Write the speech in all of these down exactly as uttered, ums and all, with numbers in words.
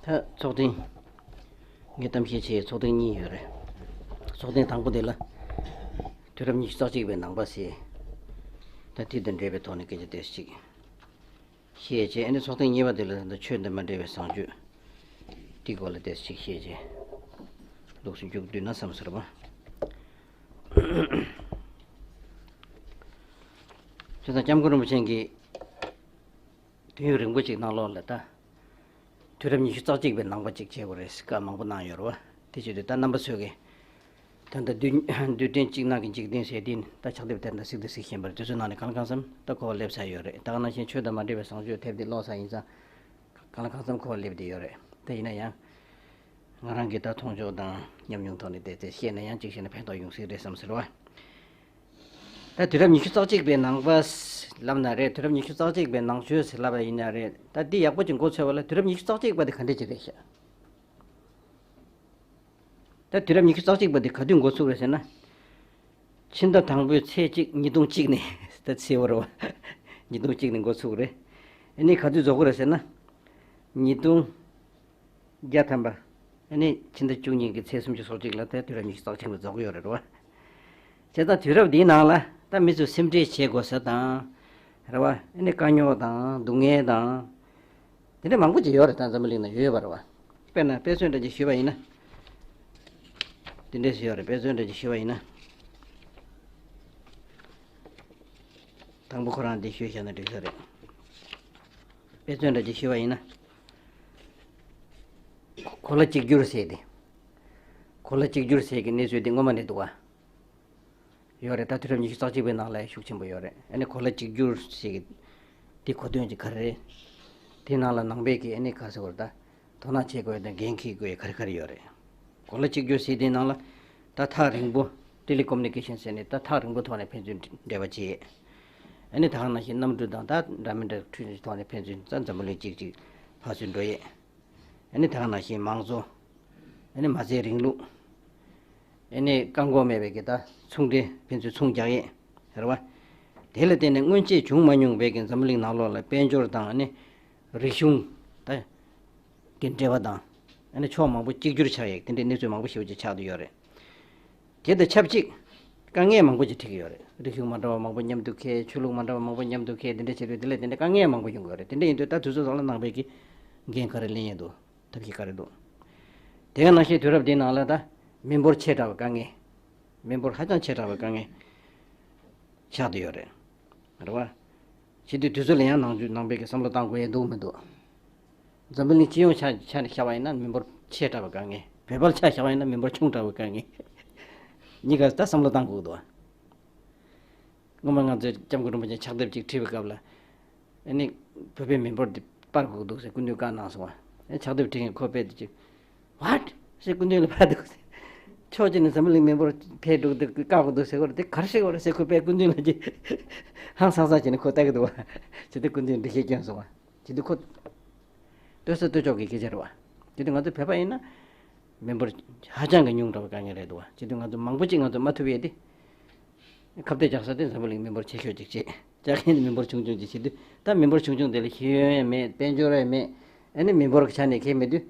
ད་ཚོགས་ཐེངས། ངས་གཏམ་བཤད་བྱས་ཚོགས་ཐེངས་གཉིས་ཡོད་རེད། ཚོགས་ཐེངས་དང་པོ་དེ་ལ། དུས་རབས་ཉི་ཤུ་རྩ་གཅིག་པའི་ནང་པ་ཟེར། ད་དེ་དང་འབྲེལ་བའི་ཐོག་ནས་སྐད་ཆ་ཏོག་ཙམ་ཅིག་བཤད་བྱས། ཨ་ནི་ཚོགས་ཐེངས་གཉིས་པ་དེ་ལ་ད་ཆོས་དང་མ་འབྲེལ་བའི་བཟང་སྤྱོད་དེའི་སྐོར་ལ་ཏོག་ཙམ་ཅིག་བཤད་བྱས། ལུགས་སུ་མཇུག་བསྡུས་ན་བསམ་ཟེར་བ། བྱས་ཙང་སྐྱབས་མགོན་རིན་པོ་ཆེ་གིས། དུས་ཡུན་རིང་པོ་ཅིག་ནང་ལོགས་ལ་ད། དུས་རབས་ཉི་ཤུ་རྩ་གཅིག་པའི་ནང་པ་ཅིག་བྱེད་དགོས་རེད་ཟེར་བཀའ་མང་པོ་གནང་ཡོད་རེད་བ། དེ་བྱེད་དུས་ད་རྣམ་པ་ཚོས་ཀྱི། ད་ལྟ་དུས་དུས་དྲན་གཅིག་ནང་གི་འཇིག་རྟེན་ཟེར་དུས་ད་ཕྱག་དེབ་དེ་འདྲ་གཟིགས་དང་གཟིགས་བཞིན་པར་དུས་ཚོད་ནང་ནས་གང་ལ་གང་འཚམ་ད་གོ་བ་སླེབས་ཚར་ཡོད་རེད། ད་ག་ནང་བཞིན་ཆོས་དང་མ་འབྲེལ་བའི་བཟང་སྤྱོད་དེབ་འདི་ཀློག་ས་ཡིན་ཙང་། གང་ལ་གང་འཚམ་གོ་བ་སླེབས་བསྡད་ཡོད་རེད། དེ་ཡིན་ན་ཡང་། ང་རང་གི་ད་མཐོང་ཕྱོགས་དང་ཉམས་མྱོང་ཐོག་ནས་བལྟས་ཚེ་བཤད་ན་ཡང་གཅིག་བཤད་ན་ཕན་ཐོགས་ཡོང་སྲིད་རེད་བསམ་ཟེར་བ། ད་དུས་རབས་ཉི་ཤུ་རྩ་གཅིག་པའི་ནང་པ་ལབ་ན་རེད། དུས་རབས་ཉི་ཤུ་རྩ་གཅིག་པའི་ནང་ཆོས་ཟེར་ལབ་པ་ཡིན་ན་རེད། ད་འདི་ཡག་པོ་ཅིག་མགོ་ཚོས་པ་ལ་དུས་རབས་ཉི་ཤུ་རྩ་གཅིག་པ་དེ་ག་འདྲ་ཅིག་རེད་ཤག་ད་དུས་རབས་ཉི་ཤུ་རྩ་གཅིག་པ་དེ་ག་དུས་འགོ་ཚུགས་རེད་ཟེར་ན། ཕྱི་ཟླ་དང་པོའི་ཚེས་གཅིག་ཉིས་སྟོང་གཅིག་ནས། ད་ཚེས་པ་རེད་བ། ཉིས་སྟོང་གཅིག་ནས་འགོ་ཚུགས་རེད། ཨ་ནི་ག་དུས་རྫོགས་ཀྱི་རེད་ཟེར་ན། ཉིས་སྟོང་བརྒྱ་ཐམ་པ། ཨ་ནི་ཕྱི་ཟླ་བཅུ་གཉིས་ཀྱི་ཚེས་སུམ་ཅུ་སོ་གཅིག་ལ་ད་དུས་རབས་ཉི་ཤུ་རྩ་གཅིག་པ་རྫོགས་ཀྱི་ཡོད་རེད་བ། བྱས་ཙང་དུས་རབས་འདིའི་ནང་ལ་ད་མི་ཚོས་སེམས་ཁྲལ་བྱེད་དགོས་ས་དང་། རེད་བ། ཨ་ནི་དཀའ་རྙོག་དང་སྡུག་བསྔལ་དང་། དེ་འདྲ་མང་པོ་ཅིག་ཡོད་རེད། ད་འཛམ་བུ་གླིང་ན་ཡོད་པ་རེད་བ། དཔེར་ན་དཔེ་མཚོན་འདྲ་ཅིག་ཞུས་པ་ཡིན་ན། དེ་འདྲས་ཡོད་རེད། དཔེ་མཚོན་འདྲ་ཅིག་ཞུས་པ་ཡིན་ན། དང་པོ་ཁོ་རང་འདི་ཞུས་བཞག་ན་འགྲིག་ས་རེད། དཔེ་མཚོན་འདྲ་ཅིག་ཞུས་པ་ཡིན་ན། གོ་ལ་གཅིག་གྱུར་ཟེར་ཏེ། གོ་ལ་གཅིག་གྱུར་ཟེར་གྱི་གནས་ཚུལ་འདི་སྔོན་མ་ནས་འདུག་བ། ཡོད་རེད། ད་དུས་རབས་ཉི་ཤུ་རྩ་གཅིག་པའི་ནང་ལ་ཤུགས་ཆེན་པོ་ཡོད་རེད། ཨ་ནི་གོ་ལ་གཅིག་གྱུར་ཞིག་གི་དེ་གོ་དོན་གྱི་ག་རེ་རེད། དེ་ནང་ལ་ནང་པའི་གི་ཨ་ནི་ག་ཟེར་བར་ད་དོ་སྣང་བྱེད་དགོས་དང་འགན་འཁྱེར་དགོས་ག་རེ་ག་རེ་ཡོད་རེད། གོ་ལ་གཅིག་གྱུར་ཟེར་དེའི་ནང་ལ་ད་ཐག་རིང་པོ་ཊེ་ལི་ཀོ་མུ་ནི་ཀེ་ཤན་ཟེར་ནས་ད་ཐག་རིང་པོ་ཐོག་ནས་ཕན་ཚུན་འབྲེལ་བ་བྱེད། ཨ་ནི་ད་ག་ནང་བཞིན་གནམ་གྲུ་དང་ད་འདྲ་མི་འདྲ་འཕྲུལ་ཆས་ཐོག་ནས་ཕན་ཚུན་ད་འཛམ་བུ་གླིང་གཅིག་གཅིག་ཕར་ཚུར་འགྲོ་ཡས། ཨ་ནི་ད་ག་ནང་བཞིན་མང་གཙོ། ཨ་ནི་མ་རྩའི་རིང་ལུགས། ཨ་ནི་བཀག་འགོག་མེད་པའི་གི་ད་ཚོང་འབྲེལ་ཕན་ཚུན་ཚོང་རྒྱག་ཡས། རེད་བ། དེ་ལ་བརྟེན་ནས་སྔོན་ཆད་བྱུང་མ་མྱོང་བའི་གི་འཛམ་བུ་གླིང་ནང་ལོགས་ལ་དཔལ་འབྱོར་དང་ཨ་ནི་རིག་གཞུང་ད་གི་འབྲེལ་བ་དང་། ཨ་ནི་ཕྱོགས་མང་པོ་གཅིག་གྱུར་ཆགས་ཡས་དེ་འདྲའི་གནས་ཚུལ་མང་པོ་ཞེ་པོ་ཅིག་ཆགས་བསྡད་ཡོད་རེད། དེ་དང་ཆབས་ཅིག་དཀའ་ངལ་མང་པོ་ཅིག་འཕྲད་ཀྱི་ཡོད་རེད། རིག་གཞུང་མ་འདྲ་བ་མང་པོ་མཉམ་དུ་འཁེལ། ཆོས་ལུགས་མ་འདྲ་བ་མང་པོ་མཉམ་དུ་འཁེལ། དེ་འདྲ་བྱེད་དུས་དེ་ལས་དེ་འདྲ་དཀའ་ངལ་མང་པོ་ཡོང་གི་ཡོད་རེད། དེ་འདྲ་ཡིན་དུས་ད་དུས་ཚོད་སོགས་ལ་ནང་པའི་གི་འགན་ག་རེ་ལེན་ཡས་འདུག་ཐབས་ཤེས་ག་རེ་འདུག་དེ་ག་ནང་བཞིན་དུས་རབས་འདིའི་ནང་ལ་ད་མི་འབོར་ཆེ་དྲགས་པའི་དཀའ་ངལ། མི་འབོར་ཧ་ཅང་ཆེ་དྲགས་པའི་དཀའ་ངལ་ཆགས་བསྡད་ཡོད་རེད། རེད་བ། བྱེད་དུས་དུས་ཚོད་ལ་ཡང་ནང་ཆོས་ནང་པའི་གི་བསམ་བློ་བཏང་དགོས་ཡས་འདུག་མི་འདུག་འཛམ་བུ་གླིང་སྤྱི་ཡོངས་ཆ་ཆ་ནས་བཞག་པ་ཡིན་ན་མི་འབོར་ཆེ་དྲགས་པའི་དཀའ་ངལ། བོད་པར་ཆ་བཞག་པ་ཡིན་ན་མི་འབོར་ཆུང་དྲགས་པའི་དཀའ་ངལ། གཉིས་ཀ་ད་བསམ་བློ་བཏང་དགོས་འདུག་སྔོན་མ་ང་ཚོས་སྐྱབས་མགོན་རིན་པོ་ཆེ་ཕྱག་དེབ་ཅིག་བྲིས་པའི་སྐབས་ལ། ཨ་ནི་བོད་པའི་མི་འབོར་འདི་སྤར་དགོས་འདུག་ཟེར་སྐུ་མདུན་བཀའ་གནང་སོང་བ། ཨ་ཕྱག་དེབ་བྲིས་མཁན་ཁོ་དཔེ་དེ་ཅིག What? ཟེར་སྐུ་མདུན་ལ་ཕར་འདུག་ཟེར། ཕྱོགས་གཅིག་ནས་འཛམ་བུ་གླིང་མི་འབོར་འཕེལ་འགྲོ་འདུག་བཀག་དགོས་འདུག་ཟེར་གོ་རེད། དེ་ག་རེ་བཤད་གོ་རེད་ཟེར་ཁོ་དཔེ་སྐུ་མདུན་ལ་ཅིག་ཧང་སང་སང་བྱས་ནས་ཁོ་ལྟ་གི་འདུག་བ། བྱས་ཏེ་སྐུ་མདུན་འགྲེལ་བཤད་བསྐྱོན་སོང་བ། བྱས་ཏེ་ཁོ། ལྟོས་ས་ལྟོས་ཕྱོགས་ཀྱི་སྐད་ཆ་རེད་བ། བྱས་ཏེ་ང་ཚོ་བོད་པ་ཡིན་ན། མི་འབོར་ཧ་ཅང་གི་ཉུང་དྲགས་པའི་དཀའ་ངལ་རེད་འདུག་བ། བྱས་དུས་ང་ཚོ་མང་པོ་ཅིག་ང་ཚོ་མ་ཐུབ་ཡས་དེ། ཁ་གཏད་བཅག་ས་དེ་འཛམ་བུ་གླིང་མི་འབོར་ཆེ་ཤོས་ཅིག་བྱེད། བཅག་མཁན་དེ་མི་འབོར་ཆུང་ཆུང་ཅིག་བྱེད་དུས་ད་མི་འབོར་ཆུང་ཆུང་དེ་ལ་ཤེས་ཡོན་ཡང་མེད། དཔལ་འབྱོར་ཡང་མེད། ཨ་ནི་མི་འབོར་གྱི་ཆ་ནས་ཁེལ་མེད་དུས།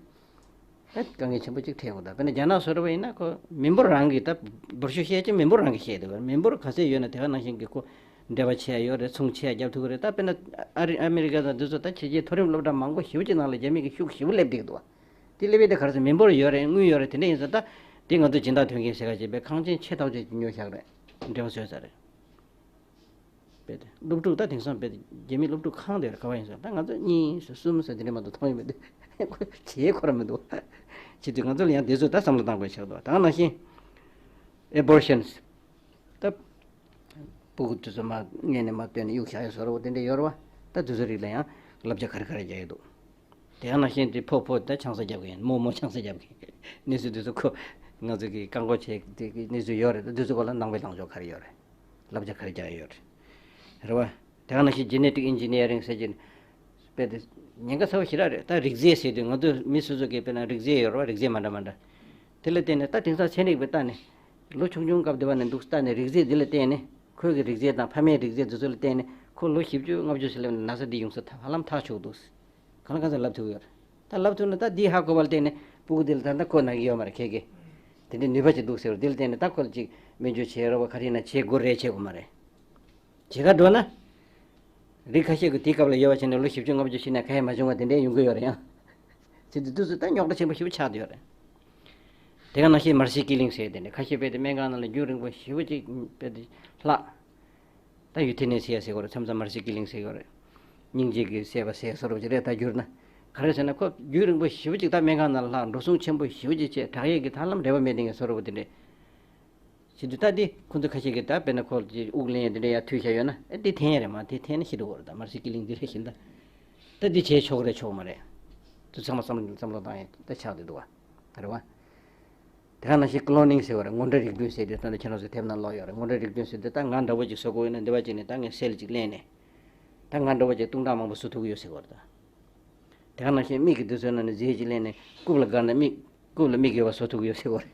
ད་དཀའ་ངལ་ཆེན་པོ་ཅིག་འཕྲད་ཡོང་གི་འདུག་དཔེར་ན་རྒྱ་ནག་བཟོ་འདྲ་བ་ཡིན་ན་ཁོ་མི་འབོར་རང་གི་ད་འབོར་ཤུགས་བཤད་ཀྱི་མི་འབོར་རང་གི་བཤད་འདུག་མི་འབོར་ག་ཚད་ཡོད་ན་དེ་ག་ནང་བཞིན་གྱི་ཁོ་འབྲེལ་བ་ཆེ་ཡ་ཡོད་རེད། ཚོང་ཆེ་ཡ་རྒྱབ་ཐུབ་ཀྱི་རེད། ད་དཔེར་ན་ཨ་རི་ཨ་མི་རི་ཀ་དང་འདི་ཚོ་ད་ཕྱི་རྒྱལ་མཐོ་རིམ་སློབ་གྲྭ་མང་པོ་ཞེ་པོ་ཅིག་ནང་ལ་རྒྱ་མི་གི་ཤུགས་ཞེ་པོ་སླེབས་བསྡད་འདུག་དེ་སླེབས་ཡས་དེ་ག་རེ་ཟེར་མི་འབོར་ཡོད་རེད། དངུལ་ཡོད་རེད། དེ་འདྲ་ཡིན་ཙང་ད་དེ་ང་ཚོ་སྦྱིན་བདག་དོན་གཉེར་ཟེར་ག་བྱས་པའི་ཁང་ཆེན་ཆེ་ཐག་ཆོད་ཉོ་བཞག་རེད། འབྲེལ་བ་བཟོས་ཚར་རེད། དཔེ་དེ་སློབ་ཕྲུག་ད་དེང་སང་དཔེ་རྒྱ་མི་སློབ་ཕྲུག་ཁང་དེར་ག་བ་ཡིན་ཟེར། ད་ང་ཚོ་གཉིས་སུ་གསུམ་སུ་དེ་འདྲ་མ་གཏོགས་མཐོང་ཡོད་མི་འདུག་ཁོ་བྱེད་ཁོ་ར་མི་འདུག་བྱེད་དུས་ང་ཚོ་ལ་ཡང་དེ་ཚོ་ད་བསམ་བློ་བཏང་དགོས་ཆགས་འདུག་ད་ག་ནང་བཞིན་abortions། ད་སྤུ་གུ་དེ་ཚོ་མ་མངལ་ནས་མ་བཏོན་ནས་གཡུག་བཞག་ཡས་བཟོ་འདྲ་བོ་དེ་འདྲ་ཡོད་རེད་བ། ད་དེ་ཚོ་རིགས་ལ་ཡང་བསླབ་བྱ་ག་རེ་ག་རེ་རྒྱག་ཡས་འདུག་དེ་ཡང་ནང་བཞིན་དེ་ཕོ་ཕོ་ད་ཆང་ས་རྒྱབ་མཁན། མོ་མོ་ཆང་ས་རྒྱབ་མཁན་གནས་ཚུལ་དེ་ཚོ་ཁོ་ང་ཚོ་གིས་བཀག་འགོག་བྱེད་ཀྱི་གནས་ཚུལ་ཡོད་རེད། ད་དེ་ཚོ་སྐོར་ལ་ནང་པའི་ལངས་ཕྱོགས་ག་རེ་ཡོད་རེད། བསླབ་བྱ་ག་རེ་རྒྱག་ཡོད་རེད། རེད་བ། དེ་ག་ནང་བཞིན་genetic engineering ཟེར་གྱི་དཔེ་དེ་ཉེན་ཁ་ཚ་བོ་ཞེ་དྲག་རེད། ད་རིགས་རྫས་ཟེར་དུས་ང་ཚོ་མི་སོ་སོ་གིས་དཔེར་ན་རིགས་རྫས་ཡོད་རེད་བ། རིགས་རྫས་མ་འདྲ་མ་འདྲ། དེ་ལ་བརྟེན་ནས་ད་དེང་སང་ཚན་རིག་པའི་ལྟ་ནས་ལོ་ཆུང་ཆུང་སྐབས་དེ་བ་ནས་འདུག་ལྟ་ནས་རིགས་རྫས་འདི་ལ་བརྟེན་ནས་ཁོའི་གི་རིགས་རྫས་དང་ཕ་མའི་རིགས་རྫས་འདི་ཚོ་ལ་བརྟེན་ནས་ཁོ་ལོ་བཞི་བཅུ་ལྔ་བཅུ་ཟེར་སླེབས་ནས་ན་ཚ་འདི་ཡོང་ས་ཧ་ལམ་ཐག་ཆོད་འདུག་གང་ལ་གང་འཚམ་ལབ་ཐུབ་ཡོད་རེད། ད་ལབ་ཐུབ་ན་ད་འདི་ཧ་གོ་བ་ལ་བརྟེན་ནས་སྤུ་གུ་འདི་ལ་ད་ལྟ་ཁོ་ན་གི་ཡོད་མ་རེད་ཁྱེད་ཀྱིས། དེ་འདྲའི་ནུས་པ་ཅིག་འདུག་ཟེར་བ་འདི་ལ་བརྟེན་ནས་ད་ཁོ་ལ་ཅིག་སྨན་བཅོས་བྱེད་རོགས་ག་རེ་ཡིན་ན་བྱེད་དགོས་རེད་བྱེད་དགོས་མ་རེད། བྱེད་ག་འགྲོ་ན། རིགས་ཁ་ཤས་ཀྱིས་དེའི་སྐབས་ལ་ཡོད་པ་བྱས་ནས་ལོ་བཞི་བཅུ་ལྔ་བཅུ་ཕྱིན་ནས་གང་ཡང་མ་བྱུང་བ་དེ་འདྲའི་ཡོང་གི་ཡོད་རེད་ཡང་། ཚེ་འདི་དུས་སུ་ད་རྙོག་དྲ་ཆེན་པོ་ཞེ་པོ་ཆགས་བསྡད་ཡོད་རེད། དེ་ག་ནང་བཞིན་མར་སི་ཀི་ལིང་ཟེར་དེ་འདྲ་ཁ་ཤས་དཔེ་དེ་སྨན་ཁང་ནང་ལ་རྒྱུན་རིང་པོ་ཞེ་པོ་ཅིག་དཔེ་དེ་ལྷག་ད་ཡུ་ཐི་ནེ་སི་ཡ་ཟེར་གོ་རེད་མཚམས་མཚམས་མར་སི་ཀི་ལིང་ཟེར་གོ་རེད། སྙིང་རྗེ་གི་སྲེད་པ་ཟེར་བཟོ་འདྲ་ཅིག་རེད་ད་བསྒྱུར་ན། ག་རེ་ཟེར་ན་ཁོ་རྒྱུན་རིང་པོ་ཞེ་པོ་ཅིག་ད་སྨན་ཁང་ནང་ལ་ལྷག་འགྲོ་སོང་ཆེན་པོ་ཞེ་པོ་ཅིག་བྱས་དྲག་ཡས་ཀྱི་ཐབས་ལམ་རེ་བ་མེད་དེ་ངས་བཟོ་འདྲ་པོ་དེ་འདྲས། བྱེད་དུས་ད་འདི་ཁོ་ཚོ་ཁ་ཤས་ཀྱིས་ད་དཔེར་ན་ཁོ་ལ་དབུགས་ལེན་ཡས་དེ་འདྲ་ཡར་མཐུད་བཞག་ཡོད་ན་ཨེ་འདི་འཐེན་ཡས་རེད་མ་འཐེན་འཐེན་ན་ཤི་འགྲོ་གི་རེད་ད་མར་སི་ཀི་ལིང་འདི་རེད་བཞིན་ད། ད་འདི་བྱས་ཆོག་རེད་ཆོག་མ་རེད། དུ་ཚང་མ་བསམ་བློ་བསམ་བློ་བཏང་ཡས་ད་ཆགས་བསྡད་འདུག་བ། རེད་བ། དེ་ག་ནང་བཞིན་ཀི་ལོ་ནིང་ཟེར་བ་རེད་དངོས་འབྲེལ་རིགས་མཐུན་ཟེར་དེ་ད་ནི་ཁྱེད་རང་ཚོ་དེབ་ནང་ཀློག་ཡོད་རེད་དངོས་འབྲེལ་རིགས་མཐུན་ཟེར་དེ་ད་ང་འདྲ་བོ་ཅིག་བཟོ་དགོས་ཡོད་ན་འདི་བ་ཅིག་ནས་ད་ངས་སེལ་ཅིག་ལེན་ནས། ད་ང་འདྲ་བོ་ཅིག་བཏུང་ཐག་མང་པོ་བཟོ་ཐུབ་ཀྱི་ཡོད་ཟེར་བ་རེད་ད། དེ་ག་ནང་བཞིན་མིག་གི་དུས་ཚོད་ནང་ནས་རྫས་ཅིག་ལེན་ནས་རྐུབ་ལ་བཀར་ན་མིག་རྐུབ་ལ་མིག་ཡོད་པ་བཟོ་ཐུབ་ཀྱི་ཡོད་ཟེར་བ་རེད།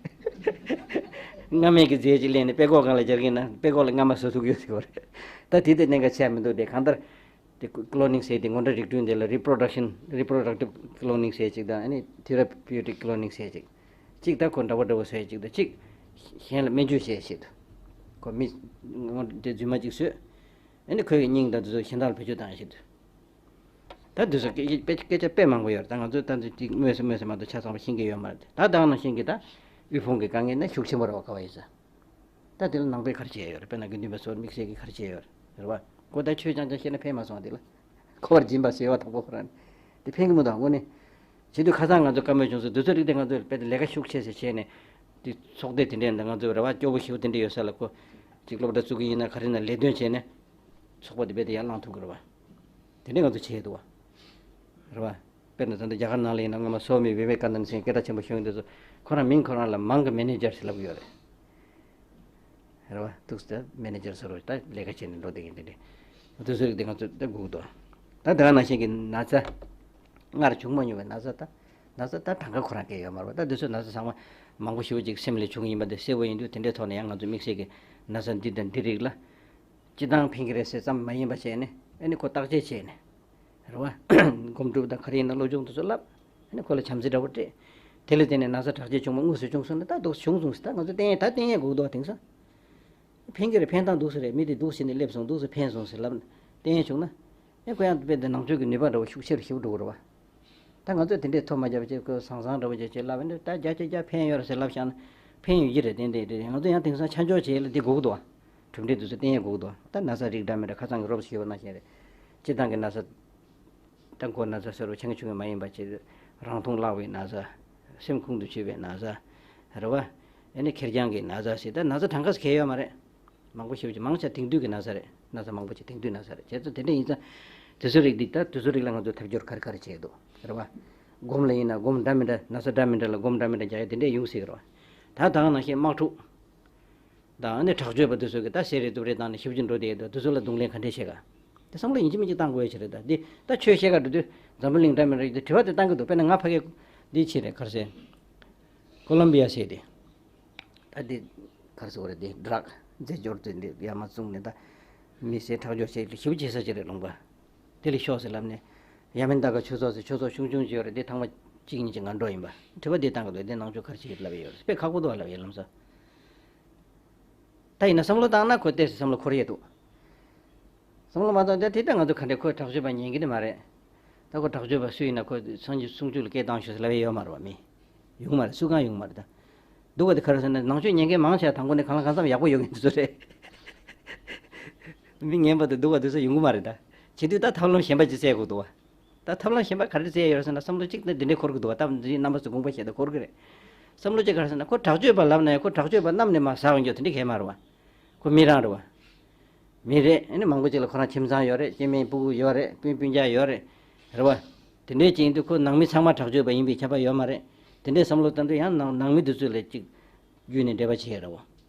རྔ་མའི་གི་རྫས་ཅིག་ལེན་ནས་དཔྲལ་ཀོག་སྒང་ལ་སྦྱར་གྱིན་ན་དཔྲལ་ཀོག་ལ་རྔ་མ་བཟོ་ཐུབ་ཀྱི་ཡོད་ཟེར་བ་རེད། ད་དེ་དེ་གནད་འགག་ཆེ་མི་འདུག་དེ་གང་ལྟར། དེ་ཀི་ལོ་ནིང་ཟེར་དེ་དངོས་འབྲེལ་རིགས་མཐུན་དེ་ལ་རི་པྲོ་ཌག་ཤན་རི་པྲོ་ཌག་ཊིབ་ཀི་ལོ་ནིང་ཟེར་ཅིག་དང་ཨ་ནི་ཐེ་ར་པིའུ་ཊིག་ཀི་ལོ་ནིང་ཟེར་ཅིག་གཅིག་ད་ཁོ་འདྲ་པོ་འདྲ་པོ་བཟོས་ཅིག་དང་གཅིག་གཞན་ལ་སྨན་བཅོས་བྱས་ཞིག་ཏུ། ཁོ་མི་དངོས་དེ་རྫུན་མ་གཅིག་བཟོས། ཨ་ནི་ཁོའི་སྙིང་དང་དེ་ཚོ་གཞན་དག་ལ་བེད་སྤྱོད་བཏང་ཞིག་ཏུ། ད་དེ་ཚོ་སྐད་སྐད་སྐད་ཆ་དཔེ་མང་པོ་ཡོད་རེད་ད་ང་ཚོས་ད་ཚོད་ཅིག་སྨོས་སུ་སྨོས་སུ་མ་གཏོགས་ཆ་ཚང་པ་ཤེས་ཀྱི་ཡོད་མ་རེད་ད་ད་ནང་བཞིན་གྱི་ད་དབུལ་ཕོངས་ཀྱི་དཀའ་ངལ་ནི་ཤུགས་ཆེན་པོ་རེད་བ་ག་བ་ཡིན་ས། ད་དེ་ལ་ནང་པས་ག་རེ་བྱས་ཡོད་རེད་དཔེར་ན་དགེ་འདུན་པ་ཚོར་དམིགས་བསལ་གྱིས་ག་རེ་བྱས་ཡོད་རེད་རེད་བ། ཁོ་ད་ཆོས་རྐྱང་རྐྱང་བཤད་ན་ཕན་མ་སོང་བ་དེ་ལ། འཁོར་བར་སྦྱིན་པ་ཟེར་བ་དང་པོ་ཁོ་རང་ནི། དེ་ཕན་གྱི་མི་འདུག་དངོས་གནས། བྱེད་དུས་ཁ་སང་ང་ཚོ་བཀའ་མོལ་བྱུང་སོང་དུས་ཚོད་རིག་དེ་ང་ཚོས་དཔེ་དེ་ལས་ཀ་ཤུགས་ཆེ་ཟེར་བྱས་ནས། དེ་ཚོགས་སྡེ་དེ་འདྲས་འདི་ང་ཚོས་རེ་བ་སྐྱོ་པོ་ཞེ་པོ་དེ་འདྲས་ཡོད་ས་ལ་ཁོ། ཅིག་སློབ་གྲྭ་བཙུགས་ཀྱི་ཡིན་ན་ག་རེ་ན་ལས་དོན་བྱས་ནས། ཚོགས་པ་དེ་དཔེ་དེ་ཡར་བསླངས་ཐུབ་ཀྱི་རེད་བ། དེ་འདྲས་ང་ཚོ་བྱས་འདུག་བ། རེད་བ། དཔེར་ན་ད་ལྟ་རྒྱ་གར་ནང་ལ་ཡིན་ན་སྔོན་མ་སོ་མི་བི་ཝེ་ཀ་ནན་ཟེར་སྐད་གྲགས་ཆེན་པོ་ཞིག་ཡོང་དུས་སུ་ཁོ་རང་མིང་ཁོ་རང་ལ་མང་གི་མེ་ནེ་ཇར་ཟེར་ལབ་ཀྱི་ཡོད་རེད། རེད་བ། ཐུགས་སུ་མེ་ནེ་ཇར་ཟེར་རོ་ད་ལས་ཀ་བྱས་ནས་འགྲོ་བསྡད་མཁན་དེ་འདྲས། དུས་ཚོད་དེ་ང་ཚོ་ད་སྒུག་འདུག་ད་དེ་ག་ནང་བཞིན་གྱི་ན་ཚ། སྔར་བྱུང་མ་མྱོང་བའི་ན་ཚ་ད། ན་ཚ་ད་གྲངས་ཀ་ཁོ་རང་སྐད་ཡོད་མ་རེད་བ་ད་དུས་ཚོད་ན་ཚ་ཚང་མ་མང་པོ་ཞེ་པོ་ཅིག་སེམས་ལ་བྱུང་ཡིན་པ་འདི་གསལ་པོ་ཡིན་དུས་དེ་འདྲའི་ཐོག་ནས་ཡང་ང་ཚོ་དམིགས་བསལ་གྱི་ན་ཚ་འདི་དང་འདི་རིགས་ལ། སྤྱི་བཏང་ཕན་གྱི་རེད་ཟེར་ཙམ་མ་ཡིན་པ་བྱས་ནས་ཨ་ནི་ཁོ་བརྟག་དཔྱད་བྱས་ནས། རེད་བ། སྒོམ་སྒྲུབ་དང་ག་རེ་ཡིན་ན་བློ་སྦྱོང་དེ་ཚོ་བསླབ། ཨ་ནི་ཁོ་ལ་བྱམས་བརྩེ་འདྲ་པོ་སྤྲད། དེ་ལ་བརྟེན་ནས་ན་ཚ་དྲག་སྐྱེད་བྱུང་མ་དངོས་སུ་བྱུང་སོང་ན་ད་དུང་བྱུང་སོང་ཟེར་ད་ང་ཚོ་བསྟེན་ཡས་ད་བསྟེན་ཡས་དགོས་འདུག་བ་དེང་སང་། ཕན་གྱི་རེད་ཕན་སྟངས་འདུག་ཟེར་རེད་མི་དེ་འདུག་ཟེར་ནས་སླེབས་སོང་འདུག་ཟེར་ཕན་སོང་ཟེར་ལབ་ན་བསྟེན་ཡས་བྱུང་ན། ཨེ་ཁོ་ཡང་དཔེ་དེ་ནང་ཆོས་ཀྱི་ནུས་པ་འདྲ་པོ་ཤུགས་ཆེ་རུ་ཞེ་པོ་འགྲོ་གི་རེད་བ། ད་ང་ཚོས་དེ་འདྲའི་ཐོ་མ་རྒྱབ་བྱས་ཁོས་བཟང་བཟང་འདྲ་པོ་བྱས་བྱས་ལབ་ཡིན་ད་རྒྱ་ཆེ་རྒྱ་ཕན་ཡོད་རེད་ཟེར་ལབ་བཞག་ན་ཕན་ཡོད་ཀྱི་རེད་དེ་འདྲའི་རེད་ང་ཚོ་ཡང་དེང་སང་ཆ་འཇོག་བྱས་ལ་འདི་དགོས་ཀྱི་འདུག་བ། གྲུབ་འབྲས་དེ་ཚོ་བསྟན་ཡས་དགོས་ཀྱི་འདུག་བ་ད་ན་ཚ་རིགས་འདྲ་མི་འདྲ་ཁ་སང་གི་རོབ་ཞུས་པ་ནང་བཞིན་རེད། སྤྱི་བཏང་གི་ན་ཚ། ད་མགོ་ན་ཚ་ཟེར་བ་ཆེ་ཆུང་གི་མ་ཡིན་པ་ཅིག་རང་མཐོང་བརླག་པའི་ན་ཚ། སེམས་ཁོང་དུ་ཆུད་པའི་ན་ཚ། རེད་བ། ཨ་ནི་ཁེར་རྐྱང་གི་ན་ཚ་ཟེར་ད་ན་ཚ་གྲངས་ཀ་ཟེར་གལ་ཡོད་མ་རེད། མང་པོ་ཞེ་པོ་ཅིག་མང་ཆེ་དེང་དུས་ཀྱི་ན་ཚ་རེད་ན་ཚ་མང་པོ་ཅིག་དེང་དུས་ན་ཚ་རེད་བྱས་ཙང་དེ་འདྲ་ཡིན་ཙང་། དུས་ཚོད་རིགས་འདི་ད་དུས་ཚོད་རིགས་ལ་ང་ཚོས་ཐབས་སྐྱོར་ག་རེ་ག་རེ་བྱས་འདུག་རེད་བ། སྒོམ་ལ་ཡིན་ན་སྒོམ་འདྲ་མི་འདྲ་ན་ཚ་འདྲ་མི་འདྲ་ལ་སྒོམ་འདྲ་མི་འདྲ་རྒྱག་ཡ་དེ་འདྲས་ཡོང་སྲིད་ཀྱི་རེད་བ། ད་ད་ག་ནང་བཞིན་དམག་འཁྲུག་ད་ཨ་ནི་དྲག་སྤྱོད་པ་དེ་ཚོ་གིས་ད་ཟས་རེ་དུག་རེ་བཏང་ནས་ཞིབ་ཅིང་འགྲོ་བསྡད་ཡོད་དོ་དེ་ཚོ་ལ་རྡུང་ལེན་ག་འདྲས་བྱེད་ག་དེ་བསམ་བློ་ཡིན་གཅིག་མིན་གཅིག་བཏང་དགོས་ཡ་ཞིག་རེད་ད་དེ་ད་ཆོས་བཤད་ག་འགྲོ་དུས་འཛམ་བུ་གླིང་འདྲ་མི་འདྲ་ཡོད་དུས་དྲི་བ་དེ་བཏང་གི་འདུག་དཔེར་ན་ང་ཕ་གིར་འདི་བྱས་རེད་ག་རེ་ཟེར། ཀོ་ལོམ་བི་ཡ་ཟེར་དེ། ད་དེ་ག་རེ་ཟེར་དགོས་རེད་དེ་ཌྲག་རྫས་སྦྱོར་དེ་འདི་ཡར་མར་བཙུགས་ནས་ད་མི་སེར་དྲག་སྦྱོར་བྱས་ཞིབ་བྱེད་ས་ཅིག་རེད་ལུང་པ། དེ་ལས་ཤོག་ཟེར་ལབ་ནས། ཡ་མིན་ད་ག་ཆོས་ཚོགས་ཟེར་ཆོས་ཚོགས་ཆུང་ཆུང་ཅིག་ཡོད་རེད་དེ་ཐང་པ་གཅིག་གཉིས་ཅིག་ང་འགྲོ་ཡིན་པ། དྲི་བ་འདི་བཏང་གི་འདུག་དེ་ནང་ཆོས་ག་རེ་བྱེད་ཀྱི་ལབ་ཡོད་རེད་དཔེ་ཁག་པོ་འདུག་ལབ་ཡོད་ལམ་སང་། ད་ཡིན་ན་བསམ་བློ་བཏང་ན་ཁོ་ཏོག་ཙམ་བསམ་བློ་འཁོར་ཡས་འདུག་བསམ་བློ་མ་བཏང་ད་དེ་ལྟ་ང་ཚོ་ག་འདྲས་ཁོ་དྲག་སྤྱོད་པ་ཉན་གི་ནི་མ་རེད། ད་ཁོ་དྲག་སྤྱོད་པ་སུ་ཡིན་ན་ཁོ་སངས་རྒྱས་གསུང་ཆོས་ལ་སྐད་བཏང་ཤོག་ཟེར་ལབ་ཡས་ཡོད་མ་རེད་བ་མི། ཡོང་མ་རེད་སུ་གང་ཡོང་མ་རེད་ད། སྡུག་པ་དེ་ག་རེ་ཟེར་ན་ནང་ཆོས་ཉན་མཁན་མང་ཆེ་བ་དང་པོ་ནས་གང་ལ་གང་འཚམ་ཡག་པོ་ཡོད་མཁན་དེ་ཚོ་རེད། མི་ངན་པ་དང་སྡུག་པ་དེ་ཚོ་ཡོང་གི་མ་རེད་ད། བྱེད་དུས་ད་ཐབས་ལམ་གཞན་པ་ཅིག་བཙལ་དགོས་འདུག་བ། ད་ཐབས་ལམ་གཞན་པ་ག་རེ་བཙལ་ཡོད་རེད་ཟེར་ན་བསམ་བློ་གཅིག་ད་འདི་འདྲས་འཁོར་གི་འདུག་བ་ད་འདི་རྣམ་པ་ཚོ་དགོངས་པ་བཞེས་ད་འཁོར་གི་རེད། བསམ་བློ་གཅིག་ག་རེ་ཟེར་ན་ཁོ་དྲག་སྤྱོད་པ་ལབ་ན་ཡང་ཁོ་དྲག་སྤྱོད་པ་རྣམས་ནས་མར་ཟག་ཡོང་རྒྱུ་དེ་འདྲས་གང་ཡང་མ་རེད་བ། ཁོ་མི་རང་རེད་བ། མི་རེད་ཨ་ནི་མང་པོ་ཅིག་ལ་ཁོ་རང་ཁྱིམ་ཚང་ཡོད་རེད་སྐྱེ་དམན་སྤུ་གུ་ཡོད་རེད་སྤུན་སྤུན་ཀྱག་ཡོད་རེད། རེད་བ། དེ་འདྲས་ཅིག་ཡིན་དུས་ཁོ་ནང་མི་ཚང་མ་དྲག་སྤྱོད་པ་ཡིན་པའི་ཁྱབ་པ་ཡོད་མ་རེད། དེ་འདྲས་བསམ་བློ་བཏང་དུས་ཡང་ནང་ནང་མི་དེ་ཚོ་ལ་ཅིག་བརྒྱུད་ནས་འབྲེལ་བ་བྱེད་ཡ་རེད་བ།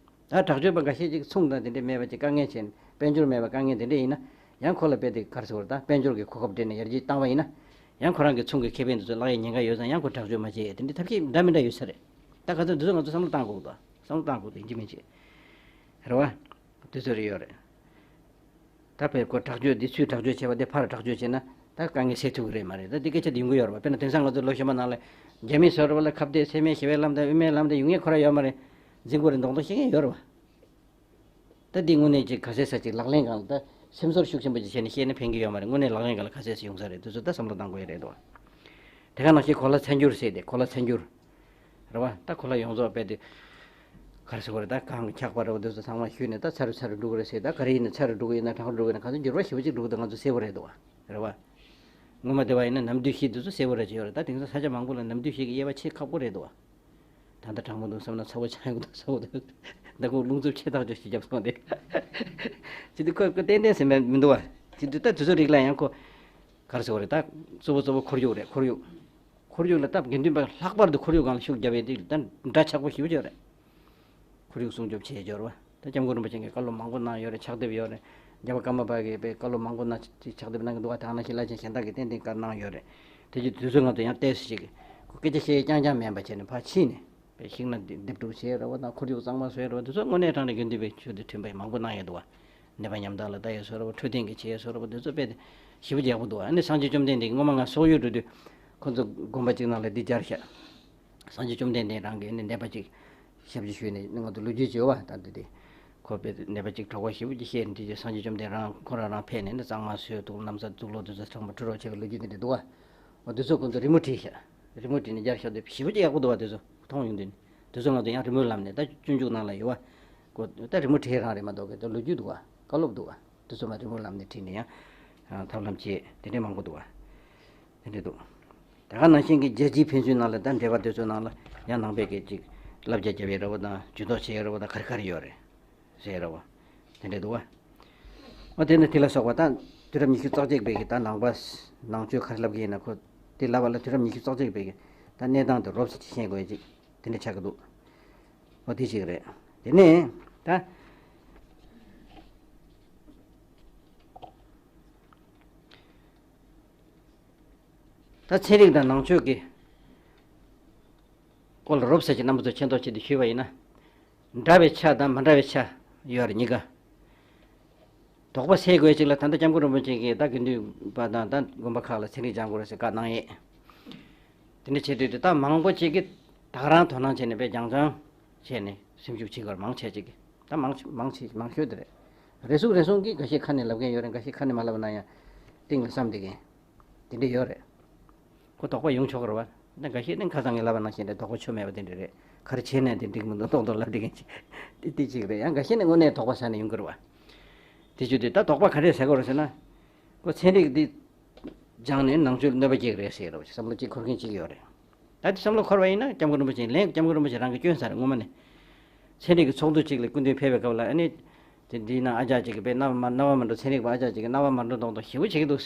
ད་དྲག་སྤྱོད་པ་འགའ་ཤས་ཅིག་མཚུངས་དང་དེ་འདྲས་མེད་པ་ཅིག་དཀའ་ངལ་ཆེ་ནས་དཔལ་འབྱོར་མེད་པ་དཀའ་ངལ་དེ་འདྲས་ཡིན་ན་ཡང་ཁོ་ལ་དཔེ་དེ་ག་རེ་ཟེར་བ་ད་དཔལ་འབྱོར་གྱི་གོ་སྐབས་སྤྲད་ནས་ཡར་རྒྱས་བཏང་བ་ཡིན་ན། ཡང་ཁོ་རང་གི་ཚོང་གི་ཁེ་ཕན་དེ་ཚོ་བརླག་ཡས་ཉེན་ཁ་ཡོད་ཙང་ཡང་ཁོ་དྲག་སྤྱོད་མ་བྱེད་ཡས་དེ་འདྲས་ཐབས་ཤེས་འདྲ་མི་འདྲ་ཡོད་ས་རེད། ད་ག་ཚོད་འདི་ཚོ་ང་ཚོ་བསམ་བློ་བཏང་དགོས་འདུག་བསམ་བློ་བཏང་དགོས་འདུག་ཡིན་གཅིག་མིན་གཅིག་རེད་བ། དེ་ཚོ་རེ་ཡོད་རེད། ད་དཔེར་ཁོ་དྲག་སྤྱོད་འདི་ཚུར་དྲག་སྤྱོད་བྱས་པ་དེ་ཕར་དྲག་སྤྱོད་བྱས་ན་ ད་དཀའ་ངལ་སེལ་ཐུབ་ཀྱི་རེད་མ་རེད། ད་འདི་སྐད་ཆ་འདི་ཡོང་གི་ཡོད་རེད་པ། དཔེར་ན་དེང་སང་ང་ཚོ་ལོ་གཞོན་པ་ནང་ལ་རྒྱ་མི་བཟོ་འདྲ་བ་ལ་ཁ་གཏད་སེམས་ནད་ཞི་བའི་ལམ་དང་དབུ་མའི་ལམ་དང་ཡོང་ཡས་ཁོ་རང་ཡོད་མ་རེད། འཛིན་དགོས་རེད་མདོག་མདོག་བཤད་མཁན་ཡོད་རེད་པ། ད་འདི་དངོས་གནས་ཅིག་ག་ཚད་ས་ཅིག་ལག་ལེན་སྒང་ལ་ད་སེམས་ཚོར་ཤུགས་ཆེན་པོ་ཅིག་བྱས་ནས་བཤད་ན་ཕན་གྱི་ཡོད་མ་རེད། དངོས་གནས་ལག་ལེན་སྒང་ལ་ག་ཚད་ས་ཡོང་ས་རེད། དེ་ཚོ་ད་བསམ་བློ་གཏང་དགོས་ཡས་རེད་དོ། དེ་ག་ནང་བཞིན་གོ་ལ་ཚ་འགྱུར་ཟེར་ཏེ། གོ་ལ་ཚ་འགྱུར་རེད་པ། ད་གོ་ལ་ཡོངས་རྫོགས་རྦད་དེ་ག་རེ་ཟེར་དགོས་རེད། ད་གངས་ཀྱི་འཁྱགས་པ་རེད་པ། དེ་ཚོ་ཚང་མ་བཞུས་ནས་ད་ཚ་རུ་ཚ་རུ་འགྲོ་གི་རེད་ཟེར། ད་ག་རེ་ཡིན་ན་ཚ་རུ་འགྲོ་གི་ཡིན་ན་གྲང་རུ་འགྲོ་གི་ཡིན་ན་གང་ཚོད་འགྱུར་བ་ཞེ་པོ་ཅིག་འགྲོ་གི་འདུག་ང་ཚོ་གསལ་པོ་རེད་དོ། རེད་པ། སྔོན་མ་དེ་བ་ཡིན་ན་ནམ་དུས་བཞི་དེ་ཚོ་གསལ་པོ་རེད་ཅེས་ཡོད་རེད། ད་དེང་སང་ས་ཆ་མང་པོ་ལ་ནམ་དུས་བཞི་གི་དབྱེ་བ་ཕྱེ་ཁག་པོ་རེད་དོ། ད་ལྟ་གྲང་མོ་འདུག་བསམ་ན་ཚ་པོ་ཆགས་ཡོང་གི་འདུག་ཚ་པོ་འདུག་ད་ཁོ་རླུང་འཚུབ་ཆེ་ཐག་ཆོད་ཞིག་བརྒྱབ་སོང་སྟེ། ཅི་འདི་ཁོ་ཁོ་ཏན་ཏན་ཟེར་མེད་མི་འདུག་བ། ཅི་འདི་ད་དུས་ཚོད་རིགས་ལ་ཡང་ཁོ་ག་རེ་ཟེར་བ་རེད། ད་གཙོ་བོ་གཙོ་བོ་ཁོར་ཡུག་རེད། ཁོར་ཡུག་ཁོར་ཡུག་ལ་སྟབས་དགེ་འདུན་པ་ལྷག་པར་དུ་ཁོར་ཡུག་སྒང་ལ་ཤུགས་རྒྱབ་ཡས་དེ་ད་འདྲ་ཆགས་པོ་ཞེ་པོ་ཅིག་ཡོད་རེད། ཁོར་ཡུག་སྲུང་སྐྱོབ་བྱེད་སྦྱོར་བ། ད་སྐྱབས་མགོན་རིན་པོ་ཆེ་གིས་བཀའ་སློབ་མང་པོ་གནང་ཡོད་རེད། ཕྱག་དེབ་ཡོད་རེད། རྒྱལ་བ་ཀརྨ་པ་གིས་དཔེ་བཀའ་སློབ་མང་པོ་གནང་ཕྱག་དེབ་གནང་གི་འདུག་བ། ད་ནང་བཞིན་བླ་ཆེན་གཞན་དག་གིས་ཏན་ཏན་བཀའ་གནང་ཡོད་རེད། དེ་རྗེས་དུས་ཚོད་ང་ཚོ་ཡང་ཏོག་ཙམ་ཞིག་གི་སྐད་ཆ་བཤད་རྐྱང་རྐྱང་མིན་པ་བྱས་ནས་ཕར་ཕྱིན་ནས་དཔེ་ཤིང་ནགས་འདེབས་སྒྲུག་བྱས་རེད་བ། དང་ཁོར་ཡུག་གཙང་མ་བཟོས་རེད་བ། དེ་ཚོ་དངོས་གནས་དྲང་གནས་དགེ་འདུན་པའི་ཆོས་དང་མཐུན་པའི་མང་པོ་གནང་ཡོད་འདུག་བ། ནད་པ་ཉམ་ཐག་ལ་ལྟ་ཡས་བཟོ་རེད་བ། འཕྲོད་བསྟེན་གྱི་བྱེད་ཡས་བཟོ་རེད་བ། དེ་ཚོ་དཔེ་ཞེ་པོ་ཡག་པོ་འདུག་བ། ཨ་ནི་སངས་རྒྱས་བཅོམ་ལྡན་འདས་ཀྱིས་སྔོན་མ་ང་སོག་ཡུལ་འགྲོ་དུས་ཁོ་ཚོ་དགོན་པ་གཅིག་ནང་ལ་འདི་སྦྱར་ཤག་སངས་རྒྱས་བཅོམ་ལྡན་འདས་རང་གིས་ནི་ནད་པ་གཅིག་ཞབས་ཕྱི་ཞུས་ནས་ང་ཚོ་ལོ་རྒྱུས་བརྗོད་པ་ད་འདི་དེ། ཁོ་དཔེ་ནད་པ་གཅིག་གྲོད་ཁོག་ཞེ་པོ་ཅིག་བཤལ་ནས་དེ་རྗེས་སངས་རྒྱས་བཅོམ་ལྡན་རང་ཁོ་རང་རང་ཕེབས་ནས་ནི་གཙང་མ་བཟོས་འདུག། ན་བཟའ་གཙུག་ལག་དེ་ཚོ་ཚང་མ་འཁྲུ་རོགས་བྱས་པའི་ལོ་རྒྱུས་དེ་འདྲ་འདུག་བ། འོ་དེ་ཚོ་ཁོ་ཚོ་རི་མོ་བྲིས་ཤག་རི་མོ་བྲིས་ནས་སྦྱར་ཤག་དེ་ཞེ་པོ་ཅིག་ཡག་པོ་འདུག་བ། དེ་ཚོ་མཐོང་ཡོང་དུས་ནི་དེ་ཚོ་ང་ཚོ་ཡང་རི་མོའི་ལམ་ནས་ད་སྤྱོད་འཇུག་ནང་ལ་ཡོད་བ། ཁོ་ད་རི་མོ་བྲིས་རང་རེད་མ་གཏོགས་གི་ད་ལོ་རྒྱུས་འདུག་བ། བཀའ་སློབ་འདུག་བ། དེ་ཚོ་མ་རི་མོ་ལམ་ནས་བྲིས་ནས་ཡང་ཐབས་ལམ་བྱེད་དེ་འདྲས་མང་པོ་འདུག་བ། དེ་འདྲས་འདུག། དེ་ག་ནང་བཞིན་གྱི་རྒྱལ་སྤྱིའི་ཕན་ཚུན་ནང་ལ་ད་འབྲེལ་བ་དེ་ཚོའི་ནང་ལ་ཡང་ནང་པའི་གི་ཅིག་བསླབ་བྱ་རྒྱབ་ཡས་རེད་བ་དང་ཇུས་གཏོགས་བྱེད་ཡས་རེད་བ་དང་ག་རེ་ག་རེ་ཡོད་རེད་ཟེར་རེད་བ། དེ་འདྲས་འདུག་བ། འོ་དེ་ནི་དེ་ལ་སོགས་པ་ད་དུས་རབས་ཉི་ཤུ་རྩ་གཅིག་པའི་གི་ད་ནང་པ་ནང་ཆོས་ག་རེ་བསླབ་གི་ཡིན་ན་ཁོ་དེ་ལབ་པ་ལ་དུས་རབས་ཉི་ཤུ་རྩ་གཅིག་པའི་གི་ད་གནས་སྟངས་དེ་རོབ་ཙམ་ཅིག་ཤེས་དགོས་ཡས་ཅིག་དེ་འདྲས་ཆགས་ཀྱི་འདུག། འོ་དེ་ཅིག་རེད། དེ་ནས་ད། ད་ཚན་རིག་དང་ནང་ཆོས་ཀྱི་སྐོར་ལ་རོབ་ཙམ་ཅིག་རྣམ་པ་ཚོ་མཁྱེན་རྟོགས་ཆེད་དུ་ཞུས་པ་ཡིན་ན། འདྲ་བའི་ཆ་དང་མི་འདྲ་བའི་ཆ་ཡོད་རེད་གཉིས་ཀ། དོགས་པ་སེལ་དགོས་ཅིག་ལ་ད་ལྟ་སྐྱབས་མགོན་རིན་པོ་ཆེ་གིས་ད་དགེ་འདུན་པ་དང་ད་དགོན་པ་ཁག་ལ་ཚན་རིག་སྦྱང་དགོས་རེད་ཟེར་བཀའ་གནང་ཡས། དེ་འདྲ་བྱེད་དུས་དེ་ད་མང་པོ་ཅིག་གིས་ད་ག་རང་དོ་སྣང་བྱས་ནས་དཔེ་རྒྱང་རྐྱང་བྱས་ནས་སེམས་ཤུགས་ཆེ་གར་མང་ཆེ་ཅིག་གིས་ད་མང་ཆེ་མང་ཆེ་མང་ཤོས་དེ་རེད། རེ་ཟུང་རེ་ཟུང་གིས་འགའ་ཤས་ཁ་ནས་ལབ་མཁན་ཡོད་རེད། འགའ་ཤས་ཁ་ནས་མ་ལབ་ན་ཡང་གཏིང་ལ་བསམ་བསྡད་མཁན་དེ་འདྲ་ཡོད་རེད། ཁོ་དོགས་པ་ཡོང་ཆོག་གི་རེད་བ། ད་འགའ་ཤས་ནི་ཁ་སང་ངས་ལབ་པ་ནང་བཞིན་རེད། དོགས་པ་ཆོ་མེད་པ་དེ་འདྲ་རེད། ག་རེ་བྱས་ནས་དེ་འགྲིག་མི་འདུག་ཏོག་ཏོག་ལབ་བསྡད་མཁན་ཅིག་དེ་དེ་གཅིག་རེད། ཡང་འགའ་ཤས་ནི་དངོས་གནས་དོགས་པ་ཟ་ནས་ཡོང་གི་རེད་བ། དེ་བྱུང་དུས་ད་དོགས་པ་ག་འདྲས་ཟ་དགོས་རེད་ཟེར་ན། ཁོ་ཚན་རིག་འདི་སྦྱངས་ནས་ནང་ཆོས་ལ་གནོད་པ་སྐྱེལ་གི་རེད་ཟེར་རོ་བསམ་བློ་གཅིག་འཁོར་མཁན་གཅིག་ཡོད་རེད། ད་དེ་བསམ་བློ་འཁོར་བ་ཡིན་ན་སྐྱབས་མགོན་རིན་པོ་ཆེ་ལན་སྐྱབས་མགོན་རིན་པོ་ཆེ་རང་གིས་བསྐྱོན་ཚར་རེད། སྔོན་མ་ནས་ཚན་རིག་གི་ཚོགས་འདུ་གཅིག་ལ་སྐུ་མདུན་ཕེབས་པའི་སྐབས་ལ་ཨ་ནི་དེ་འདིའི་ནང་ཨ་ཅག་ཅིག་གིས་དཔེ་རྣ་བ་མ་རྣ་བ་མ་འགྲོ། ཚན་རིག་པ་ཨ་ཅག་ཅིག་གིས་རྣ་བ་མ་འགྲོ་མདོག་མདོག་ཞེ་པོ་བྱེད་ཀྱི་འདུག།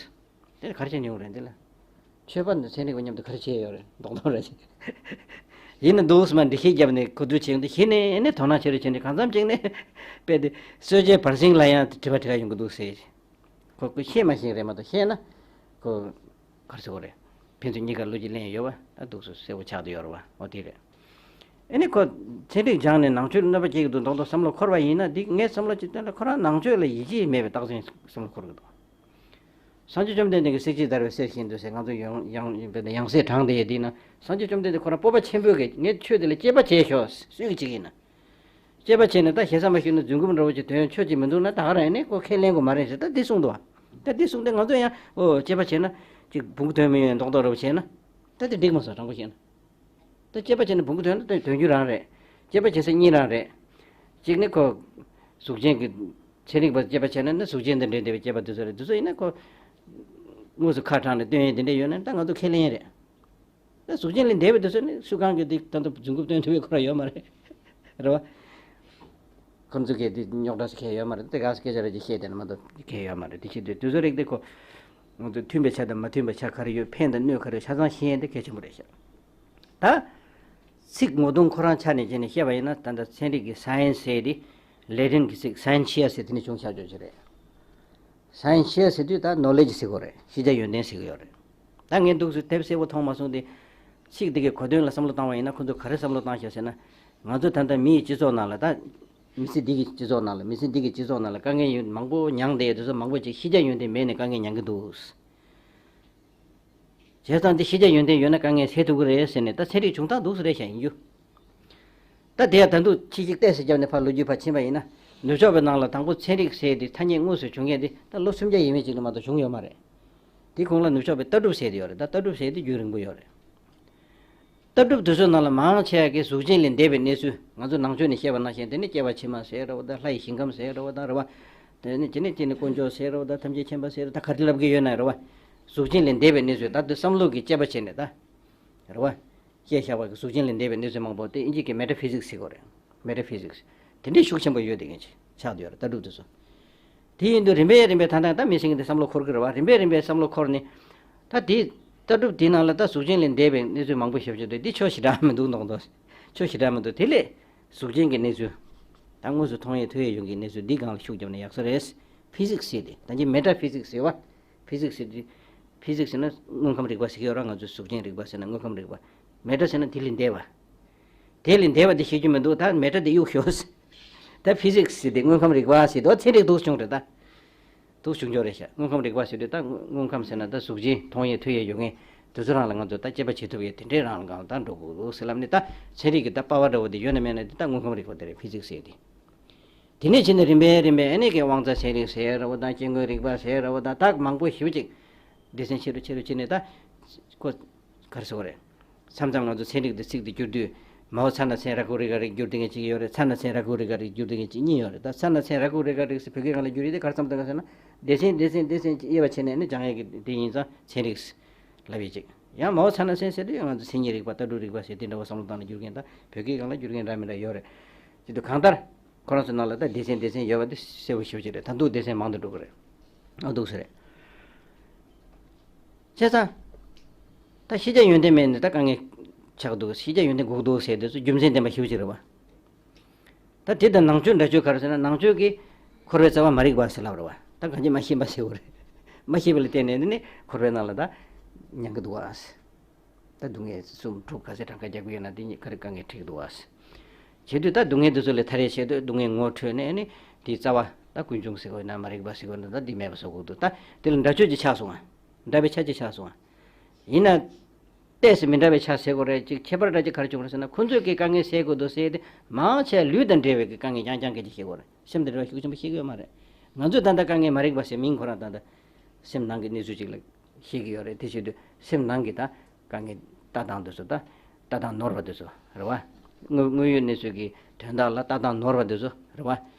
དེ་ལ་ག་རེ་བྱས་མྱོང་རེད་འདི་ལ། ཆོས་པ་འདི་ཚན་རིག་པ་མཉམ་དུ་ག་རེ་བྱས་ཡོད་རེད། མདོག་མདོག་རེད། ཡིན་ན་འདུག་སེ་མར་འགྲེལ་བཤད་བརྒྱབ་ནས་གོ་བསྡུར་བྱས་ཡོང་དུས་གཞི་ནས་ཨ་ནི་དོ་སྣང་བྱེད་རོགས་བྱས་ནས་གང་འཚམ་ཅིག་ནས་དཔེ་དེ་གསོལ་ཇའི་བར་གསེང་ལ་ཡང་དྲི་བ་དྲི་ག་ཡོང་གི་འདུག་ཟེར། ཁོ་ཁོ་ཤེས་མ་ཤེས་རེད་མ་གཏོགས་ཤེས་ན་ཁོ་ག་རེ་ཟེར་དགོས་རེད། ཕན་ཚུན་གཉིས་ཀར་བློ་སྐྱེད་ལེན་ཡོད་པ་ད་འདུག་སེ་གསལ་པོ་ཆགས་བསྡད་ཡོད་རེད་བ། འོ་དེ་རེད། ཨ་ནི་ཁོ་ཚན་རིག་སྦྱངས་ནས་ནང་ཆོས་ལ་གནོད་པ་སྐྱེལ་གྱི་འདུག་མདོག་མདོག་བསམ་བློ་འཁོར་བ་ཡིན་ན་འདི་ངས་བསམ་བློ་ཅིག་བཏོན་ན་ཁོ་རང་ནང་ཆོས་ལ་ཡིད་ཆེས་མེད་པའི་རྟགས་མཚན་བསམ་བློ་འཁོར་གྱི་འདུག། སངས་རྒྱས་བཅོམ་ལྡན་འདས་ཀྱིས་གསེར་ཕྱེ་བརྡར་བའི་གསེར་བཞིན་དུ་ཟེར་ང་ཚོ་ཡང་ཡང་ཡང་སྲིད་དྲངས་བསྡད་ཡས་འདི་ན་སངས་རྒྱས་བཅོམ་ལྡན་འདས་ཁོ་རང་སྤོབས་པ་ཆེན་པོས་ཀྱིས་ངས་ཆོས་འདི་ལ་དཔྱད་པ་བྱས་ཤོག་སུས་ཀྱིས་བྱེད་ཀྱི་ཡིན་ན། དཔྱད་པ་བྱས་ནས་ད་ཞེ་ས་མ་ཞུས་ན་རྫུན་རྐུབ་འདྲ་བོ་ཅིག་དོན་ཆོས་ཅིག་མི་འདུག་ན་ད་ག་རང་ཡིན་ནས་ཁོ་ཁས་ལེན་དགོས་མ་རེད་ཟེར། ད་འདི་གསུངས་འདུག། ད་འདི་གསུངས་ཏེ་ང་ཚོ་ཡང་ཨོ་དཔྱད་པ་བྱས་ན་ཅིག་བུང་གི་དོན་མི་ཡོང་མདོག་མདོག་འདྲ་བོ་བྱས་ན་ད་དེ་འགྲིག་མ་སོང་། དྲང་པོ་བཤད་ན། ད་དཔྱད་པ་བྱས་ན་བུང་གི་དོན་ན་དོན་རྒྱུ་རང་རེད། དཔྱད་པ་བྱེད་ས་གཉིས་རང་རེད། གཅིག་ནི་ཁོ་གཟུགས་ཅན་གྱི་ཚན་རིག་པ་དཔྱད་པ་བྱས་ན་ནི་གཟུགས་ཅན་དང་འབྲེལ་བསྡད་པའི་དཔྱད་པ་དེ་ཚོ་རེད། དེ་ཚོ་ཡིན་ན་ཁོ་དངོས་སུ་ཁ་དྲངས་ནས་སྟོན་ཡས་དེ་འདྲ་ཡོད་ན་ད་ང་ཚོ་ཁས་ལེན་ཡས་རེད། ད་གཟུགས་ཅན་ལས་འདས་པའི་དེ་ཚོ་ནི་སུ་གང་གིས་དེ་ད་ལྟ་རྫུན་རྐུབ་སྟོན་ཐུབ་པའི་ཁོ་རང་ཡོད་མ་རེད། རེད་བ། ཁོ་ཚོ་གིས་དེ་རྙོག་དྲ་ཞིག་ཁེལ་ཡོད་མ་རེད། དེ་ག་སྐད་ཆ་རེ་ཅིག་བཤད་བསྡད་ན་མ་གཏོགས་ཁེལ་ཡོད་མ་རེད། དེ་བྱེད་དུས་དེ་ཚོ་རིགས་དེ་ཁོ་ང་ཚོ་མཐུན་པའི་ཆ་དང་མ་མཐུན་པའི་ཆ་ག་རེ་ཡོད། ཕན་དང་གནོད་ག་རེ་ཡོད་ཆ་ཚང་ཤེས་ཡས་དེ་གལ་ཆེན་པོ་རེད་ཤག། ད་ཚིག་ངོ་གདོང་ཁོ་རང་ཆ་ནས་བྱས་ནས་བཤད་པ་ཡིན་ན་ད་ལྟ་ཚན་རིག་གི་སའེན་སི་ཟེར་དེ་ལེ་ཏིན་གྱི་ཚིག་སའེན་ཤི་ཡ་ཟེར་དེ་ནས་བྱུང་ཆགས་ཆོག་ཅིག་རེད། སའེན་ཤི་ཡ་ཟེར་དུས་ད་ནོ་ལེ་ཇི་ཟེར་དགོས་རེད། ཤེས་བྱ་ཡོན་ཏན་ཟེར་གི་ཡོད་རེད། ད་ངས་འདུག་སེ་དེབ་གསལ་པོ་མཐོང་མ་སོང་སྟེ། ཚིག་འདི་གའི་གོ་དོན་ལ་བསམ་བློ་བཏང་བ་ཡིན་ན་ཁོ་ཚོ་ག་རེ་བསམ་བློ་བཏང་ཤག་ཟེར་ན། ང་ཚོ་ད་ལྟ་མིའི་སྤྱི་ཚོགས་ནང་ལ་ད། མི་ཚེ་འདི་གི་སྤྱི་ཚོགས་ནང་ལ་མི་ཚེ་འདི་གི་སྤྱི་ཚོགས་ནང་ལ་དཀའ་ངལ་ཡོད་མང་པོ་མྱངས་བསྡད་ཡོད་དེ་ཚོ་མང་པོ་ཅིག་ཤེས་བྱ་ཡོན་ཏན་མེད་ནས་དཀའ་ངལ་མྱངས་ཀྱི་འདུག། བྱས་ཙང་འདི་ཤེས་བྱ་ཡོན་ཏན་ཡོད་ན་དཀའ་ངལ་སེལ་ཐུབ་ཀྱི་རེད་ཟེར་ནས། ད་ཚན་རིག་བྱུང་སྟངས་འདུག་སེ་རེད་བཤད་ཡིན་རྒྱུ། ད་དེ་ཡང་ད་དུང་ཕྱི་གཅིག་ཏོག་ཙམ་བརྒྱབ་ནས་ཕར་ལོ་རྒྱུས་ཕར་ཕྱིན་པ་ཡིན་ན། ནུབ་ཕྱོགས་པའི་ནང་ལ་དང་པོ་ཚན་རིག་ཟེར་དེ་ཐ་སྙད་དངོས་སུ་བྱུང་མཁན་དེ་ད་ལོ་སུམ་བརྒྱ་ཡས་མས་ཅིག་ལ་མ་གཏོགས་བྱུང་ཡོད་མ་རེད། དེ་གོང་ལ་ནུབ་ཕྱོགས་པའི་ལྟ་གྲུབ་ཟེར་དེ་ཡོད་རེད། ད་ལྟ་གྲུབ་ཟེར་དེ་རྒྱུན་རིང་པོ་ཡོད་རེད། ལྟ་གྲུབ་དེ་ཚོའི་ནང་ལ་མང་ཆེ་བ་གི་གཟུགས་ཅན་ལས་འདས་པའི་གནས་ཚུལ། ང་ཚོ་ནང་ཆོས་ནས་བཤད་པ་ནང་བཞིན་དེ་ནི་སྐྱེ་བ་ཕྱི་མ་ཟེར་རེད་བ། ད་ལྷ་ཡི་ཞིང་ཁམས་ཟེར་རེད་བ། ད་རེད་བ། དེ་ནི་དེ་ནི་དེ་ནི་དཀོན་མཆོག་ཟེར་རེད་བ། ད་ཐམས་ཅད་མཁྱེན་པ་ཟེར་རེད། ད་ག་རེ་ལབ་ཀྱི་ཡོད་ན་རེད་བ། གཟུགས་ཅན་ལས་འདས་པའི་གནས་ཚུལ། ད་དེ་བསམ་བློ་གི་དཔྱད་པ་བྱས་ནས་ད། རེད་བ། བཤད་བཞག་པ་གི་གཟུགས་ཅན་ལས་འདས་པའི་གནས་ཚུལ་མང་པོ་དེ་དབྱིན་ཇི་གི་མེ་ཊ་ཕི་ཟིག་སི་ཟེར་གོ་རེད། མེ་ཊ་ཕི་ཟིག་སི། དེ་འདྲའི་ཤུགས་ཆེན་པོ་ཡོད་དེ་ངེས་ཆགས་བསྡད་ཡོད་རེད། ལྟ་གྲུབ་དེ་ཚོ། དེ་ཡིན་དུས་རིམ་པས་རིམ་པས་ད་ལྟ་ད་མི་སེང་གེ་འདི་བསམ་བློ་འཁོར་གི་རེད་བ། རིམ་པས་རིམ་པས་བསམ་བློ་འཁོར་ནས། ད་དེ་ལྟ་གྲུབ་དེའི་ནང་ལ་ད་གཟུགས་ཅན་ལས་འདས་པའི་གནས་ཚུལ་མང་པོ་ཞིག་བྱུང་འདུག་དེ་ཆོས་ཞེ་དྲག་མི་འདུག་མདོག་མདོག་ཆོས་ཞེ་དྲག་མི་འདུག་དེ་ལས་གཟུགས་ཅན་གྱི་གནས་ཚུལ། ད་དངོས་སུ་མཐོང་ཡས་ཐོས་ཡས་ཡོང་གི་གནས་ཚུལ་འདི་སྒང་ལ་ཤུགས་བརྒྱབ་ན་ཡག་ས་རེད། ཕི་ཟིག་སི་ཟེར་དེ། ད་ཅི་མེ་ཊ་ཕི་ཟིག་སི་ཟེར་བ། ཕི་ཟིག་སི་ཟེར་དུས། ཕི་ཟིག་སི་ཟེར་ན་དངོས་ཁམས་རིག་པ་ཟེར་གྱི་ཡོད་ར། ང་ཚོས་གཟུགས་ཅན་རིག་པ་ཟེར་ན་དངོས་ཁམས་རིག་པ། མེ་ཊ་ཟེར་ན་དེ་ལས་འདས་པ། དེ་ལས་འདས་པ་དེ་ཤེས་རྒྱུ་མི་འདུག་ད་མེ་ཊ་དེ་གཡུག་ཤོག་ད་ཕི་ཟིག་སི་ཟེར་དེ་དངོས་ཁམས་རིག་པ་ཟེར་དུས་ཚན་རིག་འདུག་བྱུང་རེད་ད། འདུག་བྱུང་ཆོག་རེད་ཤག་དངོས་ཁམས་རིག་པ་ཟེར་དུས་ད་དངོས་ཁམས་ཟེར་ན་ད་གཟུགས་ཅན་མཐོང་ཡས་ཐོས་ཡས་ཡོད་མཁན་དེ་ཚོ་རང་ལ་ང་ཚོ་ད་དཔྱད་པ་བྱེད་ཐུབ་ཡས་དེ་འདྲའི་རང་ལ་སྒང་ལ་ད་འགྲོ་དགོས་འདུག་ཟེར་ལབ་ནས། ད་ཚན་རིག་གི་ད་པ་ཝར་འདྲ་བོ་དེ་ཡོད་ན་མེད་ན་དེ་ད་དངོས་ཁམས་རིག་པ་དེ་རེད། ཕི་ཟིག་སི་ཟེར་དེ། དེ་ནས་ཕྱིན་ནས་རིམ་པས་རིམ་པས་ཨ་ནི་གི་དབང་རྩ་ཚན་རིག་ཟེར་ར་བ་དང་། སྐྱེ་དངོས་རིག་པ་ཟེར་ར་བ་དང་། ད་མང་པོ་ཞེ་པོ་ཅིག་སྡེ་ཚན་ཆེ་རུ་ཆེ་རུ་ཕྱིན་ནས་ད་ཁོ་ག་རེ་ཟེར་དགོས་རེད། མཚམས་མཚམས་ང་ཚོ་ཚན་རིག་དེ་ཚིག་དེ་བསྒྱུར་དུས། མའོ་ཚ་ན་ཚན་ར་ཀུ་རི་ཀ་རིག་བསྒྱུར་དེ་ངེས་གཅིག་ཡོད་རེད། ཚ་ན་ཚན་ར་ཀུ་རི་ཀ་རིག་བསྒྱུར་དེ་ངེས་གཅིག་གཉིས་ཡོད་རེད། ད་ཚ་ན་ཚན་ར་ཀུ་རི་ཀ་རིག་ཟེར་བོད་སྐད་སྒང་ལ་བསྒྱུར་ཡས་དེ་ག་རེ་བསམ་བཏང་ག་ཟེར་ན། སྡེ་ཚན་སྡེ་ཚན་སྡེ་ཚན་གྱི་དབྱེ་བ་ཕྱེ་ནས་ནི་སྦྱང་ཡས་ཀྱི་དེ་ཡིན་ཙང་ཚན་རིག་ལབ་ཡས་ཅིག་ཡང་མའོ་ཚ་ན་ཚན་ཟེར་དུས་ང་ཚོ་མཚན་ཉིད་རིག་པ། ལྟ་གྲུབ་རིག་པ་ཟེར་དེ་འདྲ་བ་བསམ་བློ་བཏང་ནས་བསྒྱུར་མཁན། ད་བོད་སྐད་སྒང་ལ་བསྒྱུར་མཁན་འདྲ་མི་འདྲ་ཡོད་རེད། ཅི་འདུག་གང་ལྟར། ཁོ་རང་ཚོའི་ནང་ལ་ད་སྡེ་ཚན་སྡེ་ཚན་ཡོད་པ་དེ་གསལ་པོ་ཞེ་པོ་ཅིག་རེད། ད་འདུག་སྡེ་ཚན་མང་དུ་འགྲོ་གི་རེད། ཨ་འདུག་སེ་རེད། བྱས་ཙང་། ད་ཤེས་བྱ་ཡོན་ཏན་མེད་ནས་ད་དཀའ་ངལ་ཆགས་འདུག་ཤེས་བྱ་ཡོན་ཏན་དགོས་འདུག་ཟེར་དེ་ཚོ་རྒྱུ་མཚན་ལྡན་པ་ཞེ་པོ་ཅིག་རེད་བ། ད་དེ་དང་ནང་ཆོས་འདྲ་ཆོས་ག་རེ་ཟེར་ན། ནང་ཆོས་ཀྱིས་འཁོར་བའི་རྩ་བ་མ་རིག་པ་ཟེར་ལབ་རེད་བ། ད་གང་ཅི་མ་ཤེས་པ་ཟེར་བ་རེད། མ་ཤེས་པ་ལ་བརྟེན་ནས་ནི་འཁོར་བའི་ནང་ལ་ད་མྱང་གི་འདུག་བ། ད་སྡུག་བསྔལ་གསུམ་དྲུག་ག་ཚད་གྲངས་ཀ་རྒྱག་གི་ཡོད་ན་དེ་གཉིས་ཀ་རེ་དཀའ་ངལ་འཕྲད་ཀྱི་འདུག་བ། བྱེད་དུས་ད་སྡུག་བསྔལ་དེ་ཚོ་ལས་ཐར་ཡས་ཆེད་དུ་སྡུག་བསྔལ་ངོ་འཕྲོད་ནས་ནི་དེའི་རྩ་བ་ད་ཀུན་འབྱུང་ཟེར་དགོས་ན་མ་རིག་པ་ཟེར་དགོས་ན་ད་འདི་མེད་པ་བཟོ་དགོས་འདུག་ད་དེ་ལ་འདྲ་ཆོས་ཅིག་ཆགས་སོང་ང་། འདྲ་བའི་ཆ་ཅིག་ཆགས་སོང་ང་། ཡིན་ན། ཏོག་ཙམ་མི་འདྲ་བའི་ཆ་ཟེར་དགོས་རེད། ཅིག་ཁྱད་པར་འདྲ་ཅིག་ག་རེ་བྱུང་རེད་ཟེར་ན། ཁོ་ཚོས་ཀྱི་དཀའ་ངལ་སེལ་དགོས་འདུག་ཟེར་ཏེ་མང་ཆེ་ལུས་དང་འབྲེལ་བའི་གི་དཀའ་ངལ་རྐྱང་རྐྱང་སྐད་ཆ་བཤད་དགོས་རེད། སེམས་དང་འབྲེལ་བ་ཤུགས་ཆེན་པོ་བཤད་ཀྱི་ཡོད་མ་རེད། ང་ཚོས་ད་ལྟ་དཀའ་ངལ་མ་རིག་པ་ཟེར་མིང་ཁོ་རང་ད་ལྟ་སེམས་ནང་གི་གནས་ཚུལ་ཅིག་ལ་བཤད་ཀྱི་ཡོད་རེད། དེ་བྱེད་དུས་སེམས་ནང་གི་ད་དཀའ་ངལ་ལྟ་སྟངས་དེ་ཚོ། ད་ལྟ་སྟངས་ནོར་བ་དེ་ཚོ་རེད་བ། དངོས་དངོས་ཡོད་གནས་ཚུལ་གྱི་དོན་དག་ལ་ལྟ་སྟངས་ནོར་བ་དེ་ཚོ་རེད་བ།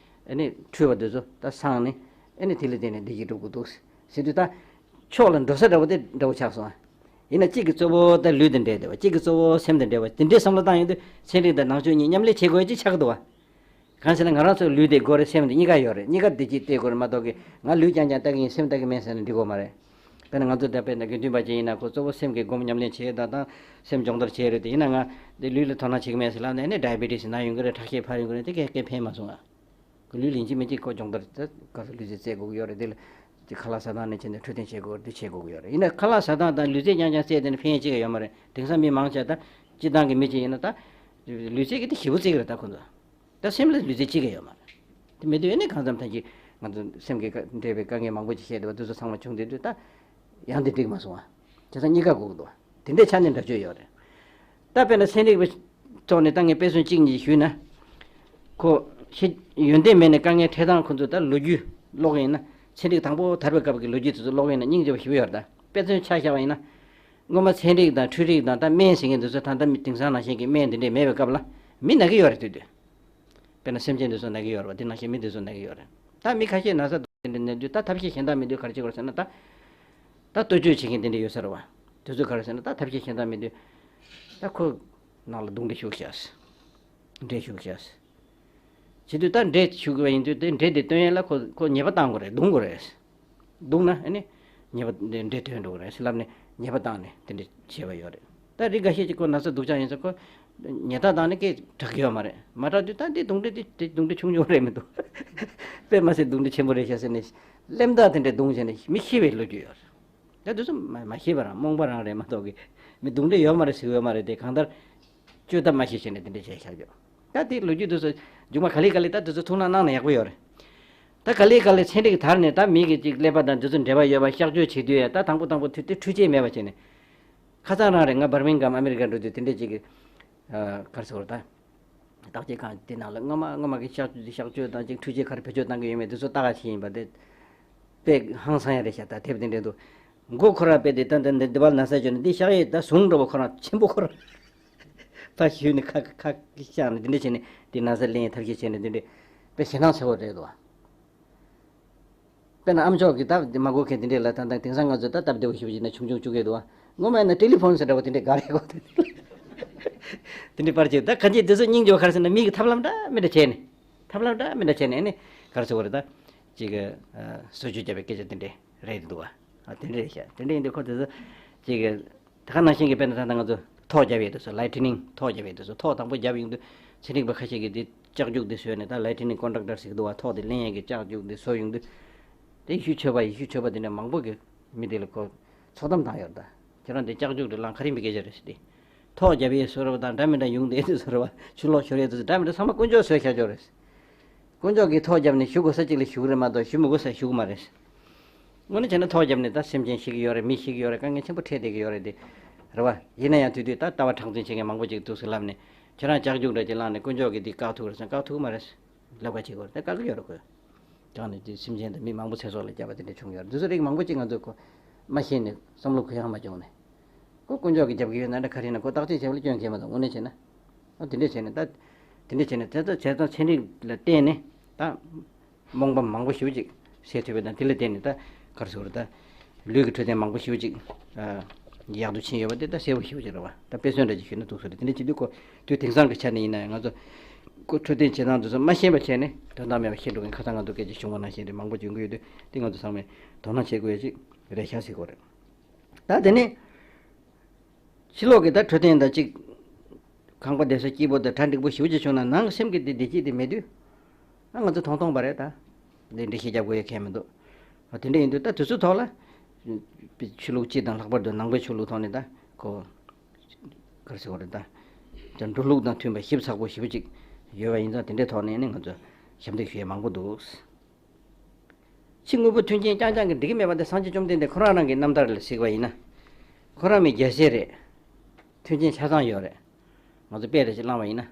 ཨ་ནི་འཁྲུལ་བ་དེ་ཚོ་ད་སངས་ནས། ཨ་ནི་དེ་ལ་བརྟེན་ནས་བདེ་སྐྱིད་སྒྲུབ་དགོས་འདུག་ཟེར་དུས། ད་ཕྱོགས་ལ་འགྲོ་ས་འདྲ་བོ་དེ་འདྲ་བོ་ཆགས་སོང་ཨ། ཡིན་ན་གཅིག་གི་གཙོ་བོ་ད་ལུས་དང་འབྲེལ་བསྡད་པ། གཅིག་གི་གཙོ་བོ་སེམས་དང་འབྲེལ་བ། དེ་འདྲའི་བསམ་བློ་བཏང་ཡོང་དུས་ཚན་རིག་དང་ནང་ཆོས་གཉིས་མཉམ་ལས་བྱེད་དགོས་ཡ་ཅིག་ཆགས་ཀྱི་འདུག་བ། གང་ཟེར་ན་ང་རང་ཚོ་ལུས་བདེ་དགོས་རེད། སེམས་དེ་གཉིས་ཀ་ཡོད་རེད། གཉིས་ཀ་བདེ་སྐྱིད་བལྟ་དགོས་རེད་མ་གཏོགས་ཀྱི། ང་ལུས་རྐྱང་རྐྱང་ལྟ་གི་ཡིན། སེམས་ལྟ་གི་མེད་ཟེར་ན་འགྲིག་གི་མ་རེད། དཔེར་ན་ང་ཚོ་ད་དཔེར་ན་དགེ་འདུན་པ་ཅིག་ཡིན་ན་ཁོ་གཙོ་བོ་སེམས་ཀྱི་སྒོམ་ཉམས་ལེན་བྱེད་ད་དང་སེམས་སྦྱོང་བརྡར་བྱེད་རེད་དེ། ཡིན་ན་ང་འདི་ལུས་ལ་དོ་སྣང་བྱེད་ཀྱི་མེད་ཟེར་ལབ་ན་ཨ་ནི་ཌའི་བེ་ཊི་སི་ན་ཡོང་གི་རེད། ཁྲག་ཤེད་འཕར་ཡོང་གི་རེད། དེ་གས་གས་ཕན་མ་སོང་ང་། ཁོ་ལུས་ལེན་གྱི་མེད་ཀྱི་ཁོ་སྦྱོང་བརྡར་ད་ག་ཚོད་ལུས་རྩལ་རྩེད་དགོས་ཀྱི་ཡོད་རེད། དེ་ལ་དེ་ཁ་ལག་ཟ་སྟངས་ནས་བྱས་ནས་འཕྲོད་བསྟེན་བྱེད་དགོས་རེད། དེ་བྱེད་དགོས་ཀྱི་ཡོད་རེད། ཡིན་ན་ཁ་ལག་ཟ་སྟངས་དང་ལུས་རྩལ་རྐྱང་རྐྱང་རྩེད་དེ་ནི་ཕན་ཡོན་ཅི་ག་ཡོད་མ་རེད། དེང་སང་མི་མང་ཆེ་ད་སྤྱིར་བཏང་གི་མི་ཅིག་ཡིན་ན་ད་ལུས་རྩལ་གྱི་དེ་ཞེ་པོ་རྩེ་གི་རེད། ད་ཁོ་ཚོ་ད་སེམས་ལ་ལུས་རྩལ་ཅི་ག་ཡོད་མ་རེད། དེ་མེད་དུས་ཨ་ནི་གང་འཚམ་ཐང་ཅིག་ང་ཚོ་སེམས་ཀྱི་དཀའ་འབྲེལ་བའི་དཀའ་ངལ་མང་པོ་ཅིག་བཤད་བསྡད་པ་དེ་ཚོ་ཚང་མ་བྱུང་བསྡད་དུས་ད་ཡང་དེ་འགྲིག་མ་སོང་ང་། བྱས་ཙང་གཉིས་ཀ་དགོས་ཀྱི་འདུག་བ། དེ་འདྲའི་ཆ་ནས་འདྲ་ཆོས་ཡོད་རེད། ད་དཔེར་ན་ཚན་རིག་པའི་ཐོག་ནས་ད་ངས་དཔེ་མཚོན་གཅིག་གཉིས་ཞུས་ན། ཁོ་ཤེས་ཡོན་ཏན་མེད་ནས་དཀའ་ངལ་འཕྲད་སྟངས་ཁོ་ཚོ་ད་ལོ་རྒྱུས་ཀློག་ཡིན་ན། ཚན་རིག་དང་པོ་དར་བའི་སྐབས་ཀྱི་ལོ་རྒྱུས་དེ་ཚོ་ཀློག་ཡིན་ན་སྙིང་རྗེ་པོ་ཞེ་པོ་ཡོད་རེད། ད་དཔེ་མཚོན་ཆ་བཞག་པ་ཡིན་ན། སྔོན་མ་ཚན་རིག་དང་འཕྲུལ་རིག་དང་ད་སྨན་ཟེར་མཁན་དེ་ཚོ་ད་ལྟ་མི་དེང་སང་ནང་བཞིན་གྱི་སྨན་དེ་འདྲས་མེད་པའི་སྐབས་ལ་མི་ན་གི་ཡོད་རེད། དུས་དུས། དཔེར་ན་སེམས་ཅན་དེ་ཚོ་ན་གི་ཡོད་རེད་བ། དེ་ནང་བཞིན་མི་དེ་ཚོ་ན་གི་ཡོད་རེད། ད་མི་ཁ་ཤས་ན་ཚ་དེ་འདྲ་ན་དུས་ད་ཐབས་ཤེས་གཞན་དག་མེད་དུས་ག་རེ་བྱེད་དགོས་ཟེར་ན། ད་ད་ལྟོ་བཅོས་བྱེད་མཁན་དེ་འདྲ་ཡོད་ས་རེད་བ། དེ་ཚོས་ག་རེ་ཟེར་ན་ད་ཐབས་ཤེས་གཞན་དག་མེད་དུས་ད་ཁོ་ནང་ལ་རྡུང་འདྲེ་ཞུགས་ཤག་འདྲེ་ཞུགས་ཤག་བྱེད་དུས་ད་འདྲེ་ཞུགས་པ་ཡིན་དུས་དེ་འདྲེ་དེ་བཏོན་ཡས་ལ་ཁོ་ཁོ་ཉེས་པ་བཏང་དགོས་རེད། རྡུང་དགོས་རེད། རྡུང་ན་ཨ་ནི་ཉེས་པ་འདི་འདྲེ་ཐོན་འགྲོ་གི་རེད་ཟེར་ལབ་ནས་ཉེས་པ་བཏང་ནས་དེ་འདྲ་བྱས་པ་ཡོད་རེད། ད་རིགས་འགའ་ཤས་ཀྱིས་ཁོ་ན་ཚ་སྡུག་ཅག་ཡིན་ཟེར་ཁོ་ཉེས་རྡུང་བཏང་ནས་སྐད་གྲག་གི་ཡོད་མ་རེད། མ་གྲག་དུས་ད་འདི་རྡུང་འདྲེ་འདི་འདི་རྡུང་འདྲེ་ཆུང་ཆུང་རེད་མི་འདུག་དཔེ་མ་སྲིད་རྡུང་འདྲེ་ཆེན་པོ་རེད་ཤག་ཟེར་ནས་གླེན་རྟགས་དེ་འདྲ་རྡུང་བྱས་ནས་མི་ཤི་བའི་ལོ་རྒྱུས་ཡོད་རེད། ད་དེ་ཚོ་མ་མ་ཤེས་པ་རང་རྨོངས་པ་རང་རེད་མ་གཏོགས་ཀྱི་མི་རྡུང་འདྲེ་ཡོད་མ་རེད་ཟེར་གི་ཡོད་མ་རེད། དེ་གང་ལྟར། བཅོས་ཐབས་མ་ཤེས་བྱས་ནས་དེ་འདྲ་བྱས་བཞག་ཡོད། ད་དེ་ལོ་རྒྱུས་དེ་ཚོ་མཇུག་མ་ག་ལེ་ག་ལེ་ད་དེ་ཚོ་ཐུགས་སྣང་གནང་ན་ཡག་པོ་ཡོད་རེད། ད་ག་ལེ་ག་ལེ་ཚན་རིག་དར་ནས་ད་མི་གི་ཅིག་ཀླད་པ་དང་དེ་ཚོ་འབྲེལ་བ་ཡོད་པ་གཤག་བཅོས་བྱེད་དུས་ཡ་ད་དང་པོ་དང་པོ་དུས་དེ་འཕྲུལ་ཆས་མེད་པ་བྱས་ནས། ཁ་སང་རང་རེད། ང་འབར་མིང་གྷམ་ཨ་མི་རི་ཀ་འགྲོ་དུས་དེ་འདྲས་ཅིག་གི་ཨ་ག་རེ་ཟེར་དགོས་རེད་ད། བརྟག་དཔྱད་ཁང་དེ་ནང་ལ་སྔ་མ་སྔ་མ་གི་གཤག་བཅོས་གཤག་བཅོས་དང་ཅིག་འཕྲུལ་ཆས་ག་རེ་བེད་སྤྱོད་བཏང་གི་ཡོད་མེད་དེ་ཚོ་ལྟ་ག་ཕྱིན་ཡིན་པ་དེ། དཔེ་ཧང་སང་ཡ་རེད་ཤག་ད་དེབ་དེ་འདྲས་འདུག་མགོ་ཁོ་རང་དཔེ་དེ་ད་ད་འདི་འདི་བལ་ན་ས་བྱོན་ནས་འདི་གཤག་ཡས་ད་ཟུང་འགྲོ་བ་ཁོ་རང་ཆེན་པོ་ཁོ་རང་ཕ་ཞུས་ནས་ཁ་ཁ་ཁ་གཤག་ནས་དེ་འདྲས་བྱས་ནས་དེ་ན་ས་ལེན་ཡས་ཐབས་ཤེས་བྱས་ནས་དེ་འདྲས་དཔེ་ཞེ་སྡང་ཆེ་བོ་རེད་འདུག་དཔེར་ན་ཨ་མཆོག་གིས་ད་མ་གོ་མཁན་དེ་འདྲས་ལ་ད་ད་དེང་སང་ང་ཚོས་ད་སྟབས་བདེ་བོ་ཞེ་པོ་ཅིག་ན་ཆུང་ཆུང་བཅུག་གི་འདུག་སྔོན་མ་ཡིན་ན་ཊེ་ལི་ཕོན་ཟེར་འདྲ་བོ་དེ་འདྲས་ག་རེ་གོ་དེ་འདྲས་པར་ཅིག་ད་གང་ཅི་དེ་ཚོ་སྙིང་རྗེ་བོ་ག་རེ་ཟེར་ན་མི་གི་ཐབས་ལམ་འདྲ་མི་འདྲ་བྱས་ནས་ཐབས་ལམ་འདྲ་མི་འདྲ་བྱས་ནས་ཨ་ནི་ག་རེ་ཟེར་དགོས་རེད་ད། ཅིག་གི་བཟོ་བཅོས་བརྒྱབ་པའི་སྐད་ཆ་དེ་འདྲས་རེད་འདུག་བ། ཨ་དེ་འདྲས་རེད་ཤག་དེ་འདྲས་ཡིན་དུས་ཁོ་དེ་ཚོ་ཅིག་གི་ད་ག་ནང་བཞིན་གྱི་དཔེར་ན་ད་ལྟ་ང་ཚོ་ཐོག་བརྒྱབ་ཡས་དུས་སུ་ལའི་ཊི་ནིང་ཐོག་བརྒྱབ་ཡས་དུས་སུ་ཐོག་དང་པོ་བརྒྱབ་ཡོང་དུས་ཚན་རིག་པ་ཁ་ཤས་ཀྱིས་དེ་ལྕགས་རྒྱུག་དེ་བཟོས་ནས་ད་ལའི་ཊི་ནིང་ཀོན་ཌག་ཊར་ཟེར་གི་འདུག་བ། ཐོག་དེ་ལེན་ཡས་ཀྱི་ལྕགས་རྒྱུག་དེ་བཟོ་ཡོང་དུས་དེ་ཡེ་ཤུ་ཆོས་པ་ཡེ་ཤུ་ཆོས་པ་དེ་འདྲ་མང་པོ་གིས་མི་དེ་ལ་ཁོ་ཚོགས་གཏམ་བཏང་ཡོད་རེད་ད། ཁྱེད་རང་དེ་ལྕགས་རྒྱུག་དེ་ལངས་ག་རེ་མི་སྐད་ཆ་རེད་ཟེར་ཏེ། ཐོག་བརྒྱབ་ཡས་བཟོ་འདྲ་བ་དང་འདྲ་མི་འདྲ་ཡོང་དེ་དུས་བཟོ་འདྲ་བ་ཆུ་ལོག་ཤོར་ཡས་དུས་འདྲ་མི་འདྲ་ཚང་མ་དཀོན་མཆོག་བཟོས་བཞག་ཆོག་རེད། དཀོན་མཆོག་གིས་ཐོག་བརྒྱབ་ནས་ཞུ་དགོས་ས་གཅིག་ལ་ཞུ་གི་རེད་མ་གཏོགས་ཞུ་མི་དགོས་ས་ཞུ་གི་མ་རེད། དངོས་གནས་བྱས་ན་ཐོག་བརྒྱབ་ནས་ད་སེམས་ཅན་ཤི་གི་ཡོད་རེད། མི་ཤི་གི་ཡོད་རེད། དཀའ་ངལ་ཆེན་པོ་འཕྲད་བསྡད་ཀྱི་ཡོད་རེད་དེ། རེད་བ། ཡིན་ན་ཡང་དུས་དུས་ད་ལྟ་བ་གྲགས་འཛིན་བྱེད་མཁན་མང་པོ་ཅིག་འདུག་ཟེར་ལབ་ནས་ཁྱེད་རང་ལྕགས་རྒྱུག་འདྲ་ཅིག་བླངས་ནས་དཀོན་མཆོག་གིས་འདི་བཀག་ཐུབ་ཀྱི་རེད་ཟེར་ན་བཀག་ཐུབ་ཀྱི་མ་རེད། ལབ་ཁ་བྱེད་དགོས་རེད་དེ་བཀག་གི་ཡོད་རེད་ཁོས། དྲང་ནས་དེ་སེམས་ཅན་དང་མི་མང་པོ་ཚེ་སྲོག་ལ་བསྐྱབས་པ་དེ་འདྲ་བྱུང་ཡོད་རེད། འདི་ཚོ་རིགས་མང་པོ་ཅིག་ང་ཚོས་ཁོ་མ་ཤེས་ནས་བསམ་བློ་གུ་ཡངས་མ་བྱུང་ནས། ཁོ་དཀོན་མཆོག་གིས་རྒྱབ་ཀྱི་ཡོད་ན་འདྲ་ག་རེ་ཡིན་ན་ཁོ་བརྟག་དཔྱད་བྱས་པ་ལ་སྐྱོན་གལ་མ་གཏོགས་དངོས་གནས་བྱས་ན། ཨ་དེ་འདྲས་བྱས་ནས་ད། དེ་འདྲས་བྱས་ནས་དེ་ཚོ་བྱས་ཙང་ཚན་རིག་ལ་བརྟེན་ནས་ད། རྨོངས་པ་མང་པོ་ཞེ་པོ་ཅིག་སེལ་ཐུབ་པ་དང་དེ་ལ་བརྟེན་ནས་ད་ག་རེ་ཟེར་དགོས་རེད་ད། ལུས་ཀྱི་འཕྲོད་བསྟེན་མང་པོ་ཞེ་པོ་ཅིག་ཨ། ཡག་ཏུ་ཕྱིན་ཡོད་པ་དེ་ད་གསལ་པོ་ཞེ་པོ་ཅིག་རེད་བ། ད་དཔེ་མཚོན་འདྲ་ཅིག་ཞུས་ན་འདུག་ས་རེད། དེ་འདྲ་བྱེད་དུས་ཁོ་དུས་དེང་སང་གི་ཆ་ནས་ཡིན་ན་ཡང་ང་ཚོ་ཁོ་འཕྲོད་བསྟེན་བྱེད་སྟངས་དེ་ཚོ་མ་ཤེས་པ་བྱས་ནས་དོན་དག་མེད་པ་ཤི་འགྲོ་མཁན་ཁ་སང་ང་ཚོ་སྐད་ཆ་བྱུང་བ་ནང་བཞིན་རེད། མང་པོ་བྱུང་གི་ཡོད་དུས་དེ་ང་ཚོ་ཚང་མས་དོ་སྣང་བྱེད་དགོས་ཡ་ཅིག་རེད་ཤག་ཟེར་དགོས་རེད། ད་དེ་ནས། ཕྱི་ལོགས་ཀྱི་ད་འཕྲོད་བསྟེན་དང་གཅིག་ཁང་པ་བསྡད་ས་སྐྱིད་པོ་དང་གྲ་འགྲིག་པོ་ཞེ་པོ་ཅིག་བྱུང་ན་ནང་གི་སེམས་ཀྱི་དེ་བདེ་སྐྱིད་དེ་མེད་དུས། ཨ་ང་ཚོ་ཐོང་ཐོང་པ་རེད་ད། འདི་འགྲེལ་བཤད་རྒྱབ་དགོས་ཡ་གང་ཡང་མི་འདུག་ཨ་དེ་འདྲ་ཡིན་དུས་ད་དུས་ཚོད་ཐོག་ལ། ཆོས་ལུགས་སྤྱི་དང་ལྷག་པར་དུ་ནང་པའི་ཆོས་ལུགས་ཐོག་ནས་ད་ཁོ། ག་རེ་ཟེར་དགོས་རེད་ད། ད་འགྲོ་ལུགས་དང་མཐུན་པ་ཞིབ་ཚགས་པོ་ཞེ་པོ་ཅིག་ཡོད་པ་ཡིན་ཙང་དེ་འདྲའི་ཐོག་ནས་ནི་ང་ཚོ་ཞབས་འདེགས་ཞུ་ཡ་མང་པོ་འདུག་ཕྱི་དངོས་པོའི་མཐུན་རྐྱེན་རྐྱང་རྐྱང་གིས་འགྲིག་གི་མེད་པ་དེ་སངས་རྒྱས་བཅོམ་ལྡན་འདས་ཁོ་རང་རང་གི་རྣམ་ཐར་ལ་གཟིགས་པ་ཡིན་ན། ཁོ་རང་མི་རྒྱལ་སྲས་རེད། མཐུན་རྐྱེན་ཆ་ཚང་ཡོད་རེད། ང་ཚོ་དཔེ་རེ་ཞིག་བླངས་པ་ཡིན་ན།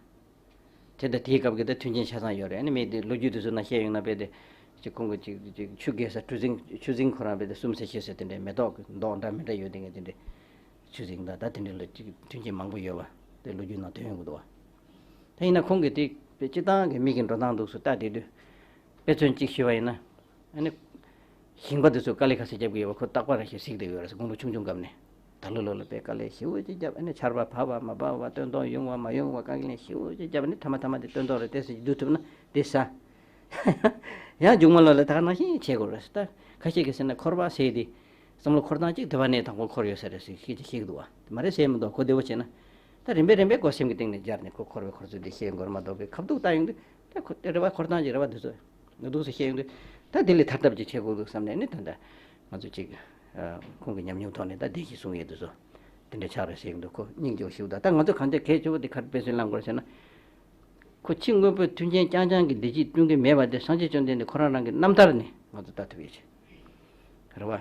དེ་ལྟར་དེའི་སྐབས་ཀྱི་ད་མཐུན་རྐྱེན་ཆ་ཚང་ཡོད་རེད། ཨ་ནི་མི་དེ་ལོ་རྒྱུས་དེ་ཚོ་ནང་བཤད་ཡོང་ན་དཔེ་དེ། ཅིག་ཁོང་གི་ཅིག་ཅིག་ཆུ་རྐྱལ་ས་ཆུ་རྫིང་ཆུ་རྫིང་ཁོ་རང་དཔེ་དེ་གསུམ་ས་ཤེས་ས་དེ་འདྲའི་མེ་ཏོག་གི་མདོག་འདྲ་མི་འདྲ་ཡོད་དེ་ངས་དེ་འདྲའི། ཆུ་རྫིང་དང་ད་དེ་འདྲའི་ལ་ཅིག་མཐུན་རྐྱེན་མང་པོ་ཡོད་པ་དེ་ལོ་རྒྱུས་ནང་ཐོན་ཡོང་གི་འདུག་བ། ད་ཡིན་ན་ཁོང་གིས་དེ་དཔེ་སྤྱིར་བཏང་གི་མི་གི་འགྲོ་སྟངས་འདུག་སུ་ལྟ་བསྡད་དུས། དཔེ་མཚོན་གཅིག་ཞུས་པ་ཡིན་ན། ཨ་ནི། ཞིང་པ་དེ་ཚོ་དཀའ་ལས་ཁ་ཤས་རྒྱབ་ཀྱི་ཡོད་པ་ཁོ་རྟག་པར་ར་ཞིག་གཟིགས་བསྡད་ཡོད་རེད། དགུང་ལོ་ཆུང་ཆུང་སྐབས་ནས། ད་ལོ་ལོ་ལ་དཔེ་དཀའ་ལས་ཞེ་པོ་ཅིག་བརྒྱབ། ཨ་ནི་ཆར་པ་བབས་པ་མ་བབས་པ་སྟོན་ཐོག་ཡོང་བ་མ་ཡོང་བ་དཀའ་ངལ་ཞེ་པོ་ཅིག་བརྒྱབ། ཨ་ནི་ཐ་མ་ཐ་མ་དེ་སྟོན་ཐོག་རེ་ཏོག་ཙམ་བསྡུ་ཐུབ་ན་དེ་ཟ། ཡང་མཇུག་མ་ལོ་ལ་ད་ག་ནང་བཞིན་བྱེད་དགོས་རེད། ད་ཁ་ཤས་ཀྱིས་ཟེར་ན་འཁོར་བ་ཟེར་དེ། བསམ་བློ་འཁོར་སྟངས་གཅིག་དེ་བ་ནས་དང་པོ་འཁོར་ཡོད་ས་རེད་ཟེར་ཤེས་ཀྱི་ཤེས་ཀྱི་འདུག་བ། དེ་མ་རེད་ཟེར་མི་འདུག་ཁོ་བདེ་བོ་བྱས་ན། ད་རིམ་པས་རིམ་པས་ཁོ་སེམས་ཀྱི་གཏིང་ནས་སྦྱར་ནས་ཁོ་འཁོར་བའི་འཁོར་ཚུལ་དེ་ཤེས་དགོས་རེད་མ་གཏོགས་པའི་ཁ་ཐུག་ལྟ་ཡོང་དུས་ད་ཁོ་དེ་རེ་བ་འཁོར་སྟངས་ཀྱི་རེ་བ་འདི་ཚོ་ང་འདུག་སེ་བཤད་ཡོང་དུས་ད་དེ་ལས་ཐར་ཐབས་ཅིག་བྱེད་དགོས་འདུག་བསམ་ནས་ནི་ད་ལྟ་ང་ཚོ་ཅིག་ཁོང་གི་ཉམས་མྱོང་ཐོག་ནས་ད་བདེ་སྐྱིད་སྲུང་ཡས་འདི་ཚོ་དེ་འདྲ་ཆགས་རེད་ཟེར་གྱི་འདུག་ཁོ་སྙིང་རྗེ་བོ་ཞིག་འདུག་ད་ང་ཚོ་གང་ལྟར་གལ་ཆེ་བོ་དེ་ག་རེ་དཔེ་མཚོན་བླང་དགོས་ཟེར་ན། ཁོ་ཕྱི་དངོས་པོའི་མཐུན་རྐྱེན་རྐྱང་རྐྱང་གིས་བདེ་སྐྱིད་བསྐྲུན་གྱི་མེད་པ་དེ་སངས་རྒྱས་བཅོམ་ལྡན་འདས་ཁོ་རང་རང་གི་རྣམ་ཐར་ནས་ང་ཚོ་ལྟ་ཐུབ་ཡོད་ཅེས། རེད་བ།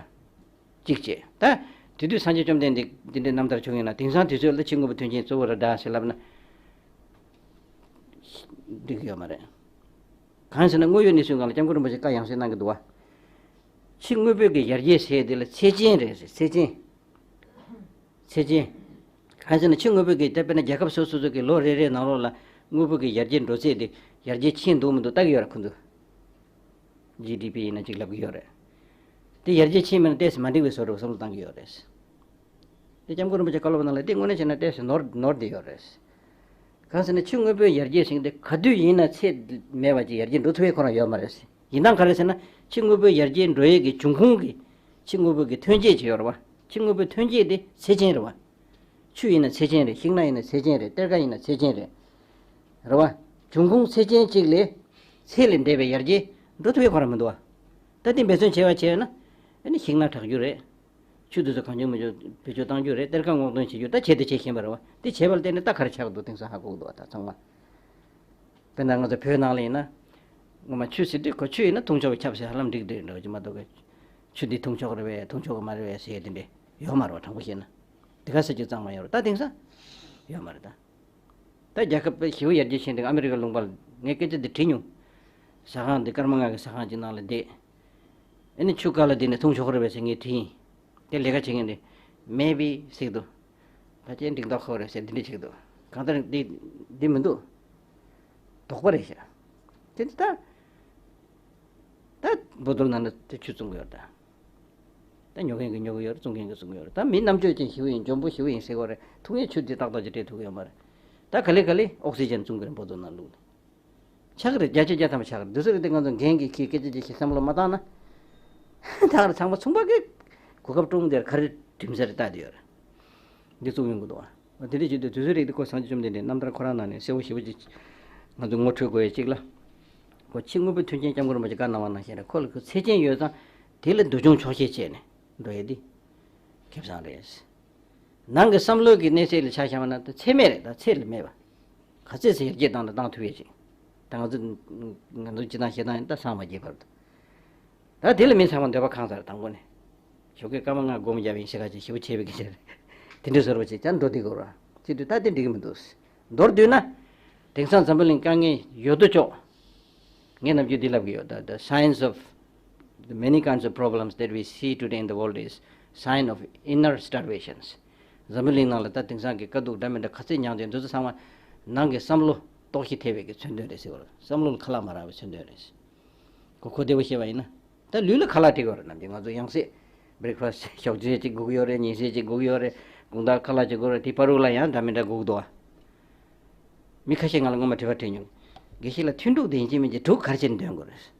གཅིག་བྱས། ད། དེ་དུས་སངས་རྒྱས་བཅོམ་ལྡན་འདས་འདི་འདྲའི་རྣམ་ཐར་བྱུང་ཡོད་ན་དེང་སང་དུས་ཚོད་ལ་ཕྱི་དངོས་པོ་མཐུན་རྐྱེན་གཙོ་བོ་ར་འདྲ་ཞེས་ལབ་ན། འགྲིག་གི་ཡོད་མ་རེད། གང་ཟེར་ན་དངོས་ཡོད་གནས་ཚུལ་སྒང་ལ་སྐྱབས་མགོན་རིན་པོ་ཆེ་བཀའ་ཡང་སེ་གནང་གི་འདུག་བ། ཕྱི་དངོས་པོའི་གི་ཡར་རྒྱས་ཟེར་དེ་ལ་ཚད་ཅན་རེད་ཟེར་ཚད་ཅན། ཚད་ཅན། གང་ཟེར་ན་ཕྱི་དངོས་པོའི་གི་ད་དཔེར་ན་རྒྱལ་ཁབ་སོ་སོ་སོ་གི་ལོ་རེ་རེའི་ནང་ལོགས་ལ་དངོས་པོ་གི་ཡར་རྒྱས་འགྲོ་ཚད་དེ་ཡར་རྒྱས་ཕྱིན་འདུག་མི་འདུག་ལྟ་གི་ཡོད་ར་ཁོ་ཚོས། ཇི་ཌི་པི་ཡིན་ན་ཅིག་ལབ་ཀྱི་ཡོད་རེད། དེ་ཡར་རྒྱས་ཕྱིན་མིན་ན་ཏོག་ཙམ་མ་འགྲིག་པའི་བཟོ་འདྲ་བསམ་བློ་བཏང་གི་ཡོད་རེད། དེ་སྐྱབས་མགོན་རིན་པོ་ཆེ་བཀའ་སློབ་ནང་ལ་དེ་དངོས་གནས་བྱས་ན་ཏོག་ཙམ་ནོར་ནོར་བསྡད་ཡོད་རེད། གང་ཟེར་ན་ཕྱི་དངོས་པོའི་ཡར་རྒྱས་ཟེར་མཁན་དེ་ག་དུས་ཡིན་ན་ཚད་མེད་པ་ཅིག་ཡར་རྒྱས་འགྲོ་ཐུབ་ཡས་ཁོ་རང་ཡོད་མ་རེད། ཡིན་ནའང་ག་རེ་ཟེར་ན་ཕྱི་དངོས་པོའི་ཡར་རྒྱས་འགྲོ་ཡས་ཀྱི་འབྱུང་ཁུངས་ཀྱི་ཕྱི་དངོས་པོ་གི་ཐོན་སྐྱེད་ཅིག་ཡོད་རེད་བ། ཕྱི་དངོས་པོའི་ཐོན་སྐྱེད་དེ་ཚད་ཅན་རེད་བ། ཆུ་ཡིན་ན་ཚད་ཅན་རེད། ཤིང་ནགས་ཡིན་ན་ཚད་ཅན་རེད། གཏེར་ཁ་ཡིན་ན་ཚད་ཅན་རེད། རེད་བ། འབྱུང་ཁུངས་ཚད་ཅན་གཅིག་ལས་ཚད་ལས་འདས་པའི་ཡར་རྒྱས་འགྲོ་ཐུབ་ཡས་ཁོ་རང་མི་འདུག་བ། ད་དེ་འབད་བརྩོན་བྱས་པ་བྱས་ན་ཨ་ནི་ཤིང་ནགས་དྲག་རྒྱུ་རེད། ཆུ་དེ་ཚོ་གང་བྱུང་མི་བྱུང་བེད་སྤྱོད་བཏང་རྒྱུ་རེད། གཏེར་ཁ་སྔོག་འདོན་བྱེད་རྒྱུ་ད་བྱས་དེ་བྱེད་བཞིན་པ་རེད་བ། དེ་བྱས་པ་ལ་བརྟེན་ནས་ད་ག་རེ་ཆགས་འདུག་དེང་སང་ཧ་གོ་གི་འདུག་བ་ད་ཚང་མ། དཔེར་ན་ང་ཚོ་བོད་ནང་ལ་ཡིན་ན། ངོ་མ་ཆུ་ཟེར་དུས་ཁོ་ཆུ་ཡིན་ན་འཐུང་ཆོག་གི་ཁྱབ་ཟེར་ཧ་ལམ་འགྲིག་འགྲིག་འདྲ་བོ་ཅིག་མ་གཏོགས་ཀྱི། ཆུ་འདི་འཐུང་ཆོག་གི་རེད་པས་འཐུང་ཆོག་གི་མ་རེད་པས་ཟེར་ཡས་དེ་འདྲས་ཡོད་མ་རེད་བ་དྲང་པོ་བཤད་ན། དེ་ག་ས་ཅིག་གཙང་མ་ཡོད་རེད། ད་དེང་སང་ཡོད་མ་རེད་ད། ད་རྒྱལ་ཁབ་ཞི་བ་ཡར་རྒྱས་ཕྱིན་དུས་ཨ་མི་རི་ཀ་ལུང་པར་ངས་སྐད་ཆ་འདི་དྲིས་མྱོང་། ཟ་ཁང་འདི་སྐར་མ་ལྔ་གི་ཟ་ཁང་ཅིག་ནང་ལ་བསྡད། ཨ་ནི་ཆུ་ཁ་ལ་བསྡད་ནས་འཐུང་ཆོག་གི་རེད་པས་ཟེར་ངས་དྲིས་ཡིན། དེ་ལས་ཀ་བྱེད་མཁན་དེ་མེ་བི་ཟེར་གི་འདུག་ད་ཅི་འགྲིག་མདོག་ཁ་པོ་རེད་ཟེར་འདི་འདྲ་བྱེད་ཀྱི་འདུག་གང་ལྟར་འདི་འདི་མི་འདུག་དོགས་པ་རེད་ཤག་དེ་ད་ད་བོ་དོལ་ནང་ལ་དེ་ཆུ་བཙོང་གི་ཡོད་རེད་ད། ད་ཉོ་མཁན་གྱིས་ཉོ་གི་ཡོད་རེད། བཙོང་མཁན་གྱིས་བཙོང་གི་ཡོད་རེད། ད་མི་རྣམ་དཔྱོད་ཅན་ཞི་བ་ཡིན། འཇོན་པོ་ཞི་བ་ཡིན་ཟེར་གྱི་ཡོད་རེད། འཐུང་ཡས་ཆུ་འདི་ཏག་ཏག་ཅིག་སྤྲད་ཐུབ་ཀྱི་ཡོད་མ་རེད། ད་ག་ལེ་ག་ལེ་ཨོག་སི་ཇན་བཙོང་གི་རེད། བོ་དོལ་ནང་ལུགས་ནས། ཆགས་ཀྱི་རེད། བརྒྱ་ཆ་བརྒྱ་ཐམ་པ་ཆགས་ཀྱི་རེད། འདི་ཚོ་རེད་དེ་ང་ཚོ་འགན་གྱིས་ཁྱི་སྐད་ཆ་ཅིག་ཞིག་བསམ་བློ་མ་བཏང་ན། ད་ག་རེ་ཚང་མ་ཚོང་པ་གི་གོ་སྐབས་བཀྲོངས་དེར་ག་རེ་གྲིམ་ཟེར་ལྟ་དེ་ཡོད་རེད། འདི་བཙུགས་ཡོང་གི་འདུག་བ། དེ་འདྲ་བྱེད་དུས་དུས་ཚོད་རིགས་དེ་ཁོ་སངས་རྒྱས་བཅོམ་ལྡན་འདས་རྣམ་ཐར་ཁོ་རང་ནང་ནས་གསལ་པོ་ཞེ་པོ་ཅིག་ང་ཚོ་ངོ་འཕྲོད་དགོས་ཡ་གཅིག་ལ། ཁོ་ཕྱི་དངོས་པོའི་མཐུན་རྐྱེན་སྐྱབས་མགོན་རིན་པོ་ཆེ་བཀའ་གནང་བ་ནང་བཞིན་རེད། ཁོ་ལ་ཁོ་ཚད་ཅན་ཡོད་ཙང་དེ་ལ་འདུལ་སྦྱོང་ཆོག་ཤེས་བྱས་ནས་འགྲོ་ཡ་འདི་ཁེ་བཟང་རེད། ནང་གི་བསམ་བློ་གི་གནས་ཚད་ལ་ཆ་བཞག་པ་ན་ད་ཚད་མེད་རེད། ད་ཚད་ལ་མེད་པ། ག་ཚད་ཚད་ཡར་རྒྱས་བཏང་དང་བཏང་ཐུབ་ཡས་ཅིག་ད་ང་ཚོ་ང་ཚོ་སྤྱི་བཏང་བཤད་སྟངས་ཡིན། ད་སངས་མ་རྒྱས་བར་དུ། ད་དེ་ལ་མི་ཚང་མ་འདོད་པ་ཁེངས་ཚར། དང་པོ་ནས་ཞོགས་ཀས་སྐར་མ་ལྔ་སྒོམ་བརྒྱབ་ཡིན་ཞེ་ག་ཅིག་ཞེ་པོ་བྱས་པའི་སྐད་ཆ་རེད། དེ་འདྲའི་བཟོ་འདྲ་ཅིག་ཀྱང་འགྲོ་བསྡད་དགོས་ར། བྱེད་དུས་ད་དེ་འགྲིག་གི་མི་འདུག་མདོར་བསྡུས་ན། དེང་སང་འཛམ་བུ་གླིང་དཀའ་ངལ་ཡོད་དོ་ཅོག་ངས་ནམ་རྒྱུན་འདི་ལབ་ཀྱི་ཡོད། The, the signs of the many kinds of problems that we see today in the world is sign of inner starvations. འཛམ་བུ་གླིང་ནང་ལ་ད་དེང་སང་གི་དཀའ་སྡུག་འདྲ་མི་འདྲ་ག་ཚད་མྱངས་ཏེ་འདུག་ཚོ་ཚང་མ་ནང་གི་བསམ་བློ་ལྟོགས་ཤི་ཐེབས་པའི་གི་མཚོན་དོན་རེད་ཟེར་བ་རེད། བསམ་བློ་ལ་ཁ་ལག་མ་རག་པའི་མཚོན་དོན་རེད། གོ་གོ་བདེ་བོ་བཤད་པ་ཡིན་ན། ད་ལུས་ལ་ཁ་ལག་སྤྲད་ཀྱི་ཡོད་རེད། ནམ་རྒྱུན་ང་ཚོ་ཡང་སེ་breakfast ཞོགས་ཇ་ཅིག་དགོས་ཀྱི་ཡོད་རེད། ཉིན་ཤས་ཅིག་དགོས་ཀྱི་ཡོད་རེད། དགོང་དག་ཁ་ལག་ཅིག་དགོས་རེད། དེ་བར་དུ་ལ་ཡང་འདྲ་མི་འདྲ་དགོས་ཀྱི་འདུག་བ། མི་ཁ་ཤས་ང་ལ་སྔོན་མ་དྲི་བ་དྲིས་མྱོང་། དགེ་བཤེས་ལགས་ཐུན་དྲུག་དེ་ཡིན་གཅིག་མིན་གཅིག་དྲུག་ག་རེ་བྱས་ནས་འདོན་དགོས་རེད།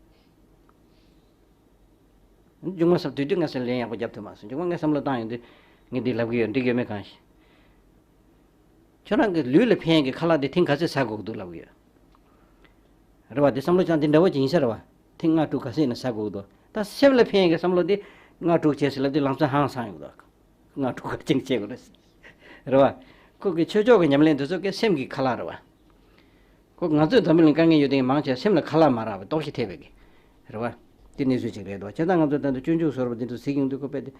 མཇུག་མ་ས་དུས་དུས་ང་ཚོས་ལན་ཡག་པོ་རྒྱབ་ཐུབ་མ་སོང་། མཇུག་མ་ངས་བསམ་བློ་བཏང་ཡོང་དུས་ངས་འདི་ལབ་ཀྱི་ཡོད། འགྲིག་ཡོད་མེད་གང་ཤེས། ཁྱོད་རང་གི་ལུས་ལ་ཕན་གྱི་ཁ་ལག་དེ་ཐེངས་ག་ཚོད་ཟ་དགོས་ཀྱི་འདུག་ལབ་ཀྱི་ཡོད། རེད་བ། དེ་བསམ་བློ་བཅངས་དེ་འདྲ་བོ་ཅིག་ཡིན་ས་རེད་བ། ཐེངས་ལྔ་དྲུག་ག་ཚོད་ཡིན་ན་ཟ་དགོས་ཀྱི་འདུག་ད་སེམས་ལ་ཕན་གྱི་བསམ་བློ་དེ་ལྔ་དྲུག་བྱས་ཟེར་ལབ་དུས་ལམ་སང་ཧང་སང་ཡོང་གི་འདུག་ལྔ་དྲུག་ག་ཅིག་བྱེད་དགོས་རེད། རེད་བ། ཁོ་གི་ཆོས་ཕྱོགས་ཀྱི་ཉམས་ལེན་དེ་ཚོ་གི་སེམས་ཀྱི་ཁ་ལག་རེད་བ། ཁོ་ང་ཚོས་འཛམ་བུ་གླིང་དཀའ་ངལ་ཡོད་དེ་མང་ཆེ་སེམས་ལ་ཁ་ལག་མ་རག་པའི་ལྟོགས་ཤི་ཐེབས་པའི་གི་རེད་བ། དེ་གནས་ཚུལ་ཅིག་རེད་དོ། བྱས་ཙང་ང་ཚོ་ད་ལྟ་སྤྱོད་འཇུག་བཟོ་འདྲ་པོ་འདི་ཚོ་གཟིགས་ཡོང་དུས་ཁོ་དཔེ་དེ།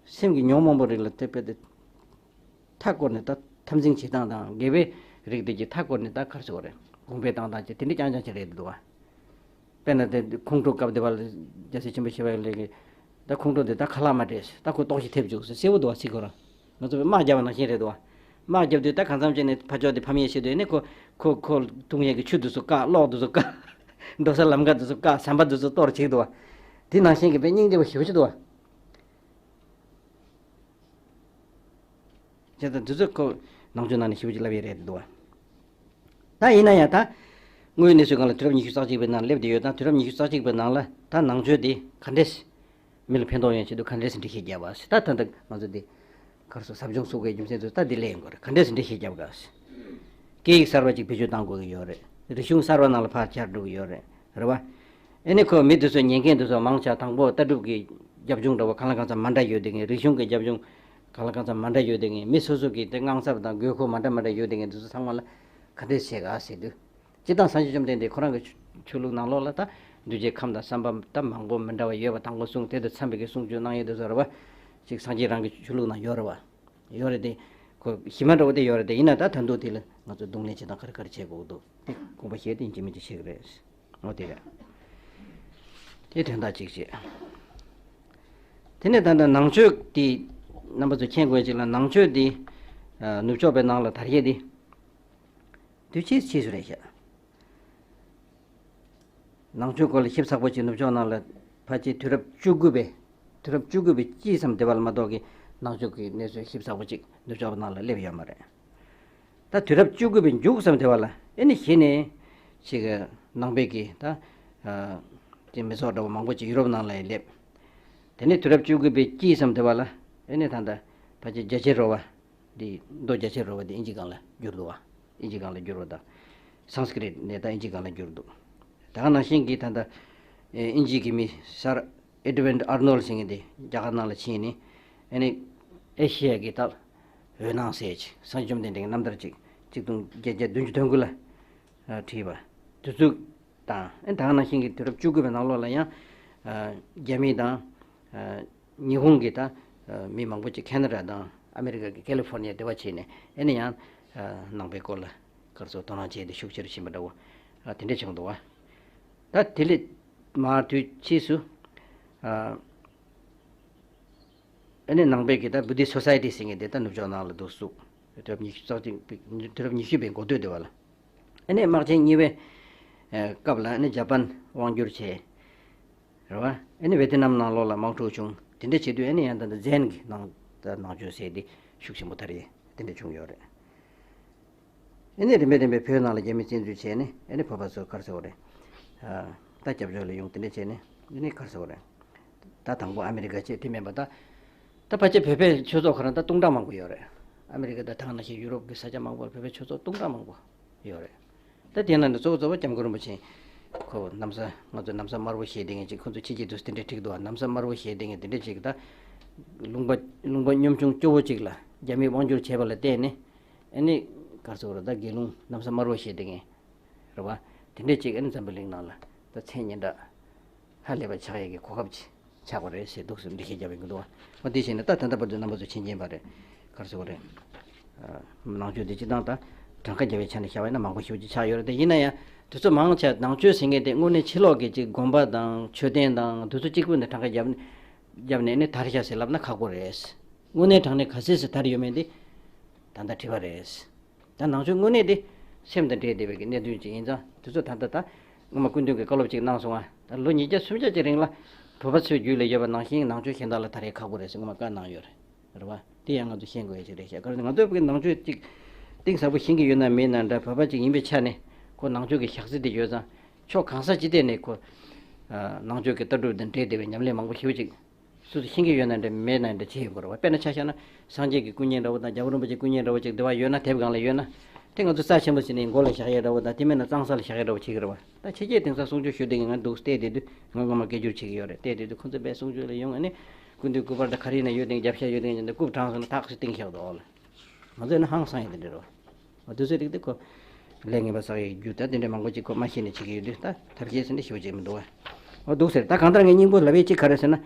སེམས་ཀྱི་ཉོན་མོངས་པ་རིགས་ལ་དེ་དཔེ་དེ། མཐའ་བསྐོར་ནས་ད་འཐབ་འཛིང་བྱེད་སྟངས་དང་དགེ་བའི་རིགས་དེ་གྱི་མཐའ་བསྐོར་ནས་ད་ག་རེ་ཟེར་དགོས་རེད། གོང་འཕེལ་བཏང་སྟངས་ཀྱི་དེ་འདྲ་རྐྱང་རྐྱང་ཅིག་རེད་འདུག་བ། དཔེར་ན་དེ་ཁོང་ཁྲོ་སྐབས་དེ་བ་ལ་རྒྱལ་སྲས་ཆེན་པོ་ཞི་བ་ལྷས་ཀྱིས་ད་ཁོང་ཁྲོ་དེ་ད་ཁ་ལག་མ་སྤྲད། ད་ཁོ་ལྟོགས་ཤི་ཐེབས་བཅུག་ཟེར་གསལ་པོ་འདུག་བ། ཚིག་ཁོ་རང་ང་ཚོ་དཔེ་དམག་རྒྱབ་པ་ནང་བཞིན་རེད་འདུག་བ། དམག་རྒྱབ་དུས་ད་གང་འཚམ་བྱས་ནས་ཕར་ཕྱོགས་དེ་ཕམ་ཡས་བྱེད་དུས་ནི་ཁོ་ཁོ་ཁོ་འཐུང་ཡས་ཀྱི་ཆུ་དེ་ཚོ་བཀག་གློག་དེ་ཚོ་བཀག་འགྲོ་ས་ལམ་ཁ་དེ་ཚོ་བཀག་ཟམ་པ་དེ་ཚོ་གཏོར་བྱེད་འདུག་བ། དེ་ནང་བཞིན་གྱི་དཔེ་སྙིང་རྗེ་པོ་ཞེ་པོ་ཅིག་འདུག་བ། བྱས་ཙང་འདི་ཚོ་ཁོ་ནང་ཆོས་ནང་ནས་ཞེ་པོ་ཅིག་ལབ་ཡས་རེད་འདུག་བ། ད་ཡིན་ན་ཡང་ད། དངོས་ཡོད་གནས་ཚུལ་སྒང་ལ་དུས་རབས་ཉི་ཤུ་རྩ་གཅིག་པའི་ནང་སླེབས་བསྡད་ཡོད་ཙང་། དུས་རབས་ཉི་ཤུ་རྩ་གཅིག་པའི་ནང་ལ་ད་ནང་ཆོས་འདི་ག་འདྲས་མི་ལ་ཕན་ཐོགས་ཡོང་ཆེད་དུ་ག་འདྲས་འགྲེལ་བཤད་བརྒྱབ་པ་ཞིག་ད་ད་ལྟ་ང་ཚོ་འདི་ག་རེ་ཟེར། ཟབ་སྦྱོང་ཚུགས་པའི་རྒྱུ་མཚན་ཚོ་ད་འདི་ལས་ཡོང་གི་རེད། ག་འདྲས་འགྲེལ་བཤད་བརྒྱབ་ག་ཞིག་སྐད་ཡིག་གསར་པ་ཅིག་བེད་སྤྱོད་གཏང་དགོས་ཀྱི་ཡོད་རེད། རིག་གཞུང་གསར་པ་ནང་ལ་ཕར་བཅར་འགྲོ་གི་ཡོད་རེད། རེད་བ། ཨེ་ནི་ཁོ་མི་དེ་ཚོ་ཉན་མཁན་དེ་ཚོ་མང་ཆེ་བ་དང་པོ་ལྟ་གྲུབ་ཀྱི་རྒྱབ་ལྗོངས་འདྲ་བོ་གང་ལ་གང་འཚམ་མ་འདྲ་ཡོད་དེ་ངས། རིག་གཞུང་གི་རྒྱབ་ལྗོངས་གང་ལ་གང་འཚམ་མ་འདྲ་ཡོད་དེ་ངས། མི་སོ་སོ་གི་དེ་དངངས་འཚབ་དང་དགོས་མཁོ་མ་འདྲ་མ་འདྲ་ཡོད་དེ་ངས། དེ་ཚོ་ཚང་མ་ལ་ག་འདྲས་བྱེད་ག་ཟེར་དུས། སྤྱིར་བཏང་སངས་རྒྱས་བཅོམ་ལྡན་འདས་ཁོ་རང་གི་ཆོས་ལུགས་ནང་ལོགས་ལ་ད་འདུས་བྱས་ཁམས་དང་བསམ་པ་ད་མང་པོ་མི་འདྲ་བ་ཡོད་པ་དང་པོ་གསུངས། དེ་དང་འཚམས་པའི་གི་གསུང་ཆོས་གནང་ཡས་དེ་ཚོ་རེད་བ། ཅིག་སངས་རྒྱས་རང་གི་ཆོས་ལུགས་ནང་ཡོད་རེད་བ། ཡོད་རེད་དེ། ཁོ་གཞི་མ་འདྲ་བོ་དེ་ཡོད་རེད་དེ། ཡིན་ན་ད་ད་དུང་དེ་ལ་ང་ཚོ་གདོང་ལེན་བྱེད་སྟངས་ག་རེ་ག་རེ་བྱེད་དགོས་འདུག་དེ་དགོངས་པ་བཞེས་ཏེ་ཡིན་གཅིག་མིན་གཅིག་བྱེད་ཀྱི་རེད། འོ་དེ་རེད། དེ་དོན་དག་གཅིག་བྱས། དེ་ནས་ད་ལྟ་ནང་ཆོས་དེ་རྣམ་པ་ཚོ་མཁྱེན་དགོས་ཅིག་ལ། ནང་ཆོས་དེ་ནུབ་ཕྱོགས་པའི་ནང་ལ་དར་ཡས་དེ་དུས་ཕྱིས་ཕྱིས་སུ་རེད་ཤག་ནང་ཆོས་སྐོར་ལ་ཞིབ་ཚགས་པོ་ཅིག་ནུབ་ཕྱོགས་ནང་ལ་ཕལ་ཆེར་དུས་རབས་བཅུ་དགུ་པའི་དུས་རབས་བཅུ་དགུ་པའི་དཀྱིལ་ཙམ་དེ་བ་ལ་མ་གཏོགས་ཀྱི་ནང་ཆོས་ཀྱི་གནས་ཚུལ་ཞིབ་ཚགས་པོ་ཅིག་ནུབ་ཕྱོགས་ནང་ལ་སླེབས་ཡོད་མ་རེད། ད་དུས་རབས་བཅུ་དགུ་པའི་མཇུག་ཙམ་དེ་བ་ལ་ཨེ་ནི་གཞི་ནས་ཅིག་ནང་པའི་གི་ད་ཅིག་མི་ཚོགས་འདྲ་བོ་མང་པོ་ཅིག་ཡུ་རོབ་ནང་ལ་ཡང་སླེབས། དེ་ནས་དུས་རབས་བཅུ་དགུ་པའི་དཀྱིལ་ཙམ་དེ་བ་ལ་ཨེ་ནི་ད་ལྟ་ཕལ་ཆེར་རྒྱ་ཆེར་རོ་བ། འདི་མདོ་རྒྱ་ཆེར་རོ་བ་འདི་ཨིན་ཇི་སྒང་ལ་བསྒྱུར་འདུག་བ། ཨིན་ཇི་སྒང་ལ་བསྒྱུར་བ་དང་། སཾ་སྐྲྀཏ་ནས་ད་ཨིན་ཇི་སྒང་ལ་བསྒྱུར་འདུག་ད་ག་ནང་བཞིན་གྱི་ད་ལྟ་ཨིན་ཇི་གི་མི་སར་ཨེ་ཌི་ཝིན་ཨར་ནོལ་ཟེར་མཁན་དེ་རྒྱ་གར་ནང་ལ་ཕྱིན་ནས་ཨ་ནི་ཨེ་ཤི་ཡ་གི་ད་འོད་སྣང་ཟེར་ཅིག་སངས་རྒྱས་བཅོམ་ལྡན་འདས་ཀྱི་རྣམ་ཐར་ཅིག་གཅིག་སྟོང་བརྒྱད་བརྒྱ་བདུན་ཅུ་དོན་དགུ་ལ་བྲིས་པ། དེ་ཚོ་དང་། ཨ་ནི་ད་ག་ནང་བཞིན་གྱི་དུས་རབས་བཅུ་དགུ་པའི་ནང་ལོགས་ལ་ཡང་རྒྱ་མི་དང་ཉི་ཧོང་གི་ད་མི་མང་པོ་ཅིག་ཁེ་ན་ཌ་དང་ ཨ་མེ་རི་ཀ་གི་ཀེ་ལི་ཧྥོར་ནི་ཡ་དེ་བ་བྱས་ནས་ཨེ་ནི་ཡང་ནང་པའི་སྐོར་ལ་ག་རེ་ཟེར་དོ་སྣང་བྱས་ཏེ་ཤུགས་ཆེ་རུ་ཕྱིན་པ་འདྲ་བོ་དེ་འདྲས་བྱུང་འདུག་བ། དེ་འདྲས་མར་དུས་ཕྱིས་སུ་ཨ་ནི་ནང་པའི་གི་ད་བུ་དིསྟ་སོ་སའི་ཊི་ཟེར་མཁན་དེ་ད་ནུབ་ཕྱོགས་ནང་ལ་འདུག་བཙུགས། དུས་རབས་ཉི་ཤུ་རྩ་གཅིག་དུས་རབས་ཉི་ཤུ་པའི་འགོ་སྟོད་དེ་བ་ལ། ཨ་ནི་དམག་ཆེན་གཉིས་པའི་སྐབས་ལ་ཨ་ནི་ཇ་པན་དབང་བསྒྱུར་བྱས། རེད་བ། ཨ་ནི་ཝེ་ཏི་ནམ་ནང་ལོགས་ལ་དམག་འཁྲུག་བྱུང་། དེ་འདྲ་བྱེད་དུས་ཨ་ནི་ཡང་ད་ལྟ་ཛེན་གྱི་ནང་ད་ནང་ཆོས་ཟེར་དེ་ཤུགས་ཆེན་པོ་དར་ཡས་དེ་འདྲ་བྱུང་ཡོད་རེད། ཨ་ནི་རིམ་པས་རིམ་པས་བོད་ནང་ལ་རྒྱ་མི་བཙན་འཛུལ་བྱས་ནས་ཨ་ནི་བོད་པ་ཚོ་ག་རེ་ཟེར་དགོས་རེད། ད་སྐྱབས་བཅོལ་ལ་ཡོང་དེ་འདྲ་བྱས་ནས་ཨ་ནི་ག་རེ་ཟེར་དགོས་རེད། ད་དང་པོ་ཨ་མི་རི་ཀ་བྱས་དེ་མིན་པ་ད། ད་ཕལ་ཆེར་བོད་པའི་ཆོས་ཚོགས་ཁོ་རང་ད་སྟོང་ཕྲག་མང་པོ་ཡོད་རེད། ཨ་མི་རི་ཀ་དང་ད་ག་ནང་བཞིན་ཡུ་རོབ་ཀྱི་ས་ཆ་མང་པོར་བོད་པའི་ཆོས་ཚོགས་སྟོང་ཕྲག་མང་པོ་ཡོད་རེད། ད་དེ་ནང་ནས་གཙོ་བོ་གཙོ་བོ་སྐྱབས་མགོན་རིན་པོ་ཆེ་ཁོ་གནམ་ས་ང་ཚོ་གནམ་ས་དམར་པོ་ཞེས་བསྡད་མཁན་ཅིག་ཁོ་ཚོ་ཕྱི་རྒྱལ་དུ་དེ་འདྲས་ཁྲིད་འདུག་བ། གནམ་ས་དམར་པོ་ཞེས་བསྡད་མཁན་དེ་འདྲས་ཅིག་ད་ལུང་པ་ལུང་པ་གཉོམ་ཆུང་སྐྱོ་བོ་ཅིག་ལ་རྒྱ་མིས་དབང་བསྒྱུར་བྱས་པ་ལ་བརྟེན་ནས་ཨ་ནི་ག་རེ་ཟེར་དགོས་རེད། ད་དགེ་སློང་གནམ་ས་དམར་པོ་ཞེས་བསྡད་མཁན་རེད་བ། དེ་འདྲས་ཅིག་ཨ་ནི་འཛམ་བུ་གླིང་ནང་ལ་ད་མཚན་སྙན་གྲགས་ཧ་ལས་པ་ཆགས་ཡས་ཀྱི་གོ་སྐབས་ཅིག་ཆགས་པ་རེད་ཟེར་འདུག་སེ་འགྲེལ་བཤད་རྒྱབ་ཡོང་གི་འདུག་བ། འོ་དེ་བྱས་ནས་ད་ད་ལྟ་བར་དུ་རྣམ་པ་ཚོ་མཁྱེན་མཁྱེན་པ་རེད། ག་རེ་ཟེར་དགོས་རེད། ནང་ཆོས་འདི་སྤྱིར་བཏང་ད་གྲངས་ཀ་བརྒྱབ་པའི་ཆ་ནས་བཞག་པ་ཡིན་ན་མང་པོ་ཞེ་པོ་ཅིག་ཆགས་ཡོད་རེད། དེ་ཡིན་ན་ཡང་དེ་ཚོ་མང་ཆེ་ནང་ཆོས་ཟེར་མཁན་དེ་དངོས་གནས་ཕྱི་ལོགས་ཀྱི་ཅིག་དགོན་པ་དང་མཆོད་རྟེན་དང་དེ་ཚོ་གཅིག་པུ་ནས་གྲངས་ཀ་བརྒྱབ་བརྒྱབ་ནས་ནི་དར་ཤག་ཟེར་ལབ་ན་ཁག་པོ་རེད། དངོས་གནས་དྲང་གནས་ག་ཚད་ཟེར་དར་ཡོད་མེད་འདི་ད་ལྟ་དྲི་བ་རེད། ད་ནང་ཆོས་དངོས་གནས་དེ་སེམས་དང་འབྲེལ་བསྡད་པའི་གི་གནད་དོན་ཅིག་ཡིན་ཙང་དེ་ཚོ་ད་ལྟ་ད་སྔོན་མ་སྐུ་མདུན་གྱིས་བཀའ་སློབ་ཅིག་གནང་སོང་ང་། ད་ལོ་ཉིས་བརྒྱ་སུམ་བརྒྱ་ཅིག་རིང་ལ་བོད་པ་ཚོའི་རྒྱུད་ལ་ཡོད་པ་ནང་བཞིན་ནང་ཆོས་གཞན་དག་ལ་ད་རེས་ཁག་པོ་རེད་ཟེར་སྔོན་མ་བཀའ་གནང་ཡོད་རེད། རེད་བ། དེ་ཡང་ང་ཚོ་ཤེས་དགོས་ཡ་ཅིག་རེད་ཤག་ག་རེ་ང་ཚོའི་བོད་ཀྱི་ནང་ཆོས་ཅིག་གཏིང་ཟབ་པོ་ཤེས་ཀྱི་ཡོད་ན་མེད་ན་འདྲ། བོད་པ་ཅིག་ཡིན་པའི་ཆ་ནས་ཁོ་ནང་ཆོས་ཀྱི་ཞག་རྩི་དེ་ཡོད་ཙང་ཕྱོགས་གང་ས་ཅི་ཐད་ནས་ཁོ་ནང་ཆོས་ཀྱི་ལྟ་གྲུབ་དང་འབྲེལ་བསྡད་པའི་ཉམས་ལེན་མང་པོ་ཞེ་པོ་ཅིག་སུ་ཤེས་ཀྱི་ཡོད་ན་འདྲ་མེད་ན་འདྲ་བྱེད་ཡོང་གི་རེད་བ། དཔེར་ན་ཆ་བཞག་ན་སངས་རྒྱས་ཀྱི་སྐུ་བརྙན་འདྲ་བོ་དང་རྒྱལ་བ་རིན་པོ་ཆེའི་སྐུ་བརྙན་འདྲ་བོ་ཅིག་འདི་བ་ཡོད་ན་དེབ་སྒང་ལ་ཡོད་ན་དེ་ང་ཚོ་རྩ་ཆེན་པོ་བྱས་ནས་མགོ་ལ་བཞག་ཡས་འདྲ་བོ་དང་དེ་མིན་ན་གཙང་ས་ལ་བཞག་ཡས་འདྲ་བོ་བྱེད་ཀྱི་རེད་བ། ད་ཕྱི་རྒྱལ་དེང་སང་གསུང་ཆོས་ཞུ་བསྡད་མཁན་ང་འདུག་བལྟས་བསྡད་དུས་ང་སྔོན་མ་སྐད་སྒྱུར་བྱེད་ཀྱི་ཡོད་རེད། བལྟས་བསྡད་དུས་ཁོ་ཚོ་དཔེ་གསུང་ཆོས་ལ་ཡོང་ཨ་ནི་སྐུ་མདུན་སྐུ་པར་དང་ག་རེ་ཡིན་ན་ཡོད་དེ་རྒྱབ་ཤ་ཡོད་དེ་འདི་རྐུབ་དྲངས་སོང་ན་ཐག་ཆོད་གཏིང་ཤག་འདུག་ཨོ་ལ། ང་ཚོ་ཡིན་ན་ཧང་སང་ཡོད་དེ་འདྲ་རེད་བ། དུས་ཚོད་རིག་དེ་ཁོ་ལས་ངན་པ་བསགས་ཡོད་རྒྱུ་ད་དེ་འདྲ་མང་པོ་ཅིག་ཁོ་མ་ཤེས་ནས་བྱེད་ཀྱི་ཡོད་དུས་ད་ཐབས་ཤེས་ཟེར་ནས་ཞེ་པོ་ཅིག་མི་འདུག་བ། འོ་འདུག་ཟེར། ད་གང་ལྟར་ངས་སྙིང་པོ་ལབ་ཡས་ཅིག་ག་རེ་ཟེར་ན།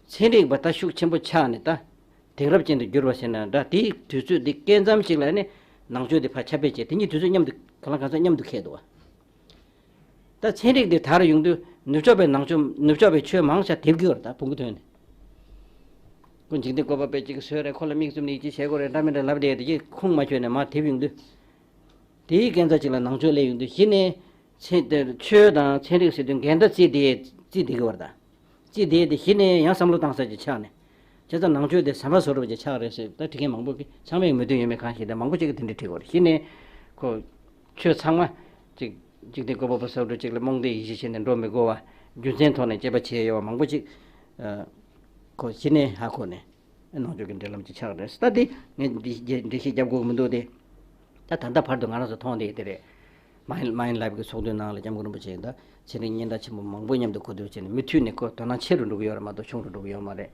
ཚན་རིག་པ་ད་ཤུགས་ཆེན་པོ་ཆགས་ནས་ད་དེང་རབས་ཅན་དུ་གྱུར་བ་ཟེར་ན་འདྲ། དེའི་དུས་ཚོད་འདི་སྐས་འཛེགས་ཅིག་ལ་ནི་ནང་ཆོས་འདི་ཕར་ཁྱབ་སྤེལ་བྱས་དེ་གཉིས་དུས་ཚོད་མཉམ་དུ་གང་ལ་གང་འཚམ་མཉམ་དུ་འཁེལ་འདུག་བ། ད་ཚན་རིག་འདི་དར་ཡོང་དུས་ནུབ་ཕྱོགས་པའི་ནང་ཆོས་ནུབ་ཕྱོགས་པའི་ཆོས་མང་ཆེ་དེབ་སྒྱུར་ད་བོང་གུ་ཐོན་ནས། ཁོ་འཇིག་རྟེན་བཀོད་པ་དཔེ་གཅིག་བཟོས་རེད། ཁོ་ལ་མིག་བཙུམ་ནས་ཅི་བྱེད་དགོས་རེད་འདྲ་མི་འདྲ་ལབ་བསྡད་དེ་ཁུངས་མ་ཆོད་ནས་མར་དེབ་ཡོང་དུས། དེའི་སྐས་འཛེགས་ཅིག་ལ་ནང་ཆོས་སླེབས་ཡོང་དུས་གཞི་ནས་ཚན་ཆོས་དང་ཚན་རིག་ཟེར་དུས་འགལ་ཟླ་བརྩིས་བསྡད་བརྩིས་བསྡད་ཀྱི་བར་དང་། བརྩིས་བསྡད་དེ་གཞི་ནས་ཡང་བསམ་བློ་བཏང་ས་ཅིག་ཆགས་ནས། བྱས་ཙང་ནང་ཆོས་དེ་ཟམ་པ་བཟོ་འདྲ་ཅིག་ཆགས་རེད་ཟེར་ད་དྲི་མཁན་མང་པོ་གིས་ཚང་མས་མོས་མཐུན་ཡོད་མེད་གང་ཤེས་ད་མང་པོ་ཅིག་གིས་དེ་འདྲ་དྲི་གི་ཡོད་རེད། གཞི་ནས་ཁོ་ཆོས་ཚང་མ་ཅིག་འཇིག་རྟེན་བཀོད་པ་པོ་བཟོ་འདྲ་ཅིག་ལ་རྨོངས་དད་ཡིད་ཆེས་བྱས་ནས་འགྲོ་མི་དགོས་པ་རྒྱུ་མཚན་ཐོག་ནས་དཔྱད་པ་བྱས་ཡོད་པ་མང་པོ་ཅིག་ཁོ་གཞི་ནས་ཧ་གོ་ནས། ནང་ཆོས་ཀྱི་འབྲེལ་ལམ་ཅིག་ཆགས་རེད། ད་དེ་ངས་འགྲེལ་བཤད་རྒྱབ་དགོས་མི་འདུག་སྟེ། ད་ད་ལྟ་བར་དུ་ང་རང་ཚོ་མཐོང་བསྡད་དེ་རེད། མའིན་མའིན་ལབ་ཀྱི་ཚོགས་འདུའི་ནང་ལ་སྐྱབས་མགོན་རིན་པོ་ཆེ་ད་ཚན་རིག་སྙན་གྲགས་ཆེན་པོ་མང་པོ་མཉམ་དུ་གོ་བསྡུར་བྱས་ནས་མུ་མཐུད་ནས་ཁོ་དོ་སྣང་ཆེ་རུ་འགྲོ་གི་ཡོད་རེད་མ་གཏོགས་ཆུང་རུ་འགྲོ་གི་ཡོད་མ་རེད།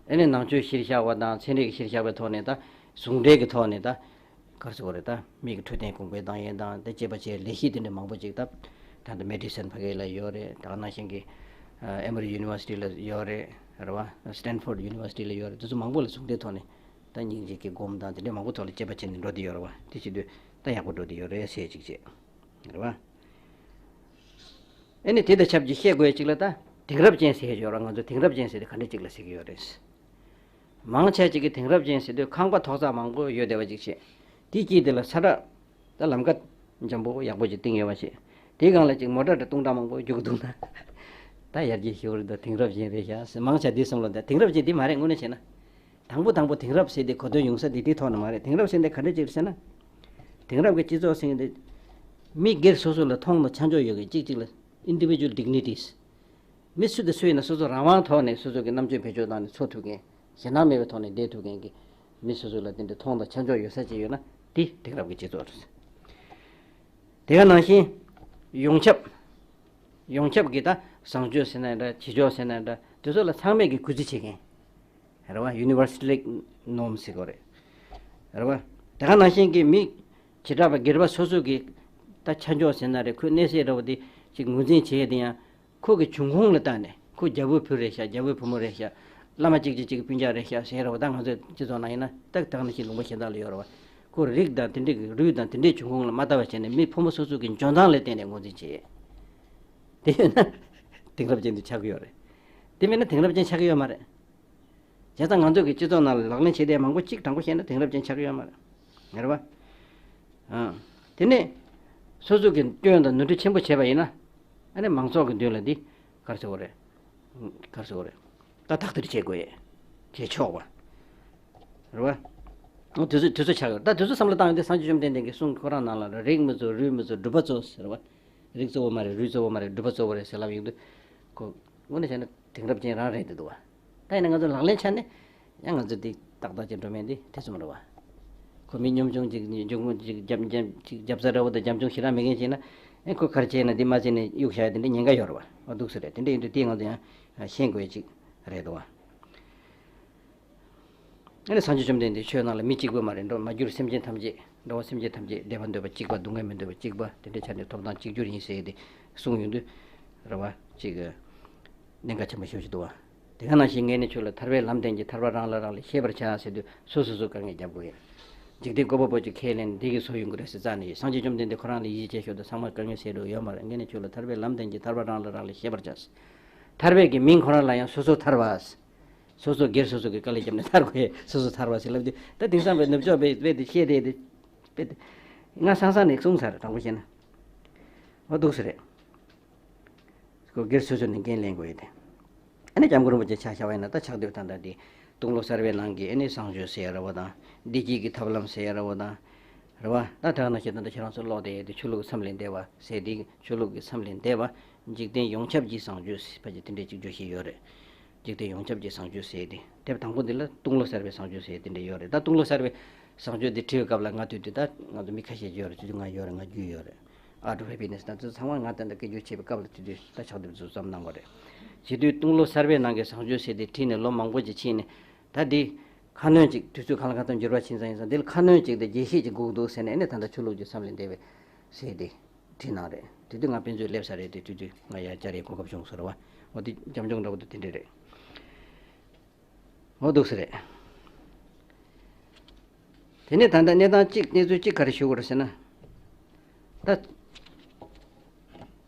ཨ་ནི་ནང་ཆོས་གཞིར་བཞག་པ་དང་ཚན་རིག་གཞིར་བཞག་པའི་ཐོག་ནས་ད་ཟུང་འབྲེལ་གྱི་ཐོག་ནས་ད། ག་རེ་ཟེར་དགོས་རེད་ད། མི་གི་འཕྲོད་བསྟེན་གོང་འཕེལ་བཏང་ཡས་དང་དེ་བྱེད་པ་བྱས་ལས་གཞི་དེ་འདྲ་མང་པོ་ཅིག་ད། ད་ལྟ་མེ་ཌི་སན་ཕ་གི་ལ་ཡོད་རེད། ད་ག་ནང་བཞིན་གྱི་ཨེ་མོ་རི་ཡུ་ནི་ཝར་སི་ཊི་ལ་ཡོད་རེད། རེད་བ། སི་ཊན་ཕོར་ཌི་ཡུ་ནི་ཝར་སི་ཊི་ལ་ཡོད་རེད། དེ་ཚོ་མང་པོ་ལ་ཟུང་འབྲེལ་ཐོག་ནས་ད་སྙིང་རྗེ་གི་སྒོམ་དང་དེ་འདྲ་མང་པོ་ཐོག་ལ་དཔྱད་པ་བྱས་ནས་འགྲོ་བསྡད་ཡོད་རེད་བ། དེ་བྱེད་དུས་ད་ཡག་པོ་འགྲོ་བསྡད་ཡོད་རེད་ཟེར་ཅིག་བྱས། རེད་བ། ཨ་ནི་དེ་དང་ཆབས་ཅིག་བཤད་དགོས་ཅིག་ལ་ད་དེང་རབས་ཅན་ཟེར་ཡོད་རེད། ང་ཚོ་དེང་རབས་ཅན་ཟེར་དེ་ག་འདྲ་ཅིག་ལ་ཟེར་གྱི་ཡོད་རེད། མང་ཆེ་ཅིག་གིས་དེང་རབས་ཅན་ཟེར་དུས་ཁང་པ་ཐོག་བརྩེགས་མང་པོ་ཡོད་བསྡད་པ་ཅིག་བྱས། དེའི་དཀྱིལ་དེ་ལ་ས་བཀྲ། ད་ལམ་ཀ་འཇམ་པོ་ཡག་པོ་ཅིག་བཏིང་ཡོད་པ་ཅིག་དེའི་སྒང་ལ་ཅིག་མོ་ཊ་འདྲ་སྟོང་ཕྲག་མང་པོ་རྒྱུག་འདུག་ན། ད་ཡར་རྒྱས་ཞུ་བར་ད་དེང་རབས་ཅན་རེད་ཤག་ཟེར་མང་ཆེ་འདི་བསམ་བློ་ད་དེང་རབས་ཅན་འདི་མ་རེད། དངོས་གནས་བྱས་ན། དང་པོ་དང་པོ་དེང་རབས་ཟེར་དེ་གོ་དོན་ཡོང་ས་འདི་དེའི་ཐོག་ནས་མ་རེད། དེང་རབས་ཟེར་འདི་ག་འདྲ་ཅིག་རེད་ཟེར་ན། དེང་རབས་ཀྱི་སྤྱི་ཚོགས་ཟེར་འདི། མི་སྒེར་སོ་སོ་ལ་མཐོང་དང་ཆ་འཇོག་ཡོད་མཁན་གཅིག་གཅིག་ལ་individual dignities། མི་སུ་དང་སུ་ཡིན་ན་སོ་སོ་རང་དབང་ཐོག་ནས་སོ་སོ་གི་རྣམ་དཔྱོད་བེད་སྤྱོད་བཏང་ནས་འཚོ་ཐུབ་མཁན། ཞེད་སྣང་མེད་པའི་ཐོག་ནས་བསྡད་ཐུབ་མཁན་གྱི་མི་སོ་སོ་ལ་དེ་འདྲའི་མཐོང་དང་ཆ་འཇོག་ཡོད་ས་ཅིག་ཡོད་ན་དེ་དེང་རབས་ཀྱི་སྤྱི་ཚོགས་རེད། དེ་ག་ནང་བཞིན་ཡོངས་ཁྱབ། ཡོངས་ཁྱབ་ཀྱི་ད་བཟང་སྤྱོད་ཟེར་ན་འདྲ་བྱེད་ཕྱོགས་ཟེར་ན་འདྲ་དེ་ཚོ་ལ་ཚང་མས་ཀྱི་གུས་བརྩི་བྱེད་མཁན། རེད་བ། ཡུ་ནི་ཝར་སལ་ནོརམ་ཟེར་དགོས་རེད། རེད་བ། དེ་ག་ནང་བཞིན་གྱི་མི་བྱེ་བྲག་པ་སྒེར་པ་སོ་སོ་གི་ད་ཆ་འཇོག་ཟེར་ན་རེད། ཁོའི་གནས་ཚད་འདྲ་བོ་དེ་ཅིག་ངོས་འཛིན་བྱེད་ཡས་དེ་ཡང་ཁོ་གི་འབྱུང་ཁུངས་ལ་བལྟས་ནས་ཁོ་རྒྱ་བོའི་བུ་རེད་ཤག་རྒྱ་བོའི་བུ་མོ་རེད་ཤག་བླ་མ་གཅིག་གཅིག་གཅིག་གི་སྤུན་ཀྱག་རེད་ཤག་ཟེར་རོ། ད་ང་ཚོའི་སྤྱི་ཚོགས་ནང་ཡིན་ན་ཏག་ཏག་ནི་ཞིག་ལུང་པ་གཞན་དག་ལ་ཡོད་རེད་བ། ཁོ་རིགས་དང་དེ་འདྲའི་གི་རུས་དང་དེ་འདྲའི་འབྱུང་ཁུངས་ལ་མ་ལྟ་བ་བྱས་ནས་མི་ཕོ་མོ་སོ་སོ་གི་འཇོན་ཐང་ལ་བརྟེན་ནས་ངོས་འཛིན་བྱེད། དེ་ཡོད་ན་དེང་རབས་ཅན་དུ་ཆགས་ཀྱི་ཡོད་རེད། དེ་མེད་ན་དེང་རབས་ཅན་ཆགས་ཀྱི་ཡོད་མ་རེད། བྱས་ཙང་ང་ཚོ་གི་སྤྱི་ཚོགས་ནང་ལ་ལག་ལེན་བྱེད་བསྡད་མང་པོ་གཅིག་དྲང་པོ་བཤད་ན་དེང་རབས་ཅན་ཆགས་ཀྱི་ཡོད་མ་རེད། རེད་བ། ཨ། དེ་ནས་སོ་སོ་གི་སྐྱོན་དང་ནོར་འཁྲུལ་ཆེན་པོ་བྱས་པ་ཡིན་ན། ཨ་ནི་མང་ཚོགས་ཀྱི་མདུན་ལ་འདི་ག་རེ་ཟེར་དགོས་རེད། ག་རེ་ཟེར་དགོས་རེད། ད་དག་ཐེར་བྱེད་དགོས་ཡས། བྱེད་ཆོག་པ། རེད་བ། དུས་ཚོད་དུས་ཚོད་ཆགས་ཡོད། ད་དུས་ཚོད་བསམ་བློ་བཏང་ཡོང་དུས་སངས་རྒྱས་བཅོམ་ལྡན་འདས་ཀྱི་གསུང་ཁོ་རང་ནང་ལ་རིགས་མི་གཙོ་རུས་མི་གཙོ་སྒྲུབ་པ་གཙོ་ཟེར་བ། རིགས་གཙོ་བོ་མ་རེད། རུས་གཙོ་བོ་མ་རེད། སྒྲུབ་པ་གཙོ་བོ་རེད་ཟེར་ལབ་ཡོང་དུས། ཁོ་དངོས་གནས་བྱས་ན་དེང་རབས་ཅན་རང་རེད་འདུག་བ། ད་ཡིན་ན་ང་ཚོ་ལག་ལེན་ཆ་ནས་ཡང་ང་ཚོ་འདི་ཏག་ཏག་ཅིག་འགྲོ་མེད་འདི་ཐེ་ཚོམ་རེད་བ། ཁོ་མི་ཉམ་ཆུང་ཅིག་འབྱུང་ཁུངས་ཅིག་རྒྱབ་རྒྱབ་ཅིག་རྒྱབ་རྩ་འདྲ་བོ་དང་རྒྱབ་ལྗོངས་ཞེ་དྲག་མེད་མཁན་ཅིག་ན། ཨེ་ཁོ་ག་རེ་བྱས་ན་འདི་མ་བྱས་ནས་གཡུག་བཞག་ཡ་དེ་འདྲ་ཉེན་ཁ་ཡོད་རེད་བ། འོ་འདུག་ས་རེད། དེ་འདྲ་ཡིན་དུས་དེ་ང་ཚོ་ཡང་ཤེས་དགོས་ཡ་ཅིག་རེད་འདུག་བ། ཨ་ནི་སངས་རྒྱས་བཅོམ་ལྡན་འདས་ཆོས་ནང་ལ་མི་གཅིག་པུ་མ་རེད། འགྲོ་མ་གྱུར་སེམས་ཅན་ཐམས་ཅད། འགྲོ་བ་སེམས་ཅན་ཐམས་ཅད་བདེ་བ་འདོད་པ་གཅིག་པ། སྡུག་བསྔལ་མི་འདོད་པ་གཅིག་པ། དེ་འདྲའི་ཆ་ནས་ཐོབ་ཐང་གཅིག་གྱུར་ཡིན་ཟེར་ཏེ་གསུངས་ཡོང་དུས་རེད་བ། གཅིག་གནད་འགག་ཆེན་པོ་ཞེ་པོ་ཅིག་འདུག་བ། དེ་ག་ནང་བཞིན་ངས་ནི་ཁྱོད་ལ་ཐར་པའི་ལམ་བསྟན་གྱི་ཐར་པ་རང་ལ་རང་ལ་ཤེས་པར་བྱ་ཟེར་དུས་སོ་སོ་སོ་དཀའ་ངལ་རྒྱབ་དགོས་ཡིན། འཇིག་རྟེན་བཀོད་པ་པོ་ཅིག་ཁས་ལེན་འདི་གིས་བཟོ་ཡོང་གི་རེད་ཟེར་རྩ་ནས་ཡིན། སངས་རྒྱས་བཅོམ་ལྡན་འདས་ཁོ་རང་ལ་ཡིད་ཆེས་ཤོར་དུས་ཚང་མ་དཀའ་ངལ་སེལ་འགྲོ་ཡོད་མ་རེད། ངས་ནི་ཁྱོད་ལ་ཐར་པའི་ལམ་བསྟན་གྱི་ཐར་པ་རང་ལ་རང་ལ་ཤེས་པར་བྱ། ཐར་པའི་གི་མིང་ཁོ་རང་ལ་ཡང་སོ་སོ་ཐར་པ། སོ་སོ་སྒེར་སོ་སོ་གི་དཀའ་ལས་བརྒྱབ་ནས་ཐར་དགོས། སོ་སོ་ཐར་བ་ཟེར་ལབ་དུས་ད་དེང་སང་བའི་ནུབ་ཕྱོགས་པའི་དཔེ་དེ་བཤད་དེ་དེ་དཔེ་དེ་ང་སང་སང་ནས་གསུངས་ཚར། དྲང་པོ་བཤད་ན་འོ་འདུག་ས་རེད། ཁོ་སྒེར་སོ་སོ་ནས་འགན་ལེན་དགོས་ཡོད་དེ། ཨ་ནི་སྐྱབས་མགོན་རིན་པོ་ཆེ་ཆ་བཞག་པ་ཡིན་ན་ད་ཆགས་སྡོད་ད་ལྟ་དེ་སྟོང་ལོ་གསར་པའི་ནང་གི་ཨ་ནི་བཟང་སྤྱོད་ཟེར་ཡ་ར་བ་དང་བདེ་སྐྱིད་ཀྱི་ཐབས་ལམ་ཟེར་ཡ་ར་བ་དང་། རེད་བ། ད་དེ་ག་ནང་བཞིན་ད་ལྟ་ཁྱེད་རང་ཚོ་ཀློག་བསྡད་ཡོད་དེ་ཆོས་ལུགས་མཚམས་ལས་འདས་པ་ཟེར་དེ་ཆོས་ལུགས་ཀྱི་མཚམས་ལས་འདས་པ། འཇིག་རྟེན་ཡོངས་ཁྱབ་ཀྱི་བཟང་སྤྱོད་ཟེར་ཕལ་ཆེར་དེ་འདྲའི་གཅིག་བརྗོད་བཞིན་ཡོད་རེད། འཇིག་རྟེན་ཡོངས་ཁྱབ་ཀྱི་བཟང་སྤྱོད་ཟེར་དེ་དེབ་དང་པོ་འདི་ལ་སྟོང་ལོ་གསར་པའི་བཟང་སྤྱོད་ཟེར་དེ་འདྲ་ཡོད་རེད། ད་སྟོང་ལོ་གསར་པའི་བཟང་སྤྱོད་འདི་བྲིས་པའི་སྐབས་ལ་ང་དུས་དུས་ད་ང་ཚོ་མི་ཁ་ཤས་ཡོད་རེད། དུས་དུས་ང་ཡོད་རེད། ང་རྒྱུས་ཡོད་རེད། Art of Happiness ད་ཚོ་ཚང་མ་ང་ད་ལྟ་སྐད་སྒྱུར་བྱེད་པའི་སྐབས་ལ་དུས་དུས་ད་ཕྱག་དེབ་ཚོ་བརྩམས་གནང་བ་རེད། བྱེད་དུས་སྟོང་ལོ་གསར་པའི་ནང་གི་བཟང་སྤྱོད་ཟེར་དེ་བྲིས་ནས་ལོ་མང་པོ་ཅིག་ཕྱིན་ནས། ད་འདི་ཁ་སྣོན་ཅིག་དུས་ཚོད་གང་ལ་གང་འཚམ་འགྱུར་བ་ཕྱིན་ཙང་ཡིན་ཙང་འདི་ལ་ཁ་སྣོན་ཅིག་དང་རྒྱས་བཤད་ཅིག་དགོས་འདུག་ཟེར་ནས་ཨ་ནི་ད་ལྟ་ཆོས་ལུགས་ཀྱི་མཚམས་ལས་འདས་པའི་ཟེར་དེ་བྲིས་གནང་རེད། དེ་དུས་ང་དཔེ་མཛོད་སླེབས་ས་རེད་དེ་དུས་དུས་ང་ཡར་བཅར་ཡའི་གོ་སྐབས་བྱུང་ཟེར་བ། འོ་དེ་རྒྱབ་ལྗོངས་འདྲ་བོ་དེ་དེ་འདྲ་རེད། འོ་འདུག་ས་རེད། དེ་ནས་ད་ལྟ་གནས་སྟངས་གཅིག་གནས་ཚུལ་གཅིག་ག་རེ་ཞུ་དགོས་རེད་ཟེར་ན། ད་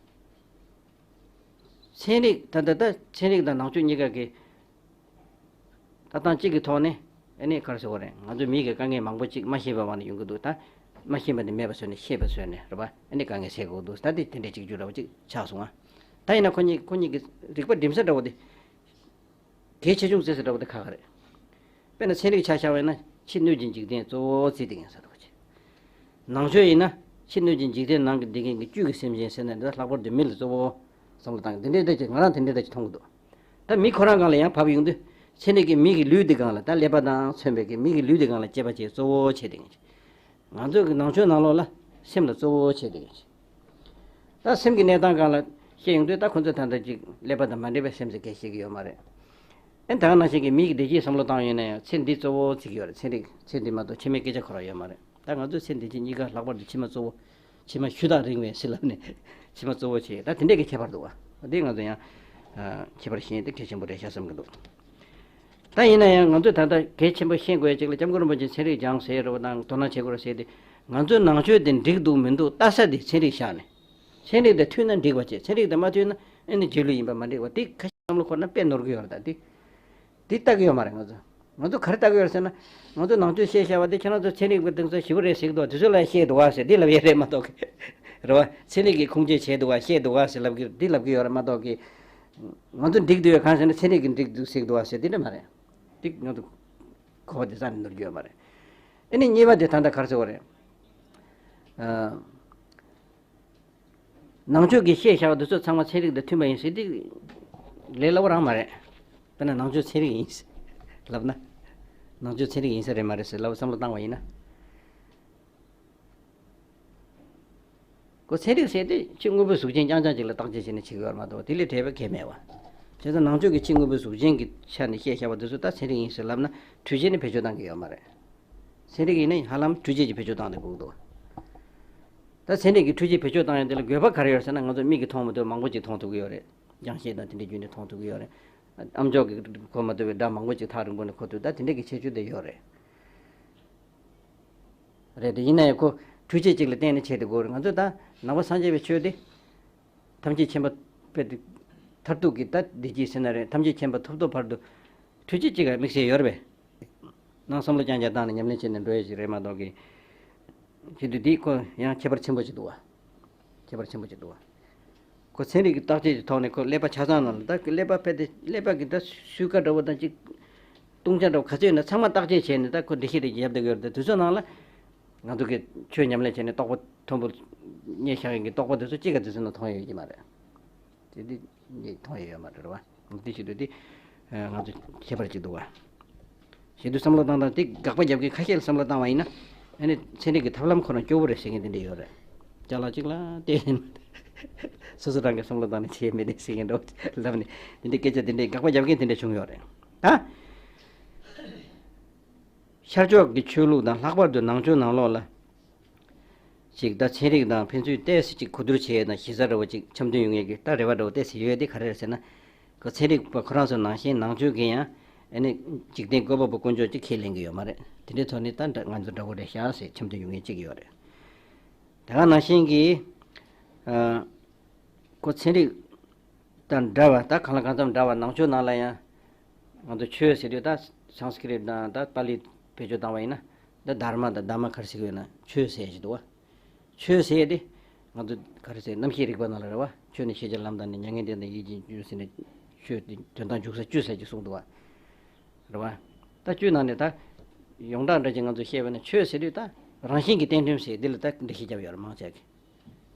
ཚན་རིག་ད་ལྟ་ད་ཚན་རིག་དང་ནང་ཆོས་གཉིས་ཀ་གི་ལྟ་སྟངས་གཅིག་གི་ཐོག་ནས་ཨ་ནི་ག་རེ་ཟེར་དགོས་རེད། ང་ཚོ་མི་གི་དཀའ་ངལ་མང་པོ་གཅིག་མ་ཤེས་པའི་འོག་ནས་ཡོང་གི་འདུག་ད་མ་ཤེས་པ་དེ་མེད་པ་བཟོས་ནས་ཤེས་པ་བཟོས་ནས་རེད་པ། ཨ་ནི་དཀའ་ངལ་སེལ་དགོས་འདུག་ད་དེ་དེ་འདྲའི་གཅིག་གྱུར་འདྲ་བོ་གཅིག་ཆགས་སོང་ང་། ད་ཡིན་ན་ཁོ་གཉིས་ཁོ་གཉིས་ཀྱི་རིག་པ་འགྲིམ་ས་འདྲ་བོ་དེ་གལ་ཆེ་ཆུང་བརྩི་ས་འདྲ་བོ་དེ་ཁག་ཁག་རེད། དཔེར་ན་ཚན་རིག་ཆ་བཞག་པ་ཡིན་ན་ཕྱི་སྣོད་ཀྱི་འཇིག་རྟེན་གཙོ་བོ་བརྩིས་བསྡད་མཁན་ཟེར་བ་ཅིག་ནང་ཆོས་ཡིན་ན་ཕྱི་སྣོད་ཀྱི་འཇིག་རྟེན་ནང་གི་བསྡད་མཁན་གྱི་བཅུད་ཀྱི་སེམས་ཅན་ཟེར་ནས་འདི་ལྷག་པར་དུ་མི་ལ་གཙོ་བོ་བསམ་བློ་བཏང་གི་འདི་འདྲའི་འདྲ་ཅིག་ང་རང་དེ་འདྲའི་འདྲ་ཅིག་མཐོང་གི་འདུག་ད་མི་ཁོ་རང་སྒང་ལ་ཡང་བབས་ཡོང་དུས་ཚན་རིག་གིས་མི་གི་ལུས་འདི་སྒང་ལ་ད་ཀླད་པ་དང་མཚོན་པའི་གི་མི་གི་ལུས་འདི་སྒང་ལ་དཔྱད་པ་བྱེད་གཙོ་བོ་བྱེད་བསྡད་མཁན་ཅིག་ང་ཚོ་གི་ནང་ཆོས་ནང་ལོགས་ལ་སེམས་ལ་གཙོ་བོ་བྱེད་བསྡད་མཁན་ཅིག་ད་སེམས་ཀྱི་གནས་སྟངས་སྒང་ལ་བཤད་ཡོང་དུས་ད་ཁོ་ཚོས་ད་ལྟ་ཅིག་ཀླད་པ་དང་མ་འདྲེས་པའི་སེམས་ཟེར་སྐད་བཤད་ཀྱི་ཡོད་མ་རེད། ཨེ་ད་ག་ནང་བཞིན་གྱི་མི་གི་བདེ་སྐྱིད་བསམ་བློ་བཏང་ཡོང་ན་ཡང་ཚེ་འདི་གཙོ་བོ་བརྩི་གི་ཡོད་རེད། ཚེ་འདི་ཚེ་འདི་མ་གཏོགས་ཕྱི་མའི་སྐད་ཆ་ཁོ་རང་ཡོད་མ་རེད། ད་ང་ཚོས་ཚེ་འདི་ཕྱི་གཉིས་ཀ་ལྷག་པར་དུ་ཕྱི་མ་གཙོ་བོ། ཕྱི་མ་ཤུ་དག་རིང་བའི་ཟེར་ལབ་ནས་ཕྱི་མ་གཙོ་བོ་བྱས། ད་དེ་འདྲས་ཀྱི་ཁྱད་པར་འདུག་བ། འདི་ང་ཚོ་ཡང་ཁྱད་པར་ཤེས་ཡོན་དེ་གལ་ཆེན་པོ་རེད་ཤག་བསམ་གྱི་འདུག་ད་ཡིན་ན་ཡང་ང་ཚོས་ད་ལྟ་གལ་ཆེན་པོ་ཤེས་དགོས་ཡ་གཅིག་ལ་སྐྱབས་མགོན་རིན་པོ་ཆེས་ཚན་རིག་སྦྱངས་ཟེར་རེད་བ་དང་དོ་སྣང་བྱེད་དགོས་རེད་ཟེར་ཏེ། ང་ཚོའི་ནང་ཆོས་དེ་འགྲིག་འདུག་མི་འདུག་ལྟ་ས་དེ་ཚན་རིག་བཞག་ནས། ཚན་རིག་དང་མཐུན་ན་འགྲིག་པ་བྱས། ཚན་རིག་དང་མ་མཐུན་ན་ཨེ་ནི་རྗེས་ལུས་ཡིན་པ་མ་འགྲིག་པ་དེ་ཁ་ཤས་བསམ་བློ་འཁོར་ན་དཔེ་ནོར་གི་ཡོད་རེད། ད་དེ་དེ་ལྟ་གི་ཡོད་མ་རེད། ང་ཚོ་ང་ཚོ་ག་རེ་ལྟ་གི་ཡོད་རེད་ཟེར་ན། ང་ཚོ་ནང་ཆོས་བཤད་བཞག་པ་དེ་ཁྱེད་རང་ཚོ་ཚན་རིག་པ་དེ་ཚོ་ཞེ་པོ་རེད་ཟེར་གི་འདུག་དེ་ཚོ་ལ་བཤད་འདུག་བ་ཟེར་འདི་ལབ་ཡ་རེད་མ་གཏོགས་གི་རེད་བ། ཚན་རིག་གིས་ཁུངས་སྐྱེལ་བྱས་འདུག་བ་བཤད་འདུག་བ་ཟེར་ལབ་གི་འདི་ལབ་གི་ཡོད་རེད་མ་གཏོགས་གི། ང་ཚོ་འགྲིག་འདུག་ཡོད་གང་ཟེར་ན་ཚན་རིག་གིས་འགྲིག་འདུག་ཟེར་གི་འདུག་བ་ཟེར་འདི་འདྲ་མ་རེད། འདི་ང་ཚོ་གོ་བ་དེ་རྩ་ནས་ནོར་གྱི་ཡོད་མ་རེད། ཨ་ནི་གཉིས་པ་དེ་ད་ལྟ་ག་རེ་ཟེར་བ་རེད། ཨ། ནང་ཆོས་ཀྱི་བཤད་བཞག་པ་འདི་ཚོ་ཚང་མ་ཚན་རིག་དང་མཐུན་པ་ཡིན་ཟེར་དེ་ལས་སླ་པོ་རང་མ་རེད། དཔེར་ན་ནང་ཆོས་ཚན་རིག་ཡིན་ཟེར་ལབ་ན། ནང་ཆོས་ཚན་རིག་ཡིན་ས་རེད་མ་རེད་ཟེར་ལབ་བསམ་བློ་བཏང་བ་ཡིན་ན། ཁོ་ཚན་རིག་ཟེར་དེ་ཕྱི་དངོས་པོའི་གཟུགས་ཅན་རྐྱང་རྐྱང་ཅིག་ལ་བརྟག་དཔྱད་བྱས་ནས་བྱེད་ཀྱི་ཡོད་རེད་མ་གཏོགས་དེ་ལས་བྲལ་བའི་གལ་མེད་བ། བྱས་ཙང་ནང་ཆོས་ཀྱི་ཕྱི་དངོས་པོའི་གཟུགས་ཅན་གྱི་ཆ་ནས་བཤད་བཞག་པ་འདི་ཚོ་ད་ཚན་རིག་ཡིན་ཟེར་ལབ་ན་འཕྲུལ་ཆས་ནི་བེད་སྤྱོད་བཏང་གི་ཡོད་མ་རེད། ཚན་རིག་ཡིན་ན་ཧ་ལམ་འཕྲུལ་ཆས་ཀྱི་བེད་སྤྱོད་བཏང་ནས་སྒུག་འདུག་ད་ཚན་རིག་གི་འཕྲུལ་ཆས་བེད་སྤྱོད་བཏང་ཡོད་དེ་ལ་དགོས་པ་ག་རེ་ཡོད་ཟེར་ན། ང་ཚོ་མིག་གིས་མཐོང་མི་ཐུབ་མང་པོ་ཅིག་མཐོང་ཐུབ་ཀྱི་ཡོད་རེད། རྒྱང་ཤེལ་དང་དེ་འདྲའི་བརྒྱུད་ནས་མཐོང་ཐུབ་ཀྱི་ཡོད་རེད། ཨ་མཆོག་གི་གོ་མ་ཐུབ་པའི་སྒྲ་མང་པོ་ཅིག་ཐག་རིང་པོ་ནས་གོ་ཐུབ། ད་དེ་འདྲ་གི་ཁྱད་ཆོས་དེ་ཡོད་རེད། རེད་དེ། ཡིན་ན་ཡང་ཁོ་འཕྲུལ་ཆས་ཅིག་ལ་བརྟེན་ནས་བྱས་ཏེ་དགོས་རེད། ང་ཚོས་ད་ནང་པ་སངས་རྒྱས་པའི་ཆོས་དེ། ཐམས་ཅད་མཁྱེན་པ་དཔེ་དེ་མཐར་ཐུག་གི་ད་བདེ་སྐྱིད་ཟེར་ན་རེད། ཐམས་ཅད་མཁྱེན་པ་ཐོབ་ཐོབ་བར་དུ་འཕྲུལ་ཆས་གཅིག་ག་དམིགས་བསལ་ཡོད་རེད་པས། ནང་བསམ་བློ་རྐྱང་རྐྱང་བཏང་ནས་ཉམས་ལེན་བྱས་ནས་འགྲོ་ཡས་ཅིག་རེད་མ་གཏོགས་ཀྱི། བྱེད་དུས་འདི་ཁོ་ཡང་ཁྱད་པར་ཆེན་པོ་ཅིག་འདུག་བ། ཁྱད་པར་ཆེན་པོ་ཅིག་འདུག་བ། ཁོ་ཚན་རིག་གི་བརྟག་དཔྱད་ཀྱི་ཐོག་ནས་ཁོ་ཀླད་པ་ཆ་ཚང་ནང་ལ། ད་ཀླད་པ་དཔེ་དེ་ཀླད་པ་གི་ད་སུས་ཀ་འདྲ་བོ་དང་གཅིག་བཏུང་བྱ་འདྲ་བོ་ག་ཚོད་ཡོད་ན་ཚང་མ་བརྟག་དཔྱད་བྱས་ནས། ད་ཁོ་འགྲེལ་བཤད་རེ་ཡབ་བསྡད་ཀྱི་ཡོད་རེད། དེ་དུས་ཚོད་ནང་ལ་ང་ཚོ་གི་ཆོས་ཉམས་ལེན་བྱས་ནས་རྟོགས་པ་མཐོན་པོ་རྙེད་བཞག་མཁན་གྱི་རྟོགས་པ་དེ་ཚོ་གཅིག་ག་དུས་ཚོད་ནང་མཐོང་ཡོད་ཀྱི་མ་རེད། དེ་འདི་འདི་མཐོང་ཡོད་ཡོད་མ་རེད་བ། འདི་བྱེད་དུས་འདི་ང་ཚོ་ཁྱད་པར་ཅིག་འདུག་བ། ཞེ་དུས་བསམ་བློ་བཏང་སྟངས་དེ་དགག་པ་རྒྱབ་མཁན་ཁ་ཤས་ལ་བསམ་བློ་བཏང་བ་ཡིན་ན། ཨ་ནི་ཚན་རིག་གི་ཐབས་ལམ་ཁོ་རང་སྐྱོ་བོ་རེད་ཟེར་མཁན་དེ་འདྲ་ཡོད་རེད། ཅ་ལག་གཅིག་ལ་བལྟས་ནས་སོ་སོ་རང་གི་བསམ་བློ་བཏང་ནས་བྱས་མེད་དེ་ཟེར་མཁན་འདྲ་བོ་ལབ་ནས། དེ་འདྲའི་སྐད་ཆ་དེ་འདྲའི་དགག་པ་རྒྱབ་མཁན་དེ་འདྲ་བྱུང་ཡོད་རེད་ད། ཤར་ཕྱོགས་ཀྱི་ཆོས་ལུགས་དང་། ལྷག་པར་དུ་ནང་ཆོས་ནང་ལོགས་ལ་ཅིག་ད་ཚན་རིག་དང་ཕན་ཚུན་ཏོག་ཙམ་ཅིག་གོ་བསྡུར་བྱེད་ཡས་དང་གཞི་རྩ་འདྲ་བོ་ཅིག་འཆམ་མཐུན་ཡོང་ཡས་ཀྱི་ད་རེ་བ་འདྲ་བོ་ཏོག་ཙམ་ཡོད་དེ། ག་རེ་རེད་ཟེར་ན། ཁོ་ཚན་རིག་པ་ཁོ་རང་ཚོ་ནང་བཞིན་ནང་ཆོས་ཀྱིས་ཡང་ཨ་ནི་འཇིག་རྟེན་བཀོད་པ་པོ་དཀོན་མཆོག་ཅིག་ཁས་ལེན་གྱི་ཡོད་མ་རེད། དེ་འདྲའི་ཐོག་ནས་ད་ང་ཚོ་འདྲ་བོ་རེད་ཤག་ཟེར་འཆམ་མཐུན་ཡོང་ཡས་ཅིག་ཡོད་རེད། དེ་ག་ནང་བཞིན་གྱི་ཨ་ཁོ་ཚན་རིག་དང་འདྲ་བ། ད་གང་ལ་གང་འཚམ་འདྲ་བ། ནང་ཆོས་ནང་ལ་ཡང་ང་ཚོ་ཆོས་ཟེར་དུས་ད་སཾ་སྐྲྀཏ་དང་ད་པཱ་ལི་བེད་སྤྱོད་བཏང་བ་ཡིན་ན། ད་དྷརྨ་དང་དྷམ་མ་ག་རེ་ཟེར་གྱི་ཡོད་ན་ཆོས་ཟེར་ཞིག་འདུག་བ། ཆོས་ཟེར་དེ་ང་ཚོ་ག་རེ་ཟེར། རྣམ་ཤེས་རིག་པ་ནང་ལ་རེད་བ། ཆོས་ནི་ཤེས་བྱ་ལམ་དང་ནི། མྱ་ངན་འདས་དང་ཡིད་ཀྱི་འགྱུར་ཟེར་ནས། ཆོས་དེ་དོན་དམ་འཇུག་ས་བཅུ་ཟེར་ཅིག་གསུངས་འདུག་བ། རེད་བ། ད་བཅུའི་ནང་ནས་ད་ཡོངས་གྲགས་འདྲ་ཅིག་ང་ཚོས་བཤད་པ་ན། ཆོས་ཟེར་དུས་ད་རང་བཞིན་གྱི་རྟེན་ཁྲིམས་ཟེར་འདི་ལ་ད་འགྲེལ་བཤད་བརྒྱབ་ཡོད་རེད། མང་ཆེ་གིས་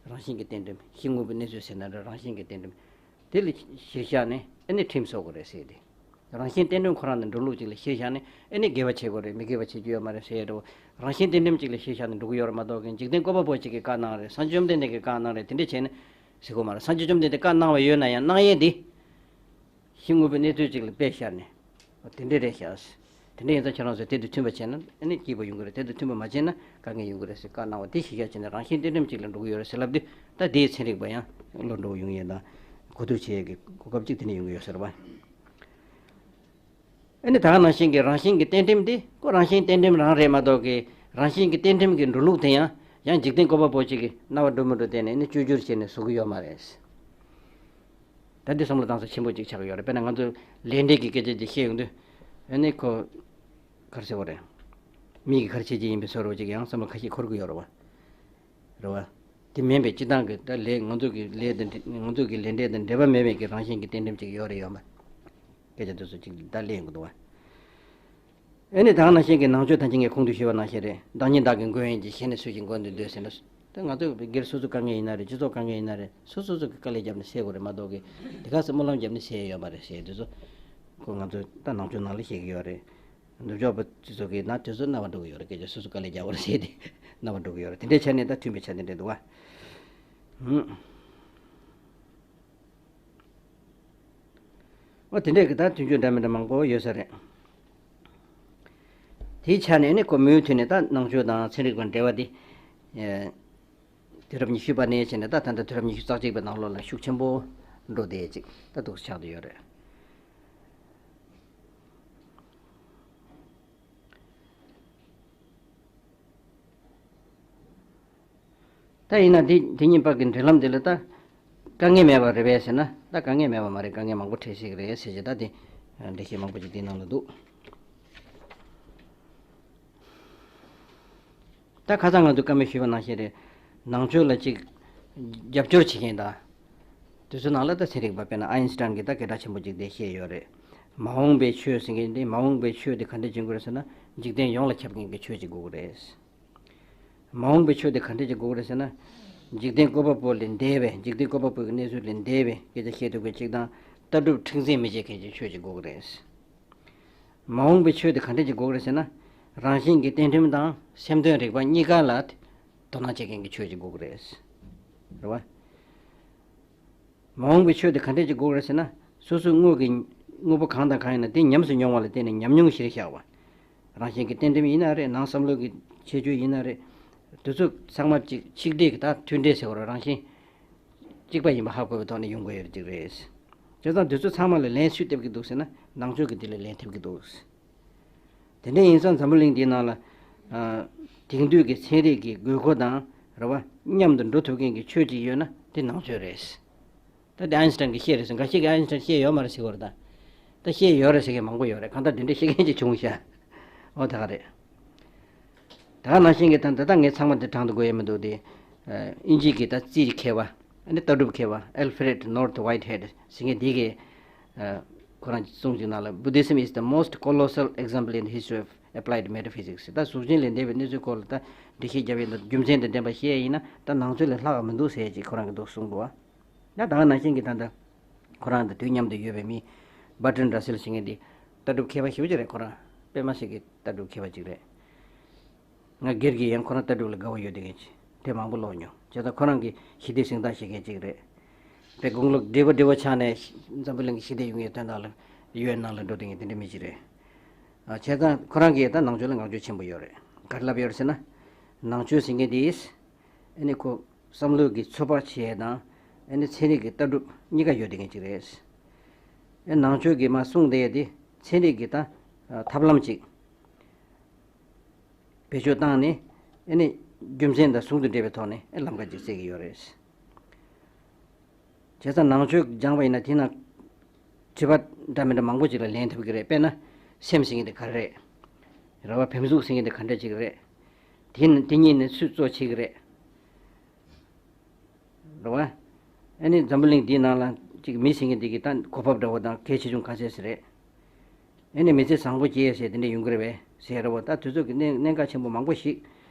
རང་བཞིན་གྱི་རྟེན་ཁྲིམས། གཞི་དངོས་པོའི་གནས་ཚུལ་ཟེར་ན་འདྲ། རང་བཞིན་གྱི་རྟེན་ཁྲིམས་དེ་ལ་གཞིར་བཞག་ནས་ཨ་ནི་ཁྲིམས་བཟོ་དགོས་རེད་ཟེར་ཏེ། རང་བཞིན་རྟེན་ཁྲིམས་ཁོ་རང་ནི་འགྲོ་ལུགས་ཅིག་ལ་གཞིར་བཞག་ནས་ཨ་ནི་དགེ་བ་བྱེད་དགོས་རེད། མི་དགེ་བ་བྱེད་རྒྱུ་ཡོད་མ་རེད་ཟེར་ཡས་འདྲ་བོ། རང་བཞིན་རྟེན་ཁྲིམས་ཅིག་ལ་གཞིར་བཞག་ནས་འགྲོ་གི་ཡོད་རེད་མ་གཏོགས་ཀྱི། འཇིག་རྟེན་བཀོད་པ་པོ་ཅིག་གིས་བཀའ་གནང་རེད། སངས་རྒྱས་བཅོམ་ལྡན་འདས་ཀྱིས་བཀའ་གནང་རེད། དེ་འདྲ་བྱས་ན་ཟེར་དགོས་མ་རེད། སངས་རྒྱས་བཅོམ་ལྡན་འདས་བཀའ་གནང་བ་ཡོད་ན་ཡང་གནང་ཡས་དེ་གཞི་དངོས་པོའི་གནས་ཚུལ་ཅིག་ལ་དཔེ་བཞག་ནས་དེ་འདྲ་རེད་ཤག། དེ་འདྲ་ཡིན་ཙང་ཁྱེད་རང་ཚོས་དེ་དང་མཐུན་པ་བྱས་ན་ཨ་ནི་སྐྱིད་པོ་ཡོང་གི་རེད། དེ་དང་མཐུན་པ་མ་བྱས་ན་དཀའ་ངལ་ཡོང་གི་རེད་ཟེར་བཀའ་གནང་བ་དེ་གཞིར་བཞག་བྱས་ནས་རང་བཞིན་རྟེན་ཁྲིམས་ཅིག་ལ་འགྲོ་གི་ཡོད་རེད་ཟེར་ལབ་དུས། ད་དེའི་ཚན་རིག་པ་ཡང་བློ་འགྲོ་ཡོང་ཡས་དང་གོ་བསྡུར་བྱེད་ཡས་ཀྱི་གོ་སྐབས་ཅིག་དེ་ནས་ཡོང་གི་ཡོད་ཟེར་བ། ཨ་ནི་ད་ག་ནང་བཞིན་གྱི་རང་བཞིན་གྱི་རྟེན་ཁྲིམས་དེ་ཁོ་རང་བཞིན་རྟེན་ཁྲིམས་རང་རེད་མ་གཏོགས་ཀྱི། རང་བཞིན་གྱི་རྟེན་ཁྲིམས་ཀྱི་འགྲོ་ལུགས་དེ་ཡང་ཡང་འཇིག་རྟེན་བཀོད་པ་པོ་ཅིག་གིས་རྣ་བ་འགྲོ་མི་འགྲོ་བལྟས་ནས་ཨ་ནི་བཅོས་བསྒྱུར་བྱས་ནས་བཟོ་གི་ཡོད་མ་རེད། ད་འདི་བསམ་བློ་གཏོང་ས་ཆེན་པོ་ཅིག་ཆགས་ཀྱི་ཡོད་རེད། དཔེར་ན་ང་ཚོ་ལས་འབྲས་ཀྱི་སྐད་ཆ་ཅིག་བཤད་ཡོང་དུས། ཨ་ནི་ཁོ་ག་རེ་ཟེར་བ་རེད། མིག་གིས་ག་རེ་བྱེད་ཀྱི་ཡིན་པའི་བཟོ་འདྲ་ཅིག་ཡང་བསམ་བློ་ཁ་ཤས་འཁོར་གྱི་ཡོད་རེད་བ། རེད་བ། དེ་མིན་པའི་སྤྱིར་བཏང་གི་ད་ལས་ང་ཚོ་གི་ལས་དང་འབྲེལ། ང་ཚོ་གི་ལས་འབྲས་དང་འབྲེལ་བ་མེད་པའི་གི་རང་བཞིན་གྱི་རྟེན་ཁྲིམས་ཅིག་ཡོད་རེད་ཡོད་མ། སྐད་ཆ་དེ་ཚོ་ཅིག་ད་གླེང་གི་འདུག་བ། ཨེ་ནི་ད་ག་ནང་བཞིན་གྱི་ནང་ཆོས་ཐམས་ཅད་ངས་གོང་དུ་ཞུས་པ་ནང་བཞིན་རེད། བདག་ཉིད་བདག་གི་མགོན་ཡིན་གྱི། གཞན་ནི་སུ་ཞིག་མགོན་དུ་འདོད་ཟེར་ན། ད་ང་ཚོ་སྒེར་སོ་སོ་དཀའ་ངལ་ཡིན་ན་རེད། སྤྱི་ཚོགས་དཀའ་ངལ་ཡིན་ན་རེད། སོ་སོ་སོ་གི་དཀའ་ལས་བརྒྱབ་ནས་སེལ་དགོས་རེད་མ་གཏོགས་ཀྱི། དེ་ག་ཚོད་སྨོན་ལམ་བརྒྱབ་ནས་སེལ་ཡོད་མ་རེད་ཟེར་དེ་ཚོ། ཁོ་ང་ཚོ་ད་ནང་ཆོས་ནང་ལ་བཤད་ཀྱི་ཡོད་རེད། ནུབ་ཕྱོགས་པ་སྤྱི་ཚོགས་ཀྱི་ནང་དེ་ཚོ་རྣ་བ་འགྲོ་གི་ཡོད་རེད། སྐད་ཆ་སོ་སོ་དཀའ་ལས་རྒྱག་པ་རེད་ཟེར་ཏེ་རྣ་བ་འགྲོ་གི་ཡོད་རེད། དེ་འདྲའི་ཆ་ནས་ད་མཐུན་པའི་ཆ་དེ་འདྲ་འདུག་བ། ཧུམ། འོ་དེ་འདྲས་ཀྱི་ད་མཐུན་སྦྱོར་འདྲ་མི་འདྲ་མང་པོ་ཡོད་ས་རེད། དེའི་ཆ་ནས་ནི་ཁོ་མུ་མཐུད་ནས་ད་ནང་ཆོས་དང་ཚན་རིག་པ་འབྲེལ་བ་དེ། ཨེ། དུས་རབས་ཉི་ཤུ་པ་ནས་བྱས་ནས་ད་ད་ལྟ་དུས་རབས་ཉི་ཤུ་རྩ་གཅིག་པའི་ནང་ལོགས་ལ་ཤུགས་ཆེན་པོ་འགྲོ་བསྡད་ཅིག་ད་འདུག་ཆགས་བསྡད་ཡོད་རེད། ད་ཡིན་ན་འདི་འདི་གཉིས་བར་གྱི་འབྲེལ་ལམ་འདི་ལ་ད་དཀའ་ངལ་མེད་པ་རེད་པས་ཟེར་ན། ད་དཀའ་ངལ་མེད་པ་མ་རེད། དཀའ་ངལ་མང་པོ་འཕྲད་སྲིད་ཀྱི་རེད་ཟེར་གྱི། ད་དེ་འགྲེལ་བཤད་མང་པོ་ཅིག་འདིའི་ནང་ལ་འདུག་ད་ཁ་སང་ང་ཚོས་སྐར་མ་ཞུས་པ་ནང་བཞིན་རེད། ནང་ཆོས་ལ་ཅིག་རྒྱབ་སྐྱོར་བྱེད་མཁན་དང་། དེ་ཚོའི་ནང་ལ་ད་ཚན་རིག་པ་དཔེར་ན་ཨའིན་སི་ཊན་གྱིས་ད་སྐད་གྲགས་ཆེན་པོ་ཅིག་དེ་བཤད་ཡོད་རེད། མ་འོངས་པའི་ཆོས་ཟེར་མཁན་དེ། མ་འོངས་པའི་ཆོས་དེ་ག་འདྲ་བྱེད་དགོས་རེད་ཟེར་ན། འཇིག་རྟེན་ཡོངས་ལ་ཁྱབ་མཁན་གྱི་ཆོས་ཅིག་དགོས་ཀྱི་རེད། མ་འོངས་པའི་ཆོས་དེ་ག་འདྲ་ཅིག་དགོས་ཀྱི་རེད་ཟེར་ན། འཇིག་རྟེན་བཀོད་པ་པོ་ལས་འདས་པའི། འཇིག་རྟེན་བཀོད་པ་པོ་གི་གནས་ཚུལ་ལས་འདས་པའི་སྐད་ཆ་བཤད་ཐུབ་མཁན་ཅིག་དང་། ལྟ་གྲུབ་མཁྲེགས་འཛིན་མི་བྱེད་མཁན་གྱི་ཆོས་ཅིག་དགོས་ཀྱི་རེད། མ་འོངས་པའི་ཆོས་དེ་ག་འདྲ་ཅིག་དགོས་ཀྱི་རེད་ཟེར་ན། རང་བཞིན་གྱི་རྟེན་ཁྲིམས་དང་སེམས་དོན་རིག་པ་གཉིས་ཀ་ལ་དོ་སྣང་བྱེད་མཁན་གྱི་ཆོས་ཅིག་དགོས་ཀྱི་རེད། རེད་བ། མ་འོངས་པའི་ཆོས་དེ་ག་འདྲ་ཅིག་དགོས་རེད་ཟེར་ན། སོ་སོའི་དངོས་ཀྱི་དངོས་པོ་གང་དང་གང་ཡིན་ན་དེ་ཉམས་སུ་མྱོང་བ་ལ་བརྟེན་ནས་ཉམས་མྱོང་གཞིར་བཞག་པ། རང་བཞིན་གྱི་རྟེན་ཁྲིམས་ཡིན་ན་རེད། ནང་བསམ་བློ་གི་ཁྱད་ཆོས་ཡིན་ན་རེད། དེ་ཚོ་ཚང་མ་གཅིག་ཆིག་སྒྲིལ་གྱི་ད་མཐུན་སྒྲིལ་ཟེར་བ་རང་བཞིན་གཅིག་པ་ཡིན་པ་ཧ་གོ་བའི་ཐོག་ནས་ཡོང་དགོས་ཡོད་ཅིག་རེད། བྱས་ཙང་དེ་ཚོ་ཚང་མ་ལ་ལན་སུས་ཐེབས་ཀྱི་འདུག་ཟེར་ན། ནང་ཆོས་ཀྱིས་དེ་ལ་ལན་ཐེབས་ཀྱི་འདུག། དེ་འདྲ་ཡིན་ཙང་འཛམ་བུ་གླིང་འདིའི་ནང་ལ་ཨ་དེང་དུས་ཀྱི་ཚན་རིག་གི་དགོས་མཁོ་དང་རེད་བ། མཉམ་དུ་འགྲོ་ཐུབ་མཁན་གྱི་ཆོས་ཅིག་ཡོད་ན་དེ་ནང་ཆོས་རེད། ད་དེ་ཨའིན་སི་ཊན་གྱིས་བཤད་རེད་ཟེར། འགའ་ཞིག་གིས་ཨའིན་སི་ཊན་བཤད་ཡོད་མ་རེད་ཟེར་གྱི་ཡོད་རེད། ད་ད་བཤད་ཡོད་རེད་ཟེར་མཁན་མང་པོ་ཡོད་རེད། གང་ལྟར་དེ་འདྲ་བཤད་མཁན་ཅིག་བྱུང་ཤག། འོ་ད་ག་རེད། ད་ག་ནང་བཞིན་གྱི་ད་ད་ལྟ་ངས་ཚང་མ་འདི་དྲངས་དུ་དགོས་ཡ་མི་འདུག་སྟེ། ཨ་དབྱིན་ཇི་གི་ད་རྩིས་མཁས་པ། ཨ་ནི་ལྟ་གྲུབ་མཁས་པ་Alfred North Whitehead ཟེར་མཁན་འདི་གིས་ཨ་ཁོ་རང་གི་གསུང་ཅིག་ནང་ལ། Buddhism is the most colossal example in the history of applied metaphysics. ད་གཟུགས་ཅན་ལས་འདས་པའི་གནས་ཚུལ་སྐོར་ལ་ད་འགྲེལ་བཤད་རྒྱབ་ཡིན་ན། རྒྱུ་མཚན་དང་ལྡན་པ་བཤད་ཡིན་ན་ད་ནང་ཆོས་ལས་ལྷག་ག་མི་འདུག་ཟེར་ཅིག་ཁོ་རང་གིས་འདུག་གསུངས་འདུག་བ། ད་ད་ག་ནང་བཞིན་གྱི་ད་ལྟ་ཁོ་རང་དང་དུས་མཉམ་དུ་ཡོད་པའི་མི་Bertrand Russell ཟེར་མཁན་འདི་ལྟ་གྲུབ་མཁས་པ་ཞེ་པོ་ཅིག་རེད། ཁོ་རང་པད་མ་ཞིག་གི་ལྟ་གྲུབ་མཁས་པ་ཅིག་རེད། ང་སྒེར་གྱིས་ཡང་ཁོ་རང་ལྟ་གྲུབ་ལ་དགའ་བོ་ཡོད་བསྡད་མཁན་ཅིག་དེ་མང་པོ་ཀློག་མྱོང་། བྱས་ཙང་ཁོ་རང་གི་ཞི་བདེ་གཟེངས་རྟགས་བཞེས་མཁན་ཅིག་རེད། དཔེ་དགུང་ལོ་བགྲེས་པོ་བགྲེས་པོ་ཆགས་ནས་འཛམ་བུ་གླིང་གི་ཞི་བདེ་ཡོང་ཡའི་དོན་དག་ལ་ཡུ་ཨེན་ནང་ལ་འགྲོ་བསྡད་མཁན་དེ་འདྲ་མི་ཅིག་རེད། ཨ་བྱས་ཙང་ཁོ་རང་གིས་ད་ནང་ཆོས་ལ་བསྔགས་བརྗོད་ཆེན་པོ་ཡོད་རེད། ག་རེ་ལབ་ཡོད་རེད་ཟེར་ན། ནང་ཆོས་ཟེར་མཁན་དེས་ཨ་ནི་ཁོ་བསམ་བློ་གི་ཚོད་དཔག་བྱེད་ཡས་དང་ཨ་ནི་ཚན་རིག་གི་ལྟ་གྲུབ་གཉིས་ཀ་ཡོད་བསྡད་མཁན་ཅིག་རེད། ཨ་ནང་ཆོས་ཀྱིས་མར་གསུངས་བསྡད་ཡས་དེ་ཚན་རིག་གི་ད་ཐབས་ལམ་ཅིག་བེད་སྤྱོད་བཏང་ནས་ཨ་ནི་རྒྱུ་མཚན་དང་ཟུང་དུ་འབྲེལ་བའི་ཐོག་ནས་ཨ་ལམ་ཁ་ཅིག་བཙལ་གྱི་ཡོད་རེད། བྱས་ཙང་ནང་ཆོས་སྦྱངས་པ་ཡིན་ན་དེ་ན་དྲི་བ་འདྲ་མི་འདྲ་མང་པོ་ཅིག་ལ་ལན་ཐོབ་ཀྱི་རེད། དཔེར་ན་སེམས་ཟེར་མཁན་དེ་ག་རེ་རེད། རེད་བ། བེམ་གཟུགས་ཟེར་མཁན་དེ་ག་འདྲ་ཅིག་རེད། དེ་ནི་དེ་གཉིས་ནི་སུས་གཙོ་བྱེད་ཀྱི་རེད། རེད་བ། ཨ་ནི་འཛམ་བུ་གླིང་འདིའི་ནང་ལ་ཅིག་མི་ཟེར་མཁན་འདི་གི་ད་གོ་བབ་འདྲ་བོ་དང་གལ་ཆེ་ཆུང་ག་ཚད་ཅིག་རེད། ཨ་ནི་མི་ཚེ་བཟང་པོ་སྐྱེལ་ཟེར་དེ་འདྲ་ཡོང་གི་རེད་པས་ཟེར་རེད་བ། ད་དུས་ཚོད་ཀྱི་གནད་གནད་འགག་ཆེན་པོ་མང་པོ་ཞིག་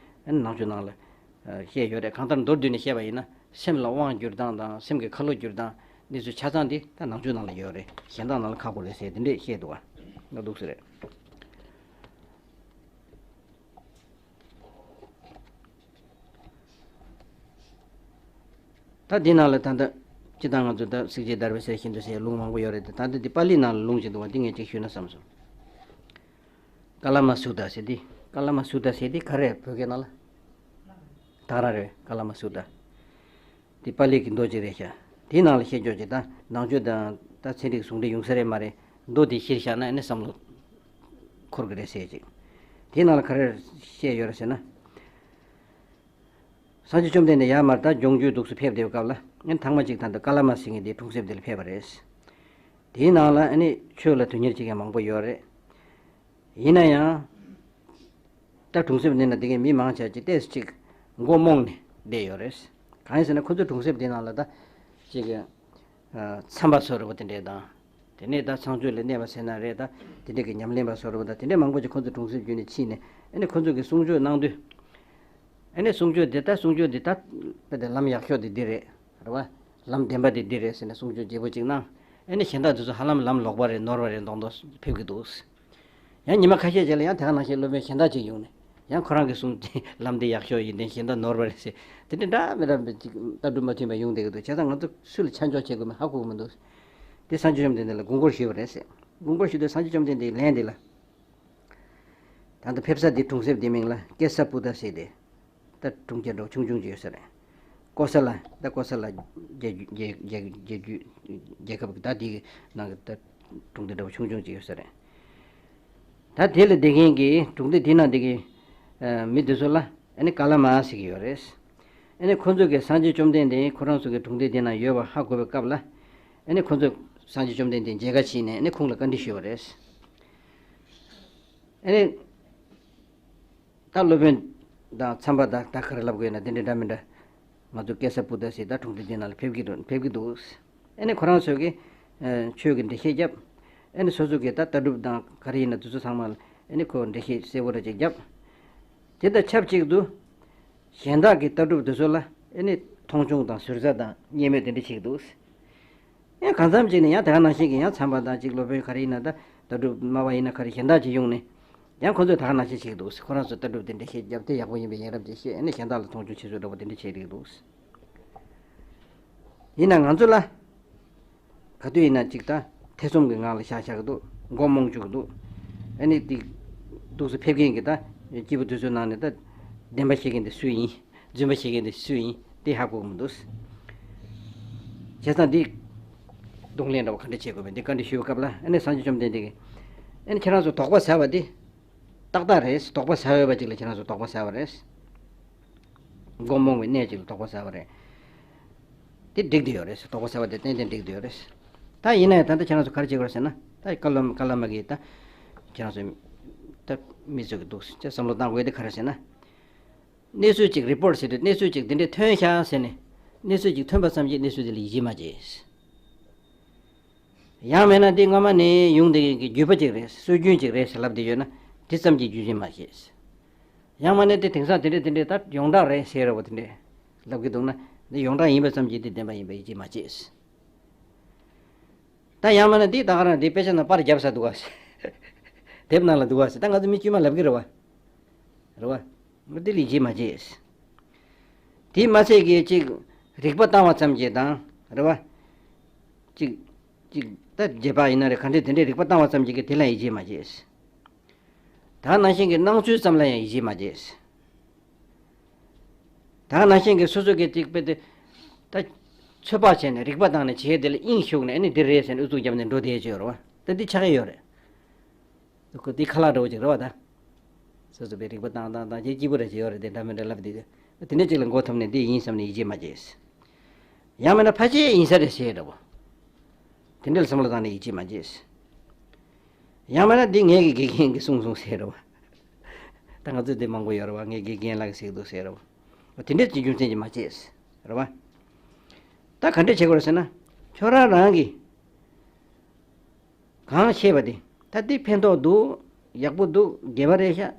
ཨ་ནི་ནང་ཆོས་ནང་ལ་ཨ་བཤད་ཡོད་རེད། གང་ལྟར་མདོར་བསྡུས་ནས་བཤད་པ་ཡིན་ན་སེམས་ལ་དབང་བསྒྱུར་སྟངས་དང་སེམས་ཀྱི་ཁ་ལོ་བསྒྱུར་སྟངས་འདི་ཚོའི་ཆ་ཚང་འདི་ད་ནང་ཆོས་ནང་ལ་ཡོད་རེད། གཞན་དག་ནང་ལ་ཁག་པོ་རེད་ཟེར་དེ་འདྲས་བཤད་འདུག་བ། ང་འདུག་ཟེར་རེད། ད་འདི་ནང་ལ་ད་ལྟ་སྤྱིར་བཏང་ང་ཚོ་ད་གཟི་བརྗིད་བརྡར་བའི་གསེར་བཞིན་དུ་ཟེར་ལུང་མང་པོ་ཡོད་རེད་དེ། ད་ལྟ་འདི་པཱ་ལི་ནང་ལ་ལུང་ཅིག་འདུག་བ། འདི་ངས་ཅིག་ཞུས་ན་བསམ་སོང་། ཀ་ལ་མ་སུ་ཏྲ་ཟེར་འདི། ཀ་ལ་མ་སུ་ཏྲ་ཟེར་འདི་ག་རེ་རེད་བོད་སྐད་ནང་ལ། ད་ར་རེད། ཀ་ལ་མ་སུ་ཏྲ། འདི་པཱ་ལི་གི་མདོ་ཅིག་རེད་ཤག། དེའི་ནང་ལ་བཤད་ཕྱོགས་ཅིག་ད་ནང་ཆོས་དང་ད་ཚན་རིག་ཟུང་འབྲེལ་ཡོང་ས་རེད་མ་རེད། མདོ་འདི་གཞིར་བཞག་ན་ཨ་ནི་བསམ་བློ་འཁོར་གི་རེད་ཟེར་ཅིག། དེའི་ནང་ལ་ག་རེ་བཤད་ཡོད་རེད་ཟེར་ན། སངས་རྒྱས་བཅོམ་ལྡན་འདས་ཡར་མར་ད་ལྗོངས་རྒྱུའི་འདུག་སེ་ཕེབས་བསྡད་པའི་སྐབས་ལ་ཨ་ནི་ཐེངས་མ་གཅིག་ད་ལྟ་ཀ་ལ་མ་ཟེར་མཁན་དེ་གྲོང་གསེབ་དེ་ལ་ཕེབས་པ་རེད། དེའི་ནང་ལ་ཨ་ནི་ཆོས་ལ་དོན་གཉེར་བྱེད་མཁན་མང་པོ་ཡོད་རེད། ཡིན་ན་ཡང་ད་གྲོང་གསེབ་འདི་ན་བསྡད་མཁན་མི་མང་ཆེ་ཅིག་ཏོག་ཙམ་ཅིག་མགོ་རྨོངས་ནས་བསྡད་ཡོད་རེད། གང་ཡིན་ཟེར་ན་ཁོ་ཚོའི་གྲོང་གསེབ་འདི་ནང་ལ་ད་ཅིག་ཨ་ཚན་པ་བཟོ་འདྲ་བོ་དེ་འདྲས་དང་། དེ་ནས་ད་ཚངས་སྤྱོད་ལ་གནས་པ་ཟེར་ན་རེད། ད་དེ་འདྲས་ཀྱི་ཉམས་ལེན་པ་བཟོ་འདྲ་བོ་དང་དེ་འདྲས་མང་པོ་ཅིག་ཁོ་ཚོ་གྲོང་གསེབ་བརྒྱུད་ནས་ཕྱིན་ནས་ཨ་ནི་ཁོ་ཚོ་གི་གསུང་ཆོས་གནང་དུས། ཨ་ནི་གསུང་ཆོས་འདི་ད་གསུང་ཆོས་འདི་ད་དཔེ་དེ་ལམ་ཡག་ཤོས་དེ་འདི་རེད། རེད་བ། ལམ་བདེན་པ་དེ་འདི་རེད་ཟེར་ནས་གསུང་ཆོས་བརྗེ་པོ་ཅིག་གནང་། ཨ་ནི་གཞན་དག་དེ་ཚོ་ཧ་ལམ་ལམ་ལོག་པ་རེད། ནོར་བ་རེད་མདོག་མདོག་ཕེབས་ཀྱི་འདུག། ཡང་ཉི་མ་ཁ་ཤས་རྗེས་ལ་ཡང་དེ་ག་ནང་བཞིན་སློབ་དཔོན་གཞན་དག་ཅིག་ཡོང་ནས་ཡང་ཁོ་རང་གི་གསུང་ལམ་འདི་ཡག་ཤོས་ཡིན། དེ་གཞན་དག་ནོར་བ་རེད་ཟེར། དེ་འདྲ་འདྲ་མི་འདྲ་ཅིག་ལྟ་གྲུབ་མ་མཐུན་པ་ཡོང་བསྡད་ཀྱི་འདུག། བྱས་ཙང་ང་ཚོ་སུ་ལ་ཆ་འཇོག་བྱེད་དགོས་མིན་ཧ་གོ་གི་མི་འདུག། དེ་སངས་རྒྱས་བཅོམ་ལྡན་འདས་ལ་དགོངས་སྐོར་ཞུས་པ་རེད་ཟེར། དགོངས་སྐོར་ཞུས་དུས་སངས་རྒྱས་བཅོམ་ལྡན་འདས་ལན་འདི་ལ། ད་ལྟ་ཕེབས་ས་འདི་གྲོང་གསེབ་འདི་མིང་ལ་ཀེ་ས་པུ་ཏ་ཟེར་ཏེ། ད་གྲོང་ཁྱེར་འདྲ་བོ་ཆུང་ཆུང་ཅིག་ཡོད་ས་རེད། ཀོ་ས་ལ། ད་ཀོ་ས་ལ་རྒྱལ་རྒྱལ་རྒྱལ་རྒྱལ་རྒྱལ་ཁབ་ཀྱི་ད་འདི་གི་ནང་གི་ད་གྲོང་སྡེ་འདྲ་བོ་ཆུང་ཆུང་ཅིག་ཡོད་ས་རེད། ད་དེ་ལ་བསྡད་མཁན་གྱི་གྲོང་སྡེ་དེ་ནང་བསྡད་མཁན་མི་དེ་ཚོ་ལ་ཨ་ནི་ཀ་ལ་མ་ཟེར་གྱི་ཡོད་རེད། ཨ་ནི་ཁོ་ཚོ་གིས་སངས་རྒྱས་བཅོམ་ལྡན་འདས་ཁོ་རང་ཚོ་གི་གྲོང་སྡེ་དེ་ནང་ཡོད་པ་ཧ་གོ་བའི་སྐབས་ལ་ཨ་ནི་ཁོ་ཚོས་སངས་རྒྱས་བཅོམ་ལྡན་འདས་མཇལ་ཁ་ཕྱིན་ནས་ཨ་ནི་ཁོང་ལ་བཀའ་འདྲི་ཞུས་པ་རེད། ཨ་ནི། ད་སློབ་དཔོན་དང་འཚམས་པ་དང་ད་ག་རེ་ལབ་དགོས་ན་དེ་འདྲ་འདྲ་མི་འདྲ། ང་ཚོ་ཀེ་ས་པུ་ཏ་ཟེར་ད་གྲོང་སྡེ་དེ་ནང་ལ་ཕེབས་ཀྱི་འདུག་ཕེབས་ཀྱི་འདུག། ཨ་ནི་ཁོ་རང་ཚོས་ཀྱི་ཨ་ཆོས་ཀྱི་འགྲེལ་བཤད་བརྒྱབ། ཨ་ནི་སོ་སོ་གི་ད་ལྟ་གྲུབ་དང་ག་རེ་ཡིན་ན་དེ་ཚོ་ཚང་མ་ལ་ཨ་ནི་ཁོས་འགྲེལ་བཤད་གསལ་པོ་འདྲ་ཅིག་བརྒྱབ། དེ་དང་ཆབས་ཅིག་ཏུ་གཞན་དག་གི་ལྟ་གྲུབ་དེ་ཚོ་ལ་ཨ་ནི་མཐོང་ཆུང་དང་ཟུར་ཟ་དང་བརྙས་སྨོད་དེ་འདྲ་བྱེད་ཀྱི་འདུག། ཡང་གང་འཚམ་ཅིག་ནས་ཡང་དེ་ག་ནང་བཞིན་གྱི་ཡང་འཚམས་པ་དང་ཅིག་སློབ་དཔོན་ག་རེ་ཡིན་ན་ད་ལྟ་གྲུབ་སྨྲ་བ་ཡིན་ན་ག་རེ་གཞན་དག་ཅིག་ཡོང་ནས་ཡང་ཁོ་ཚོས་དེ་ག་ནང་བཞིན་བྱེད་ཀྱི་འདུག། ཁོ་རང་ཚོ་ལྟ་གྲུབ་དེ་འདྲ་བཤད་རྒྱབ་དེ་ཡག་པོ་ཡིན་པའི་ཡིན་རབས་ཅིག་བཤད། ཨ་ནི་གཞན་དག་ལ་མཐོང་ཆུང་བྱེད་ཚུལ་འདྲ་པོ་དེ་འདྲ་བྱེད་ཀྱི་འདུག། ཡིན་ན་ང་ཚོ་ལ་ག་དུས་ཡིན་ན་ཅིག་ད་ཐེ་ཚོམ་གྱི་ངང་ལ་བཞག་བཞག་གི་འདུག། མགོ་རྨོངས་བཅུག་གི་འདུག། ཨ་ནི་དེ་འདུག་སེ་ཕེབས་མཁན་གྱི་ད་སྐྱེས་བུ་དེ་ཚོའི་ནང་ནས་ད་བདེན་པ་བཤད་མཁན་དེ་སུ་ཡིན། རྫུན་པ་བཤད་མཁན་དེ་སུ་ཡིན་དེ་ཧ་གོ་གི་མི་འདུག། བྱས་ཙང་འདི་ གདོང་ལེན་འདྲ་བོ་ག་འདྲ་བྱེད་དགོས་མིན་འདི་བཀའ་འདྲི་ཞུ་བའི་སྐབས་ལ། ཨ་ནི་སངས་རྒྱས་བཅོམ་ལྡན་འདས་ཀྱིས་ཨ་ནི་ཁྱེད་རང་ཚོ་དོགས་པ་ཟ་བ་འདི་ཏག་ཏག་རེད། དོགས་པ་ཟ་འོས་པ་ཅིག་ལ་ཁྱེད་རང་ཚོ་དོགས་པ་ཟ་བ་རེད། མགོ་རྨོངས་པའི་གནས་ཅིག་ལ་དོགས་པ་ཟ་བ་རེད། དེ་འགྲིག་བསྡད་ཡོད་རེད། དོགས་པ་ཟ་བ་དེ་ཏན་ཏན་འགྲིག་བསྡད་ཡོད་རེད། ད་ཡིན་ན་ཡང་ད་ལྟ་ཁྱེད་རང་ཚོ་ག་རེ་བྱེད་དགོས་རེད་ཟེར་ན། ད་བཀའ་སློབ་བཀའ་སློབ་མ་གིས་ད་ཁྱེད་རང་ཚོ་ད་མི་ཚོ་གི་འདུག་ཅེས་བསམ་བློ་བཏང་དགོས་དེ་ག་རེ་ཟེར་ན། གནས་ཚུལ་ཅིག་རི་པོར་ཊི་ཟེར་དུས་གནས་ཚུལ་ཅིག་དེ་འདྲས་ཐོན་ཤག་ཟེར་ནས། གནས་ཚུལ་ཅིག་ཐོན་པ་ཙམ་གྱིས་གནས་ཚུལ་དེ་ལ་ཡིད་ཆེས་མ་བྱེད། ཡང་མིན་ན་འདི་སྔོན་མ་ནས་ཡོང་བསྡད་མཁན་གྱི་བརྒྱུད་པ་ཅིག་རེད། སྲོལ་རྒྱུན་ཅིག་རེད་ཟེར་ལབ་བསྡད་ཡོད་ན་དེ་ཙམ་གྱིས་རྒྱུན་ཆད་མ་བྱེད། ཡང་མིན་ན་དེ་དེང་སང་དེ་འདྲས་དེ་འདྲས་ད་ཡོངས་གྲགས་རེད་ཟེར་རེད་བ། དེ་འདྲས་ལབ་ཀྱི་འདུག་ན་འདི་ཡོངས་གྲགས་ཡིན་པ་ཙམ་གྱིས་དེ་བདེན་པ་ཡིན་པ་ཡིད་ཆེས་མ་བྱེད། ད་ཡང་མིན་ན་འདི་ད་ག་རང་འདི་དཔེ་ཆ་ནང་པར་བརྒྱབ་ས་འདུག་ག་ཟེར། དེབ་ནང་ལ་འདུག་ག་ཟེར། ད་ང་ཚོ་མི་དཀྱུས་མ་ལབ་ཀྱི་རེད་བ། རེད་བ། འདི་ལ་ཡིད་ཆེས་མ་བྱེད། དེ་མ་ཚད་ཀྱི་ཅིག་རིག་པ་བཏང་བ་ཙམ་གྱིས་དང་། རེད་བ། ཅིག་ཅིག་ད་རྗེས་དཔག་ཡིན་ན་རེད། ག་འདྲས་དེ་འདྲས་རིག་པ་བཏང་བ་ཙམ་གྱིས་ཀྱི་དེ་ལ་ཡིད་ཆེས་མ་བྱེད། ད་ནང་བཞིན་གྱི་སྣང་ཚུལ་ཙམ་ལ་ཡང་ཡིད་ཆེས་མ་བྱེད། ད་ནང་བཞིན་གྱི་སོ་སོ་གི་ཅིག་དཔེ་དེ་ད་ཚོད་དཔག་བྱས་ནས་རིག་པ་བཏང་ནས་བྱས་དེ་ལ་དབྱིངས་ཞུགས་ནས་ཨ་ནི་འདི་རེད་ཟེར་ནས་ཨུ་ཚུགས་བརྒྱབ་ནས་འགྲོ་བསྡད་ཀྱི་ཡོད་རེད་བ། ད་འདི་ཆགས་ཀྱི་ཡོད་རེད། ཁོ་འདི་ཁ་ལག་འདྲ་བོ་ཅིག་རེད་བ་ད། སོ་སོ་པའི་རིག་པ་བཏང་བཏང་བཏང་བྱས་སྐྱིད་པོ་རེ་བྱས་ཡོད་རེད། དེ་འདྲ་མི་འདྲ་ལབ་དུས་དེ་འདྲ་ཅིག་ལ་མགོ་འཐོམས་ནས་འདི་ཡིན་བསམ་ནས་ཡིད་ཆེས་མ་བྱེད། ཡང་མིན་ན་ཕལ་ཆེར་ཡིན་ས་རེད་ཟེར་འདྲ་བོ། དེ་འདྲ་ལ་བསམ་བློ་བཏང་ནས་ཡིད་ཆེས་མ་བྱེད། ཡང་མིན་ན་འདི་ངའི་གི་དགེ་རྒན་གྱིས་གསུངས་སོང་ཟེར་འདྲ་བོ། ད་ང་ཚོས་འདི་མང་པོ་ཡོད་རེད་བ། ངའི་དགེ་རྒན་ལགས་ཀྱིས་ཟེར་གྱི་འདུག་ཟེར་འདྲ་བོ། དེ་འདྲ་ཅིག་རྒྱུ་མཚན་གྱིས་མ་བྱེད་ཟེར་རེད་བ། ད་ག་འདྲ་བྱེད་དགོས་རེད་ཟེར་ན། ཁྱོད་རང་རང་གིས། གང་ཤེས་པ་དེ། ད་འདི་ཕན་ཐོགས་འདུག་ཡག་པོ་འདུག་དགེ་བ་རེད་ཤག་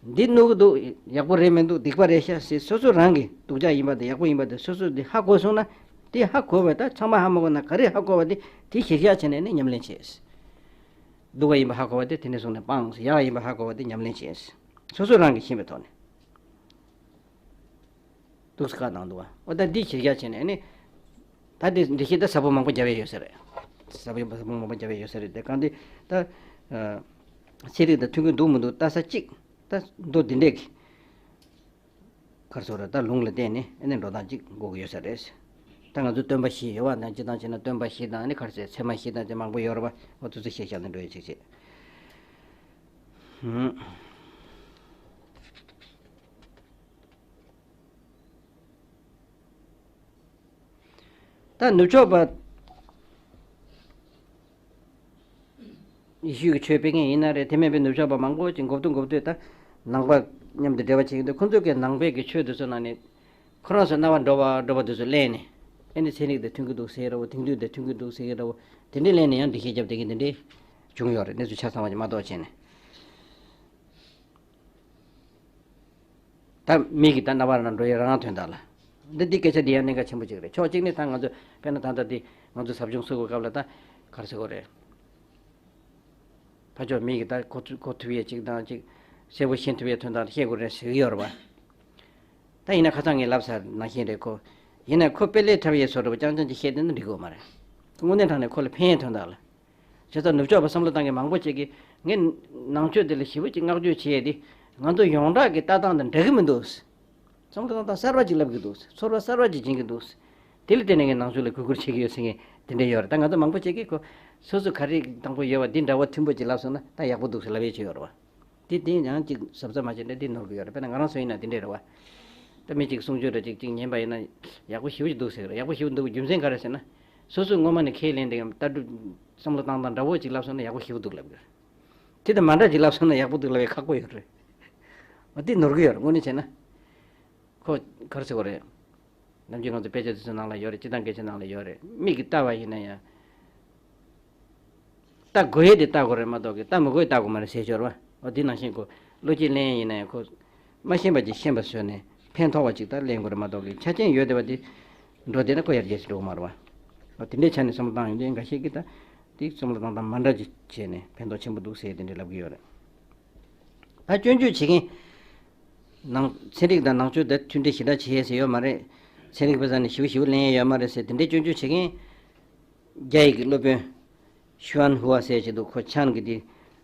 འདི་གནོད་ཀྱི་འདུག་ཡག་པོ་རེད་མི་འདུག་སྡིག་པ་རེད་ཤག་ཟེར་སོ་སོ་རང་གིས་སྡུག་ཅག་ཡིན་པ་དང་ཡག་པོ་ཡིན་པ་དེ་སོ་སོ་འདི་ཧ་གོ་སོང་ན། དེ་ཧ་གོ་བས། ད་ཚང་མ་ཧ་མ་གོ་ན་ག་རེ་ཧ་གོ་བ་དེ་དེ་གཞིར་བཞག་བྱས་ནས་ནི་ཉམས་ལེན་བྱེད། སྡུག་པ་ཡིན་པ་ཧ་གོ་བ་དེ་དེ་ནས་བཟུང་ནས་སྤངས། ཡག་ཡིན་པ་ཧ་གོ་བ་དེ་ཉམས་ལེན་བྱེད། སོ་སོ་རང་གིས་ཤེས་པའི་ཐོག་ནས། འདུག་སེ་བཀའ་གནང་འདུག་བ། འོ་ད་འདི་གཞིར་བཞག་བྱས་ནས་ནི། ད་འདི་འདི་བཞིན་ད་ཟབ་པོ་མང་པོ་རྒྱབ་ཡས་ཡོད་ས་རེད། ཟབ་པོ་ཟབ་པོ་མང་པོ་རྒྱབ་ཡས་ཡོད་ས་རེད། དེ་གང་འདི་ད། ཚན་རིག་དང་མཐུན་གྱི་འདུག་མི་འདུག་ལྟ་ས་གཅིག་ད་མདོ་འདི་འདྲས་ཀྱི། ག་རེ་ཟེར་རེད། ད་ལུང་ལ་བརྟེན་ནས་ཨ་ནི་འགྲོ་སྟངས་གཅིག་དགོས་ཀྱི་ཡོད་ས་རེད། ད་ང་ཚོ་སྟོན་པ་བཞི་ཡོད་བ། ནང་སྤྱི་བཏང་བྱས་ན་སྟོན་པ་བཞི་དང་ཨ་ནི་ག་རེ་ཟེར། ཚད་མ་བཞི་དང་དེ་མང་པོ་ཡོད་རེད་བ། འོ་དེ་ཚོ་ཤེས་བཞག་ནས་འགྲོ་ཡས་གཅིག་བྱེད། ཧུམ། ད་ནུབ་ཕྱོགས་པ་ཡེ་ཤུ་གི་ཆོས་སྤེལ་མཁན་ཡིན་ན་རེད། དེ་མིན་པའི་ནུབ་ཕྱོགས་པ་མང་པོ་ཅིག་འགོ་བསྡུ་འགོ་བསྡུས་ད་ནང་པ་མཉམ་དུ་འབྲེལ་བ་བྱེད་ཀྱི་འདུག་ཁོང་ཚོ་གི་ནང་པའི་གི་ཆོས་དེ་ཚོ་ནང་ནས་ཁོ་རང་ཚོ་རྣ་བར་འགྲོ་བ་འགྲོ་བ་དེ་ཚོ་གླེང་ནས་ཨ་ནི་ཚན་རིག་དང་མཐུན་གྱི་འདུག་ཟེར་རོ། དེང་དུས་དང་མཐུན་གྱི་འདུག་ཟེར་གྱི་འདྲ་བོ། དེ་འདྲས་གླེང་ནས་ཡང་འགྲེལ་བཤད་བརྒྱབ་བསྡད་མཁན་དེ་འདྲས་བྱུང་ཡོད་རེད། གནས་ཚུལ་ཆ་ཚང་བ་ཅིག་མ་གཏོགས་བྱས་ནས། ད་མི་གིས་ད་རྣ་བ་ནང་འགྲོ་ཡས་རང་དོན་དག་ལ། འདི་འདི་སྐད་ཆ་འདི་ཡང་གནད་འགག་ཆེན་པོ་ཅིག་རེད། ཕྱོགས་གཅིག་ནས་ད་ང་ཚོ་དཔེར་ན་ད་ལྟ་འདི་ང་ཚོ་ཟབ་སྦྱོང་སུ་དགོས་སྐབས་ལ་ད་ག་རེ་ཟེར་དགོས་རེད། ཕར་ཕྱོགས་མི་གིས་ད་གོ་ཐུབ་གོ་ཐུབ་ཡས་ཅིག་དང་ཅིག་གསལ་པོ་ཤེས་ཐུབ་ཡས་དོན་དག་ལ་བཤད་དགོས་རེད་ཟེར་གྱི་ཡོད་རེད་བ། ད་ཡིན་ན་ཁ་སང་ངས་ལབ་ཚར་ནང་བཞིན་རེད་ཁོ། ཡིན་ན་ཁོ་དཔེ་ལས་འཁྲབ་ཡས་བཟོ་འདྲ་བོ་རྐྱང་རྐྱང་ཅིག་བཤད་བསྡད་ན་འགྲིག་གི་ཡོད་མ་རེད། དངོས་གནས་དྲང་གནས་ཁོ་ལ་ཕན་ཡས་དོན་དག་ལ། བྱས་ཙང་ནུབ་ཕྱོགས་པ་བསམ་བློ་བཏང་མཁན་མང་པོ་ཅིག་གིས་ངས་ནང་ཆོས་འདི་ལ་ཞེ་པོ་ཅིག་བསྔགས་བརྗོད་བྱས་ཏེ། ང་ཚོ་ཡོངས་གྲགས་ཀྱི་ལྟ་སྟངས་དང་འདྲ་གི་མི་འདུག་བསམ་བློ་བཏང་སྟངས་གསར་པ་ཅིག་ལབ་ཀྱི་འདུག་ཚོར་བ་གསར་པ་ཅིག་སྦྱིན་གྱི་འདུག་དེ་ལ་བརྟེན་ནས་ངས་ནང་ཆོས་ལ་གུས་བཀུར་བྱེད་ཀྱི་ཡོད་ཟེར་མཁན་དེ་འདྲ་ཡོད་རེད། ད་ང་ཚོ་མང་པོ་ཅིག་གིས་ཁོ་སོ་སོ་ག་རེ་དང་པོ་ཡོད་པ་འདི་འདྲ་བོ་མཐུན་པོ་ཅིག་ལབ་སོང་ན་ད་ཡག་པོ་འདུག་ཟེར་ལབ་ཡས་ཅིག་ཡོད་རེད་བ། དེ་དེ་ཡང་ཅིག་གཟབ་གཟབ་མ་བྱས་ན་དེ་ནོར་གྱི་ཡོད་རེད། དཔེར་ན་ང་རང་ཚོ་ཡིན་ན་དེ་འདྲས་རེད་བ། ད་མི་གཅིག་གསུང་ཆོས་འདྲ་ཅིག་ཅིག་ཉན་པ་ཡིན་ན་ཡག་པོ་ཞེ་པོ་ཅིག་འདུག་ཟེར་གི་རེད། ཡག་པོ་ཞེ་པོ་འདུག་རྒྱུ་མཚན་ག་རེ་ཟེར་ན། སོ་སོས་སྔོན་མ་ནས་ཁས་ལེན་དེ་ཡང་ལྟ་གྲུབ་བསམ་བློ་བཏང་སྟངས་འདྲ་བོ་ཅིག་ལབ་སོང་ན་ཡག་པོ་ཞེ་པོ་འདུག་ལབ་གི་རེད། དེ་དང་མ་འདྲ་ཅིག་ལབ་སོང་ན་ཡག་པོ་འདུག་ལབ་ཡས་ཁག་པོ་ཡོད་རེད། འོ་དེ་ནོར་གི་ཡོད་རེད་དངོས་གནས་བྱས་ན། ཁོ་ག་རེ་ཟེར་དགོས་རེད། ནམ་རྒྱུན་ང་ཚོ་དཔེ་ཆ་དེ་ཚོ་ནང་ལ་ཡོད་རེད། སྤྱིར་བཏང་སྐད་ཆ་ནང་ལ་ཡོད་རེད། མིག་གིས་ལྟ་བ་ཡིན་ན་ཡང་། ལྟ་དགོས་ཡས་དེ་ལྟ་དགོས་རེད་མ་གཏོགས་ཀྱི་ལྟ་མི་དགོས་ཡས་ལྟ་དགོས་མ་རེད་ཟེར་ཞོར་བ། འོ་དེ་ནང་བཞིན་ཁོ་བློ་སྐྱེད་ལེན་ཡས་ཡིན་ན་ཡང་ཁོ། མ་ཤེས་པ་ཅིག་ཤེས་པ་བཟོས་ནས་ཕན་ཐོགས་པ་ཅིག་ལྟ་ལེན་དགོས་རེད་མ་གཏོགས་ཀྱི་ཆ་རྐྱེན་ཡོད་བསྡད་པ་དེ། འགྲོ་བསྡད་ན་ཁོ་ཡར་རྒྱས་སུ་འགྲོ་གི་མ་རེད་བ། འོ་དེ་འདྲའི་ཆ་ནས་བསམ་བློ་བཏང་ཡོང་དུས་འགའ་ཤས་ཀྱིས་ད། དེ་བསམ་བློ་བཏང་སྟངས་མ་འདྲ་ཅིག་བྱས་ནས་ཕན་ཐོགས་ཆེན་པོ་འདུག་ཟེར་དེ་འདྲ་ལབ་ཀྱི་ཡོད་རེད། ད་སྐྱོན་བརྗོད་བྱེད་མཁན། ནང་ཚན་རིག་དང་ནང་ཆོས་དེ་མཐུན་སྒྲིལ་ཞེ་དྲག་བྱེད་ཡས་ཟེར་ཡོད་མ་རེད། ཚན་རིག་པ་ཚོ་ནས་ཞེ་པོ་ཞེ་པོ་ལེན་ཡས་ཡོད་མ་རེད་ཟེར་དེ་འདྲའི་སྐྱོན་བརྗོད་བྱེད་མཁན། རྒྱ་ཡིག་གི་སློབ་དཔོན། ཞུ་ཨན་ཧུའ་ཟེར་ཅིག་འདུག་ཁོ་ཆན་གྱི་དེ།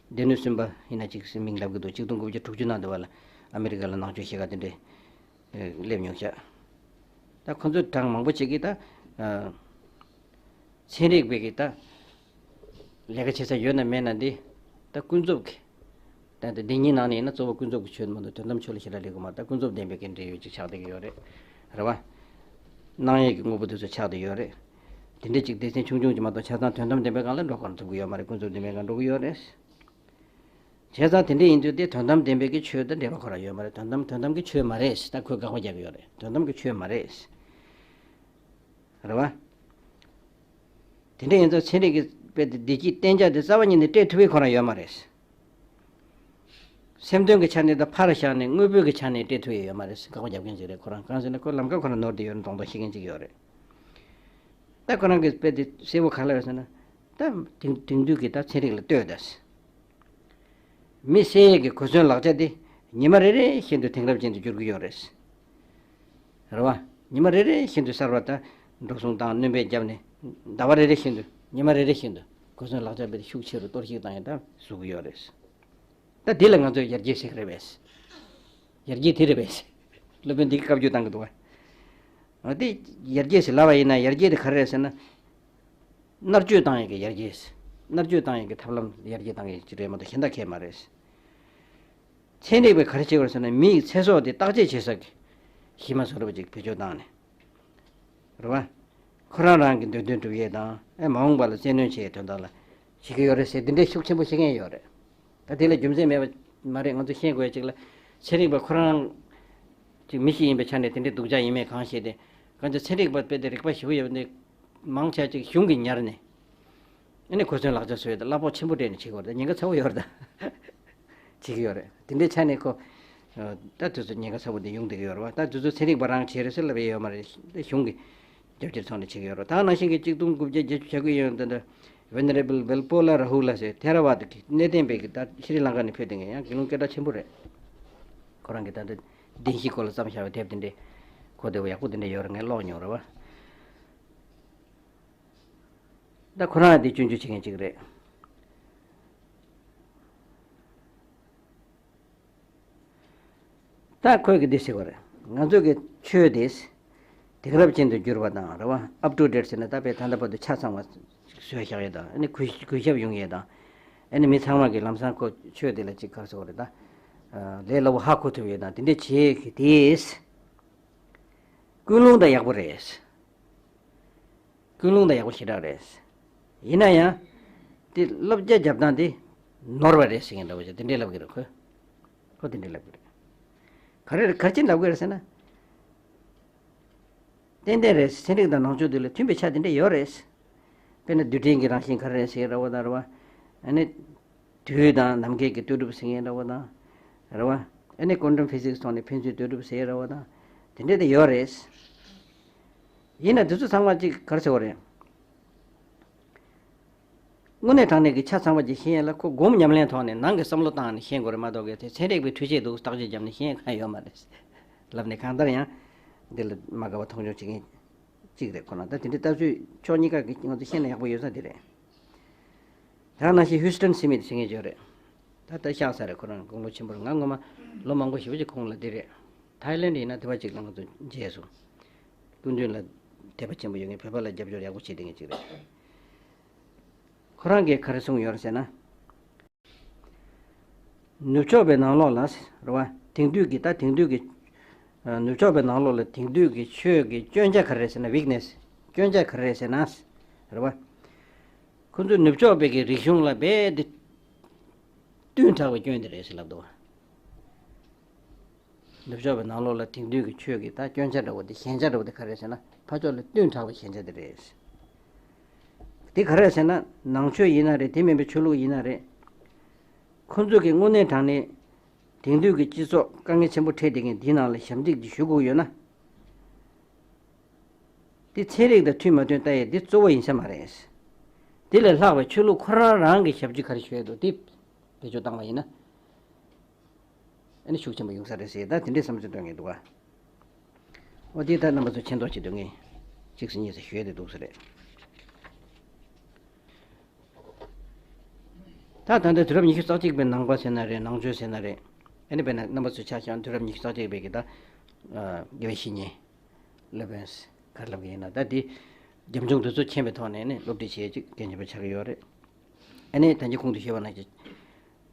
སྡེ་སྣོད་གསུམ་པ་ཡིན་ན་ཅིག་མིང་ལབ་ཀྱི་འདུག་ཆིག་སྟོང་དགུ་བརྒྱ་དྲུག་ཅུ་ནང་དུ་བ་ལ་ཨ་མི་རི་ཀ་ལ་ནང་ཆོས་ཤེས་ཁ་དེ་འདྲས། སླེབས་མྱོང་ཤག་ད་ཁོ་ཚོའི་གྲངས་མང་པོ་ཅིག་གིས་ད། ཚན་རིག་པའི་གི་ད་ལས་ཀ་བྱེད་ས་ཡོད་ན་མེད་ན་འདི་ད་ཀུན་རྫོབ་ཀྱི། ད་ལྟ་འདི་གཉིས་ནང་ནས་ཡིན་ན་གཙོ་བོ་ཀུན་རྫོབ་ཀྱི་ཆོས་མ་གཏོགས་དོན་དམ་ཆོས་ལ་ཞེ་དྲག་སླེབས་ཀྱི་མ་རེད། ད་ཀུན་རྫོབ་བདེན་པའི་གི་འབྲེལ་ཡོད་ཅིག་ཆགས་བསྡད་ཀྱི་ཡོད་རེད། རེད་བ། སྣང་ཡས་ཀྱི་དངོས་པོ་དེ་ཚོ་ཆགས་བསྡད་ཡོད་རེད། དེ་འདྲ་ཅིག་སྡེ་ཚན་ཆུང་ཆུང་ཅིག་མ་གཏོགས་ཆ་ཚང་དོན་དམ་བདེན་པའི་སྒང་ལ་འགྲོ་གང་ཐུབ་ཀྱི་ཡོད་མ་རེད། ཀུན་རྫོབ་བདེན་པའི་སྒང་འགྲོ་གི་ཡོད་རེད། བྱས་ཙང་དེ་འདྲ་ཡིན་དུས་དེ་དོན་དམ་བདེན་པའི་གི་ཆོས་དང་འབྲེལ་བ་ཁོ་རང་ཡོད་མ་རེད། དོན་དམ་དོན་དམ་གྱི་ཆོས་མ་རེད། ད་ཁོས་དགག་པ་རྒྱག་གི་ཡོད་རེད། དོན་དམ་གྱི་ཆོས་མ་རེད། རེད་བ། དེ་འདྲ་ཡིན་ཙང་ཚན་རིག་གི་དཔེ་དེ་བདེ་སྐྱིད་གཏན་འཇགས་དེ་རྩ་བ་ཉིད་ནས་སྤྲད་ཐུབ་པའི་ཁོ་རང་ཡོད་མ་རེད། སེམས་དོན་གྱི་ཆ་ནས་དང་ཕར་བཞག་ནས་དངོས་པོའི་གི་ཆ་ནས་སྤྲད་ཐུབ་ཡས་ཡོད་མ་རེད། དགག་པ་རྒྱབ་མཁན་ཅིག་རེད། ཁོ་རང་གང་ཟེར་ན་ཁོ་ལམ་ཁ་ཁོ་རང་ནོར་བསྡད་ཡོད་ན་གདོང་གདོང་བཤད་མཁན་ཅིག་ཡོད་རེད། ད་ཁོ་རང་གི་དཔེ་དེ་གསལ་པོ་ག་ལ་ཡོད་ཟེར་ན། ད་དེང་དེང་དུས་ཀྱི་ད་ཚན་རིག་ལ་ལྟོས་དང་། མི་བསད་ཡས་ཀྱི་གོ་མཚོན་ལག་ཆ་དེ་ཉི་མ་རེ་རེ་བཞིན་དུ་དེང་རབས་ཅན་དུ་འགྱུར་གྱི་ཡོད་རེད། རེད་བ། ཉི་མ་རེ་རེ་བཞིན་དུ་གསར་བ་དང་འགྲོ་སོང་བཏང་སྣོན་པ་བརྒྱབ་ནས་ཟླ་བ་རེ་རེ་བཞིན་དུ་ཉི་མ་རེ་རེ་བཞིན་དུ་གོ་མཚོན་ལག་ཆ་དཔེ་དེ་ཤུགས་ཆེ་རུ་གཏོར་བཤིག་བཏང་ཡས་ད་བཟོ་གི་ཡོད་རེད། ད་འདི་ལ་ང་ཚོས་ཡར་རྒྱས་ཟེར་གི་རེད་པས། ཡར་རྒྱས་དེ་རེད་པས། སློབ་དཔོན་འདི་གིས་བཀའ་བརྒྱུད་བཏང་གི་འདུག་བ། འདི་ཡར་རྒྱས་ཟེར་ལབ་པ་ཡིན་ན་ཡར་རྒྱས་དེ་ག་རེ་རེད་ཟེར་ན། མནར་གཅོད་བཏང་ཡས་ཀྱི་ཡར་རྒྱས། མནར་གཅོད་བཏང་ཡས་ཀྱི་ཐབས་ལམ་ཡར་རྒྱས་བཏང་ཡས་ཅིག་རེད་མ་གཏོགས་གཞན་དག་གང་ཡང་མ་རེད། ཚན་རིག་པས་ག་རེ་བྱེད་དགོས་རེད་ཟེར་ན་མི་ཡི་ཚེ་སྲོག་དེ་བརྟག་དཔྱད་བྱེད་ས་གི་གཞི་མ་བཟོ་འདྲ་པོ་ཅིག་བེད་སྤྱོད་བཏང་ནས། རེད་བ། ཁོ་རང་རང་གི་འདོད་དོན་སྒྲུབ་ཡས་དང་ཨེ་མ་འོངས་པ་ལ་བཙན་གནོན་བྱེད་ཡས་དོན་དག་ལ་བྱེད་ཀྱི་ཡོད་རེད་ཟེར་འདི་འདྲའི་ཤུགས་ཆེན་པོ་བཤད་མཁན་ཡོད་རེད། ད་དེ་ལ་རྒྱུ་མཚན་མེད་པ་མ་རེད། ང་ཚོ་ཤེས་དགོས་ཡ་གཅིག་ལ་ཚན་རིག་པ་ཁོ་རང་ཅིག་མི་ཞིག་ཡིན་པའི་ཆ་ནས་དེ་འདྲའི་སྡུག་ཅག་ཡིན་མེད་གང་ཤེས་ཏེ། གང་ཅི་ཚན་རིག་པ་དཔེ་དེ་རིག་པ་ཞེ་པོ་ཡོད་པ་འདི་མང་ཆེ་ཅིག་གཞུང་གིས་ཉར་ནས། ཨ་ནི་གོ་མཚོན་ལག་ཆ་བཟོས་ཡོད་ད་གླ་ཕོགས་ཆེན་པོ་སྤྲད་ནས་བྱེད་དགོས་རེད། ད་ཉེན་ཁ་ཚ་པོ་ཡོད་རེད་ད། བྱེད་ཀྱི་ཡོད་རེད། དེ་འདྲའི་ཆ་ནས་ཁོ། ད་དུས་ཚོད་ཉེན་ཁ་ཚ་པོ་འདི་ཡོང་བསྡད་ཀྱི་ཡོད་རེད་བ། ད་དུས་ཚོད་ཚན་རིག་པ་རང་བྱེད་རེད་ཟེར་ལབ་ཡས་ཡོད་མ་རེད། ད་གཞུང་གི་རྒྱབ་སྐྱོར་ཐོག་ནས་བྱེད་ཀྱི་ཡོད་རེད། ད་ནང་བཞིན་གྱི་གཅིག་སྟོང་དགུ་བརྒྱ་བརྒྱད་ཅུ་གྱ་དགུ་ཡོང་དེ་འདྲ། Venerable Valpola Rahula ཟེར་ཐེ་ར་ཝ་ད་གི་གནས་བརྟན་པའི་གི་ད་ཤྲི་ལང་ཀ་ནས་ཕེབས་བསྡད་མཁན་ཡང་དགེ་སློང་སྐད་གྲགས་ཆེན་པོ་རེད། ཁོ་རང་གི་ད་ལྟ་བདེན་བཞིའི་སྐོར་ལ་བརྩམས་བཞག་པའི་དེབ་དེ་འདྲའི་གོ་བདེ་པོ་ཡག་པོ་དེ་འདྲ་ཡོད་རེད། ངས་ཀློག་མྱོང་རེད་བ། ད་ཁོ་རང་དེ་སྐྱོན་བརྗོད་བྱེད་མཁན་ཅིག་རེད། ད་ཁོས་གི་འདི་ཟེར་བ་རེད། ང་ཚོ་གི་ཆོས་དེ་དེང་རབས་ཅན་དུ་འགྱུར་བ་དང་རེད་བ། up to date ཟེར་ན་ད་དཔེ་ད་ལྟ་བར་དུ་ཆ་ཚང་བ་བཟོས་བཞག་ཡས་དང་ཨ་ནི་གུས་གུས་ཞབས་ཡོང་ཡས་དང་། ཨ་ནི་མི་ཚང་མ་གི་ལམ་སང་ཁོ་ཆོས་དེ་ལ་ཅིག་ག་རེ་ཟེར་བ་རེད་ད། ལས་སླ་པོ་ཧ་གོ་ཐུབ་ཡས་དང་དེ་འདྲ་བྱེད་གི་དེ། ཀུན་སློང་ད་ཡག་པོ་རེད། ཀུན་སློང་ད་ཡག་པོ་ཞེ་དྲག་རེད། ཡིན་ན་ཡང་། དེ་བསླབ་བྱ་རྒྱབ་སྟངས་དེ་ནོར་བ་རེད་ཟེར་མཁན་འདྲ་བོ་ཞིག་དེ་འདྲས་ལབ་ཀྱི་རེད་ཁོས། ཁོ་དེ་འདྲས་ལབ་ཀྱི་རེད། ག་རེ་རེད་ག་རེ་བྱས་ནས་ལབ་ཀྱི་རེད་ཟེར་ན། ཏན་ཏན་རེད། ཚན་རིག་དང་ནང་ཆོས་དེ་ལ་མཐུན་པའི་ཆ་དེ་འདྲས་ཡོད་རེད། དཔེར་ན་རྡུལ་ཕྲན་གྱི་རང་བཞིན་ག་རེ་རེད་ཟེར་ར་བ་དང་ར་བ། ཨ་ནི། དུས་དང་ནམ་མཁའི་གི་ལྟོས་གྲུབ་ཟེར་མཁན་འདྲ་བོ་དང་། རེད་བ། ཨ་ནི་quantum physics ཐོག་ནས་ཕན་ཚུན་ལྟོས་གྲུབ་ཟེར་ར་བ་དང་། དེ་འདྲས་དེ་ཡོད་རེད། ཡིན་ན་དེ་ཚོ་ཚང་མ་ཅིག་ག་རེ་ཟེར་བ་རེད། དངོས་གནས་དྲང་གནས་ཀྱི་ཆ་ཚང་བ་ཅིག་ཤེས་ཡ་ལ་ཁོ་སྒོམ་ཉམས་ལེན་ཐོག་ནས་ནང་གི་བསམ་བློ་བཏང་ནས་ཤེས་དགོས་རེད་མ་གཏོགས་གི་དེ་ཚན་རིག་པའི་འཕྲུལ་ཆས་འདུག་བརྟག་དཔྱད་བརྒྱབ་ནས་ཤེས་ཡ་གང་ཡོད་མ་རེད། ལབ་ནས་གང་ལྟར་ཡང་། འདི་ལ་མ་དགའ་བ་མཐོང་ཆུང་བྱེད་མཁན། གཅིག་རེད་ཁོ་ན། ད་དེ་འདྲའི་ལྟ་ཚུལ་ཕྱོགས་གཉིས་ཀ་གི་ང་ཚོ་ཤེས་ན་ཡག་པོ་ཡོད་ས་དེ་རེད། ད་ནང་བཞིན་ཧུས་ཏན་སི་མིད་ཟེར་མཁན་ཅིག་ཡོད་རེད། ད་ལྟ་གཤེགས་ཚར་རེད། ཁོ་རང་དགུང་ལོ་ཆེན་པོ་རེད། ང་སྔོན་མ་ལོ་མང་པོ་ཞེ་པོ་ཅིག་གོང་ལ་འདི་རེད། ཐའི་ལེན་ཌི་ཡིན་ན་དེ་བ་ཅིག་ལ་ང་ཚོ་མཇལ་སོང་། སྐུ་མདུན་ལ་དད་པ་ཆེན་པོ་ཡོད་མཁན་བོད་པ་ལ་རྒྱབ་སྐྱོར་ཡག་པོ་བྱེད་བསྡད་མཁན་ཅིག་རེད། ཁོ་རང་གིས་ག་རེ་གསུངས་ཡོད་རེད་ཟེར་ན། ནུབ་ཕྱོགས་པའི་ནང་ལོགས་ལ་རེད་བ། དེང་དུས་ཀྱི་ད་དེང་དུས་ཀྱི། ནུབ་ཕྱོགས་པའི་ནང་ལོགས་ལ་དེང་དུས་ཀྱི་ཆོས་ཀྱི་སྐྱོན་ཆ་ག་རེ་རེད་ཟེར་ན་ཝིག་ནེ་སི། སྐྱོན་ཆ་ག་རེ་རེད་ཟེར་ན། རེད་བ། ཁོ་ཚོས་ནུབ་ཕྱོགས་པའི་གི་རིག་གཞུང་ལ་རྦད་དེ་བསྟུན་དྲགས་པའི་སྐྱོན་དེ་རེད་ཟེར་ལབ་འདུག་བ། ནུབ་ཕྱོགས་པའི་ནང་ལོགས་ལ་དེང་དུས་ཀྱི་ཆོས་ཀྱི་ད་སྐྱོན་ཆ་འདྲ་བོ་དེ་ཞན་ཆ་འདྲ་བོ་དེ་ག་རེ་རེད་ཟེར་ན་ཕར་ཕྱོགས་ལ་བསྟུན་དྲགས་པའི་ཞན་ཆ་དེ་རེད། དེ་ག་རེ་རེད་ཟེར་ན་ནང་ཆོས་ཡིན་ན་རེད། དེ་མིན་པའི་ཆོས་ལུགས་ཡིན་ན་རེད། ཁོ་ཚོས་ཀྱི་དངོས་གནས་དྲང་གནས་དེང་དུས་ཀྱི་སྤྱི་ཚོགས་དཀའ་ངལ་ཆེན་པོ་འཕྲད་བསྡད་མཁན་འདིའི་ནང་ལ་ཞབས་འདེགས་ཅིག་ཞུ་དགོས་ཡོད་ན། འདི་ཚན་རིག་དང་མཐུན་མ་མཐུན་ལྟ་ཡས་འདི་གཙོ་བོ་ཡིན་ས་མ་རེད། འདི་ལས་ལྷག་པའི་ཆོས་ལུགས་ཁོ་རང་རང་གི་ཞབས་ཕྱི་ག་རེ་ཞུ་ཡས་འདུག་འདི་བེད་སྤྱོད་བཏང་བ་ཡིན་ན། ཨ་ནི་ཤུགས་ཆེན་པོ་ཡོང་ས་རེད་ཟེར། ད་དེ་འདྲའི་བསམ་ཚུལ་འདོན་གྱི་འདུག་ག་འོ་དེ་ད་རྣམ་པ་ཚོ་མཁྱེན་རྟོགས་བྱེད་འདོད་མཁན་གཅིག་ཟེར་གཉིས་ཟེར་ཞུ་ཡས་དེ་འདུག་ས་རེད། ད་ད་ལྟ་དུས་རབས་ཉི་ཤུ་རྩ་གཅིག་པའི་ནང་པ་ཟེར་ན་རེད། ནང་ཆོས་ཟེར་ན་རེད། ཨ་ནི་དཔེར་ན་རྣམ་པ་ཚོས་ཆ་བཞག་ན་དུས་རབས་ཉི་ཤུ་རྩ་གཅིག་པའི་གི་ད་དགེ་བའི་བཤེས་གཉེན་སློབ་དཔོན་ག་རེ་ལབ་གི་ཡིན་ན་ད་དེ་ རྒྱབ་ལྗོངས་དེ་ཚོ་མཁྱེན་པའི་ཐོག་ནས་ནི་སློབ་ཁྲིད་བྱེད་ཅིག་གལ་ཆེན་པོ་ཆགས་ཀྱི་ཡོད་རེད། ཨ་ནི་ད་གིན་གོང་དུ་ཞུས་པ་ནང་བཞིན།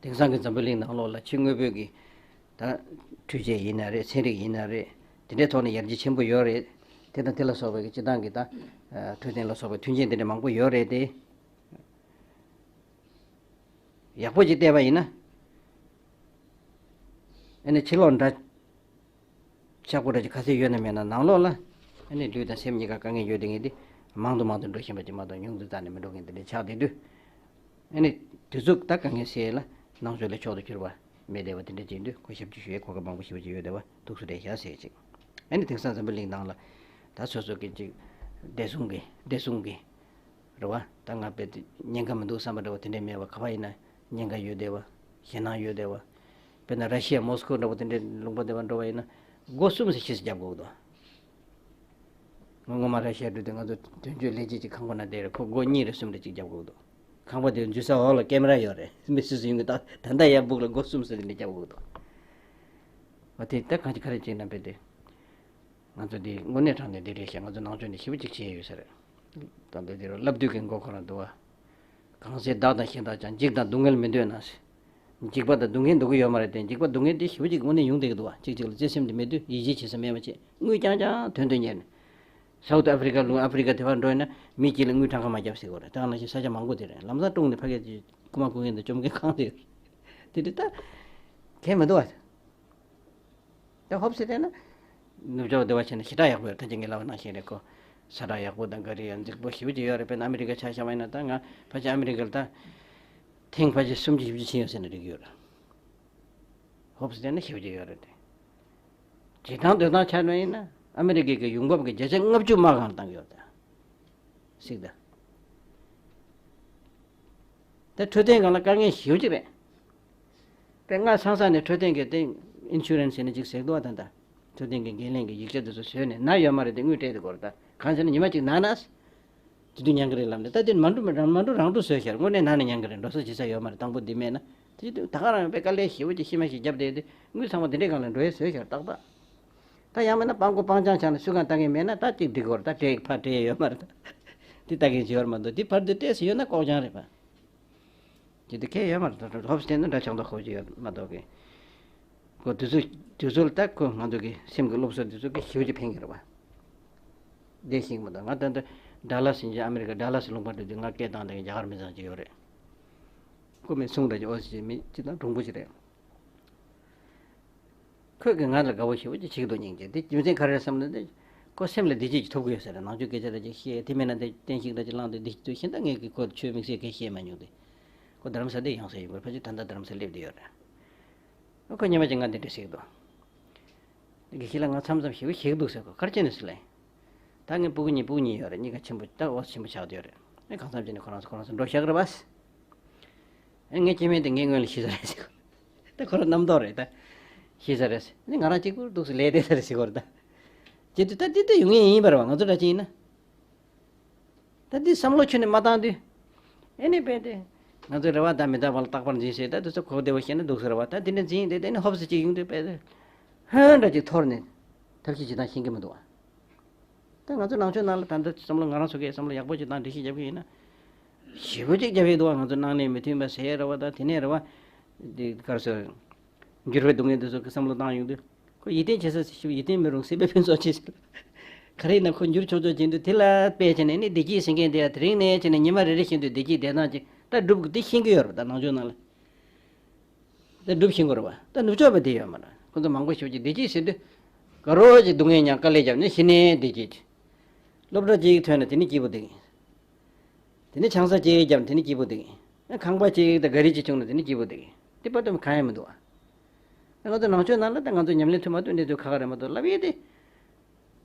དེང་སང་གི་འཛམ་བུ་གླིང་ནང་ལོགས་ལ་ཕྱི་དངོས་པོའི་གི་ད་འཕྲུལ་ཆས་ཡིན་ན་རེད། ཚན་རིག་ཡིན་ན་རེད། དེ་འདྲའི་ཐོག་ནས་ཡར་རྒྱས་ཆེན་པོ་ཡོད་རེད། དེ་དང་དེ་ལ་སོགས་པའི་གི་སྤྱིར་བཏང་གི་ད་འཕྲོད་བསྟེན་ལ་སོགས་པའི་མཐུན་རྐྱེན་དེ་འདྲ་མང་པོ་ཡོད་རེད་དེ། ཡག་པོ་ཅིག་བལྟས་པ་ཡིན་ན། ཨ་ནི་ཕྱི་ལོགས་འདྲ་ཆགས་པོ་འདྲ་ཅིག་ག་ཚོད་ཡོད་ན་མེད་ན། ནང་ལོགས་ལ་ཨ་ནི་ལུས་དང་སེམས་གཉིས་ཀ་དཀའ་ངལ་ཡོད་དེ་ངས་དེ་མང་དུ་མང་དུ་འགྲོ་བཞིན་པ་ཅིག་མ་གཏོགས་ཉུང་དུ་རྩ་ནས་མི་འགྲོ་མཁན་དེ་འདྲ་ཆགས་བསྡད་དུས། ཨ་ནི་དེ་ཚོ་ད་དཀའ་ངལ་སེལ་ཡས་ལ་ནང་ཆོས་ལ་མཆོག་ཏུ་གྱུར་པ་མེད་བསྡད་པ་དེ་འདྲ་ཅིག་ཡིན་དུས། ཁོ་ཞབས་ཕྱི་ཞུ་ཡས་གོ་སྐབས་མང་པོ་ཞེ་པོ་ཅིག་ཡོད་བསྡད་པ་འདུག་སེ་རེད་ཤག་ཟེར་ཅིག་ཨ་ནི་དེང་སང་འཛམ་བུ་གླིང་ནང་ལ་ད་སོ་སོ་གི་ཅིག་བདེ་སྲུང་གི་བདེ་སྲུང་གི་རེད་བ། ད་ང་དཔེ་དེ་ཉེན་ཁ་མི་འདུག་བསམ་པ་འདྲ་བོ་དེ་འདྲས་མེད་པ། ག་པར་ཡིན་ན་ཉེན་ཁ་ཡོད་བསྡད་པ། ཞེད་སྣང་ཡོད་བསྡད་པ། དཔེར་ན་ར་ཤི་ཡ་མོ་སི་ཁོ་འདྲ་བོ་དེ་འདྲའི་ལུང་པ་དེ་པར་འགྲོ་བ་ཡིན་ན་སྒོ་གསུམ་སེ་ཕྱིས་སུ་རྒྱབ་དགོས་འདུག་ང་སྔོན་མ་ར་ཤི་ཡ་འགྲོ་དུས་ང་ཚོ་དོན་གཅོད་ལས་བྱེད་ཅིག་ཁང་པ་ན་བསྡད་རེད། ཁོ་སྒོ་གཉིས་རེ་གསུམ་རེ་ཅིག་རྒྱབ་དགོས་འདུག་ཁང་པ་དེ་འཛུལ་ས་འོག་ལ་ཀེ་མེ་ར་ཡོད་རེད། མི་སུ་སུ་ཡོང་གི། ད་ད་ལྟ་ཡར་སྦུག་ལ་སྒོ་གསུམ་སེ་དེ་འདྲ་རྒྱབ་དགོས་འདུག་ཨ་དེ་ད་གང་ཅི་ག་རེ་བྱས་ན་དཔེ་དེ། ང་ཚོ་འདི་དངོས་གནས་དྲང་གནས་འདི་རེད་ཤག་ང་ཚོ་ནང་ཆོས་འདི་ཞེ་པོ་ཅིག་བྱས་ཡོད་ས་རེད། ད་འདི་འདི་རུ་བསླབ་དུས་ཀྱི་མགོ་ཁོ་རང་འདུག་བ། གང་ཟེར་བདག་དང་གཞན་དག་ཀྱང་། འཇིགས་དང་སྡུག་བསྔལ་མི་འདོད་ན་ཟེར། འཇིགས་པ་དང་སྡུག་བསྔལ་འདོད་ཀྱི་ཡོད་མ་རེད་དེ། འཇིགས་པ་སྡུག་བསྔལ་འདི་ཞེ་པོ་ཅིག་དངོས་གནས་ཡོང་བསྡད་ཀྱི་འདུག་བ། གཅིག་གཅིག་ལ་བརྩེ་སེམས་འདི་མེད་དུས། ཡིད་ཆེས་བྱེད་ས་མེད་པ་བྱས། དངུལ་རྐྱང་རྐྱང་དོན་དུ་གཉེར་ནས། སའུ་ཐི་ཨ་ཕི་རི་ཀ་ལུང་ཨ་ཕི་རི་ཀ་དེ་པར་འགྲོ་ཡིན་ན་མི་གཅིག་ལ་དངུལ་གྲངས་ཀ་མ་བརྒྱབ་ཟེར་གྱི་ཡོད་རེད། ད་ག་ནང་བཞིན་ས་ཆ་མང་པོ་དེ་རེད། ལམ་སང་སྒྲུང་ནས་ཕ་གིར་རྐུ་མ་རྐུ་མཁན་དང་བཅོམ་མཁན་གང་དེ་ཡོད་རེད། དེ་འདྲ་ད་གལ་མི་འདུག་བ། ད་ཧོབ་སེ་བལྟས་ན། ནུབ་ཕྱོགས་བདེ་བ་བྱས་ན་ཞེ་དྲག་ཡག་པོ་ཡོད། ད་ཅི་ངས་ལབ་པ་ནང་བཞིན་རེད། ཁོ་ས་ཁྲ་ཡག་པོ་དང་ག་རེ་ཡང་རྫིག་པོ་ཞེ་པོ་ཅིག་ཡོད་རེད། དཔེར་ན་ཨ་མི་རི་ཀ་ཆ་བཞག་པ་ཡིན་ན། ད་ང་ཕལ་ཆེར་ཨ་མི་རི་ཀ་ལ་ད་ཐེངས་ཕལ་ཆེར་སུམ་ཅུ་བཞི་བཅུ་ཕྱིན་ཡོད་ཟེར་ན་འགྲིག་གི་ཡོད་རེད། ཧོབ་སེ་བལྟས་ན་ཞེ་པོ་ཅིག་ཡོད་རེད་དེ། བྱེད་སྟངས་སྡོད་སྟངས་ཆ་ནས་ཡིན་ན་ཨ་མི་རི་ཀའི་གི་ཡོང་འབབ་ཀྱི་བརྒྱ་ཆ་ལྔ་བཅུ་དམག་སྒར་ལ་བཏང་གི་ཡོད་རེད་ད། གཟིགས་དང་། དེ་འཕྲོད་བསྟེན་སྒང་ལ་དཀའ་ངལ་ཞེ་པོ་ཅིག་རེད། དེ་སྔ་ཚང་ས་ནས་འཕྲོད་བསྟེན་གྱི་དེ་ཨིན་ཤུ་རན་སི་ཟེར་ནས་ཅིག་ཟེར་འདུག་བ། ད་ལྟ་འཕྲོད་བསྟེན་གྱི་འགན་ལེན་གྱི་ཡིག་ཆ་དེ་ཚོ་བཟོས་ནས་ན་ཡོད་མ་རེད་དེ། དངུལ་སྤྲད་དེ་སྐོར་ད་གང་ཟེར་ན་ཉི་མ་གཅིག་ན་ན་དེ་དུས་ཉན་གི་རེད་ལབ་ནས། ད་དེ་མ་འགྲོ་མ་འགྲོ་རང་འགྲོ་བཟོས་ཤར། དངོས་གནས་ན་ནས་ཉན་གི་རེད། འགྲོ་ས་བྱེད་ས་ཡོད་མ་རེད། དང་པོ་འདི་མེད་ན། དེ་དུས་ད་ག་རང་ཡང་དཔེ་དཀའ་ལས་ཞེ་པོ་ཅིག་ཤི་མ་ཤི་རྒྱབ་བསྡད་དེ། དངུལ་ཚང་མ་དེ་འདྲའི་སྒང་ལ་འགྲོ་ཡས་བཟོས་ཤར་ཏག་ཏག་ད་ཡང་མིན་ན་སྤྲང་པོ་སྤྲང་རྐྱང་ཆགས་ནས་སུས་གང་ལྟ་མཁན་མེད་ན་ད་ཅིག་འགྲིག་གི་རེད། ད་སྤྲད་ཕར་སྤྲད་ཡས་ཡོད་མ་རེད། ད་དེ་ལྟ་མཁན་ཅིག་ཡོད་མ་གཏོགས། དེ་བར་དུ་སྤྲད་ས་ཡོད་ན་ལྐོག་རྐྱང་རེད་པ། ཅི་སྟེ་ཁེ་ཡོད་མ་རེད། ད་ཧོབ་སེ་བལྟས་ན་འདྲ་ཆགས་མདོག་ཁ་པོ་ཅིག་ཡོད་མ་གཏོགས་གི། ཁོ་དུས་ཚོད་དུས་ཚོད་ལ་ད་ཁོ་ང་ཚོ་གི་སེམས་ཀྱི་སློབ་གསོ་དུས་ཚོད་ཀྱི་ཞེ་པོ་ཅིག་ཕན་གྱི་རེད་པ། བདེ་ཞིག་མ་གཏོགས། ང་ད་ལྟ་ཌ་ལཱ་སི་ཟེར་ཨ་མི་རི་ཀ་ཌ་ལཱ་སི་ལུང་པ་འགྲོ་དུས་ང་སྐད་བཏང་བསྡད་མཁན་རྒྱ་གར་མི་ཚང་ཅིག་ཡོད་རེད། ཁོ་མི་སུང་འདྲ་ཅིག་ཨོ་སི་མི་ཅིག་དང་གྲུང་པོ་ཅིག་རེད། ཁོས་ཀྱིས་ང་ལ་དགའ་པོ་ཞེ་པོ་ཅིག་བྱེད་ཀྱི་འདུག་སྙིང་རྗེ། དེ་རྒྱུ་མཚན་ག་རེ་རེད་བསམ་ན། དེ་ཁོ་སེམས་ལ་བདེ་སྐྱིད་ཅིག་ཐོབ་ཀྱི་ཡོད་ས་རེད། ནང་ཆོས་སྐད་ཆ་རེ་ཅིག་བཤད། དེ་མིན་ན་དེ་བསྟན་བཤིག་འདྲ་ཅིག་བླངས་ཏེ་བདེ་སྐྱིད་འདུག་ཤིང་། ད་ངས་ཀྱིས་ཁོ་ཆོས་དམིགས་བསལ་གང་བཤད་མ་མྱོང་སྟེ། ཁོ་རྡ་རམ་ས་དེ་ཡོང་ས་ཡིན་པར་ཕལ་ཆེར་ད་ལྟ་རྡ་རམ་ས་སླེབས་བསྡད་ཡོད་རེད། ཁོ་ཉི་མ་གཅིག་ང་འདི་འདྲ་ཟེར་གྱི་འདུག་དགེ་བཤེས་ལགས་ང་མཚམས་མཚམས་ཞེ་པོ་ཞིག་འདུག་ཟེར། ཁོ་ག་རེ་བྱས་ནས་ཟེར་ལབ་ཡིན། ད་ངའི་སྤུ་གུ་གཉིས་སྤུ་གུ་གཉིས་ཡོད་རེད། གཉིས་ཀ་ཆེན་པོ་ད་འོ་ཆེན་པོ་ཆགས་བསྡད་ཡོད་རེད། ཨེ་གང་འཚམ་བྱས་ནས་ཁོ་རང་ཚོ་ཁོ་རང་ཚོ་འགྲོ་བཞག་གི་རེད་པ། ཨེ་ངའི་སྐྱེ་དམན་དེ་ངའི་སྔོན་ལ་ཤི་ས་རེད་ཟེར། ད་ཁོ་རང་རྣམ་རྟོག་རེད་ད། ཤི་ས་རེད་ཟེར། ཨེ་ང་རང་གཅིག་པུ་འདུག་སེ་ལས་བསྡད་ས་རེད་ཟེར་གྱི་ཡོད་རེད་ད། བྱེད་དུས་ད་འདི་ལྟ་ཡོང་ངེས་ཡིན་པ་རེད་པ། ང་ཚོ་འདྲ་ཅིག་ཡིན་ན། ད་འདི་བསམ་བློ་ཁྱོན་ནས་མ་བཏང་དུས། ཨེ་ནས་དཔེ་དེ། ང་ཚོའི་རེ་བ་དང་མི་རྟག་པ་ལ་རྟག་པར་འཛིན་ཟེར། ད་དེ་ཚོ་གོ་བདེ་བོ་བཤད་ན་འདུག་སེ་རེད་པ། ད་འདི་འདྲ་འཛིན་དེ་དེ་ནས་ཧོབ་སེ་ཅིག་ཡོང་དུས་དཔེ་དེ། ཧོན་འདྲ་ཅིག་འཐོར་ནས་ཐབས་ཤེས་བྱེད་སྟངས་ཤེས་ཀྱི་མི་འདུག་པ། ད་ང་ཚོ་ནང་ཆོས་ནང་ལ་ད་ལྟ་བསམ་བློ་ང་རང་ཚོ་གིས་བསམ་བློ་ཡག་པོ་ཅིག་བཏང་སྒྲིག་གཞི་བརྒྱབ་ཀྱི་ཡིན་ན། ཞེ་པོ་ཅིག་བརྒྱབ་ཡོད་འདུག་པ། ང་ཚོ་སྣང་གནས་མི་མཐུན་པ་ཟེར་རེད་པ། ད་དེ་ནས་རེད་པ། འདི་ག་རེ་ཟེར། འགྱུར་བའི་སྡུག་བསྔལ་འདི་ཚོ་གི་བསམ་བློ་བཏང་ཡོང་དུས། ཁོ་ཡིད་བརྟན་བྱེད་ས་ཞིག་ཡིད་བརྟན་མི་རུང་། སྲིད་པའི་ཕུན་ཚོགས་ཆེ་ཟེར། ག་རེ་ཡིན་ན་ཁོ་འགྱུར་ཆོག་ཆོག་བྱེད་འདུག་དེ་ལ་དཔེ་བྱས་ནས་ནི་བདེ་སྐྱིད་ཟེར་མཁན་དེ་ཡང་དེ་རིང་ནས་བྱས་ནས་ཉི་མ་རེ་རེ་བཞིན་དུ་བདེ་སྐྱིད་བདེ་ཐང་ཅིག་ད་སྒྲུབ་དགོས་དེ་ཤེས་ཀྱི་ཡོད་རེད་པ། ད་ནང་ཆོས་ནང་ལ་ད་སྒྲུབ་ཤེས་དགོས་རེད་པ། ད་ནུབ་ཕྱོགས་པ་དེ་ཡོད་མ་རེད། ཁོ་ཚོ་མང་པོ་ཞེ་པོ་ཅིག་བདེ་སྐྱིད་ཟེར་དུས་དགའ་རོགས་ཅིག་སྡུག་བསྔལ་མྱངས། དཀའ་ལས་བརྒྱབ་ནས་གཞི་ནས་བདེ་སྐྱིད་ཅིག་སློབ་གྲྭ་གཅིག་ཐོན་ན་དེ་ནི་སྐྱིད་པོ་འདུག་དེ་ནས་ཆང་ས་གཅིག་བརྒྱབ་ན་དེ་ནས་སྐྱིད་པོ་འདུག་ཨ་ཁང་པ་གཅིག་དང་ག་རེ་གཅིག་བྱུང་ན་དེ་ནས་སྐྱིད་པོ་འདུག་དེ་བར་དུ་གང་ཡང་མི་འདུག་ཨ་ང་ཚོ་ནང་ཆོས་ནང་ལ་ད་ང་ཚོ་ཉམས་ལེན་ཐུབ་མ་ཐུབ་གནས་ཚུལ་ཁག་ཁག་རེད་མ་གཏོགས། ལབ་ཡས་དེ།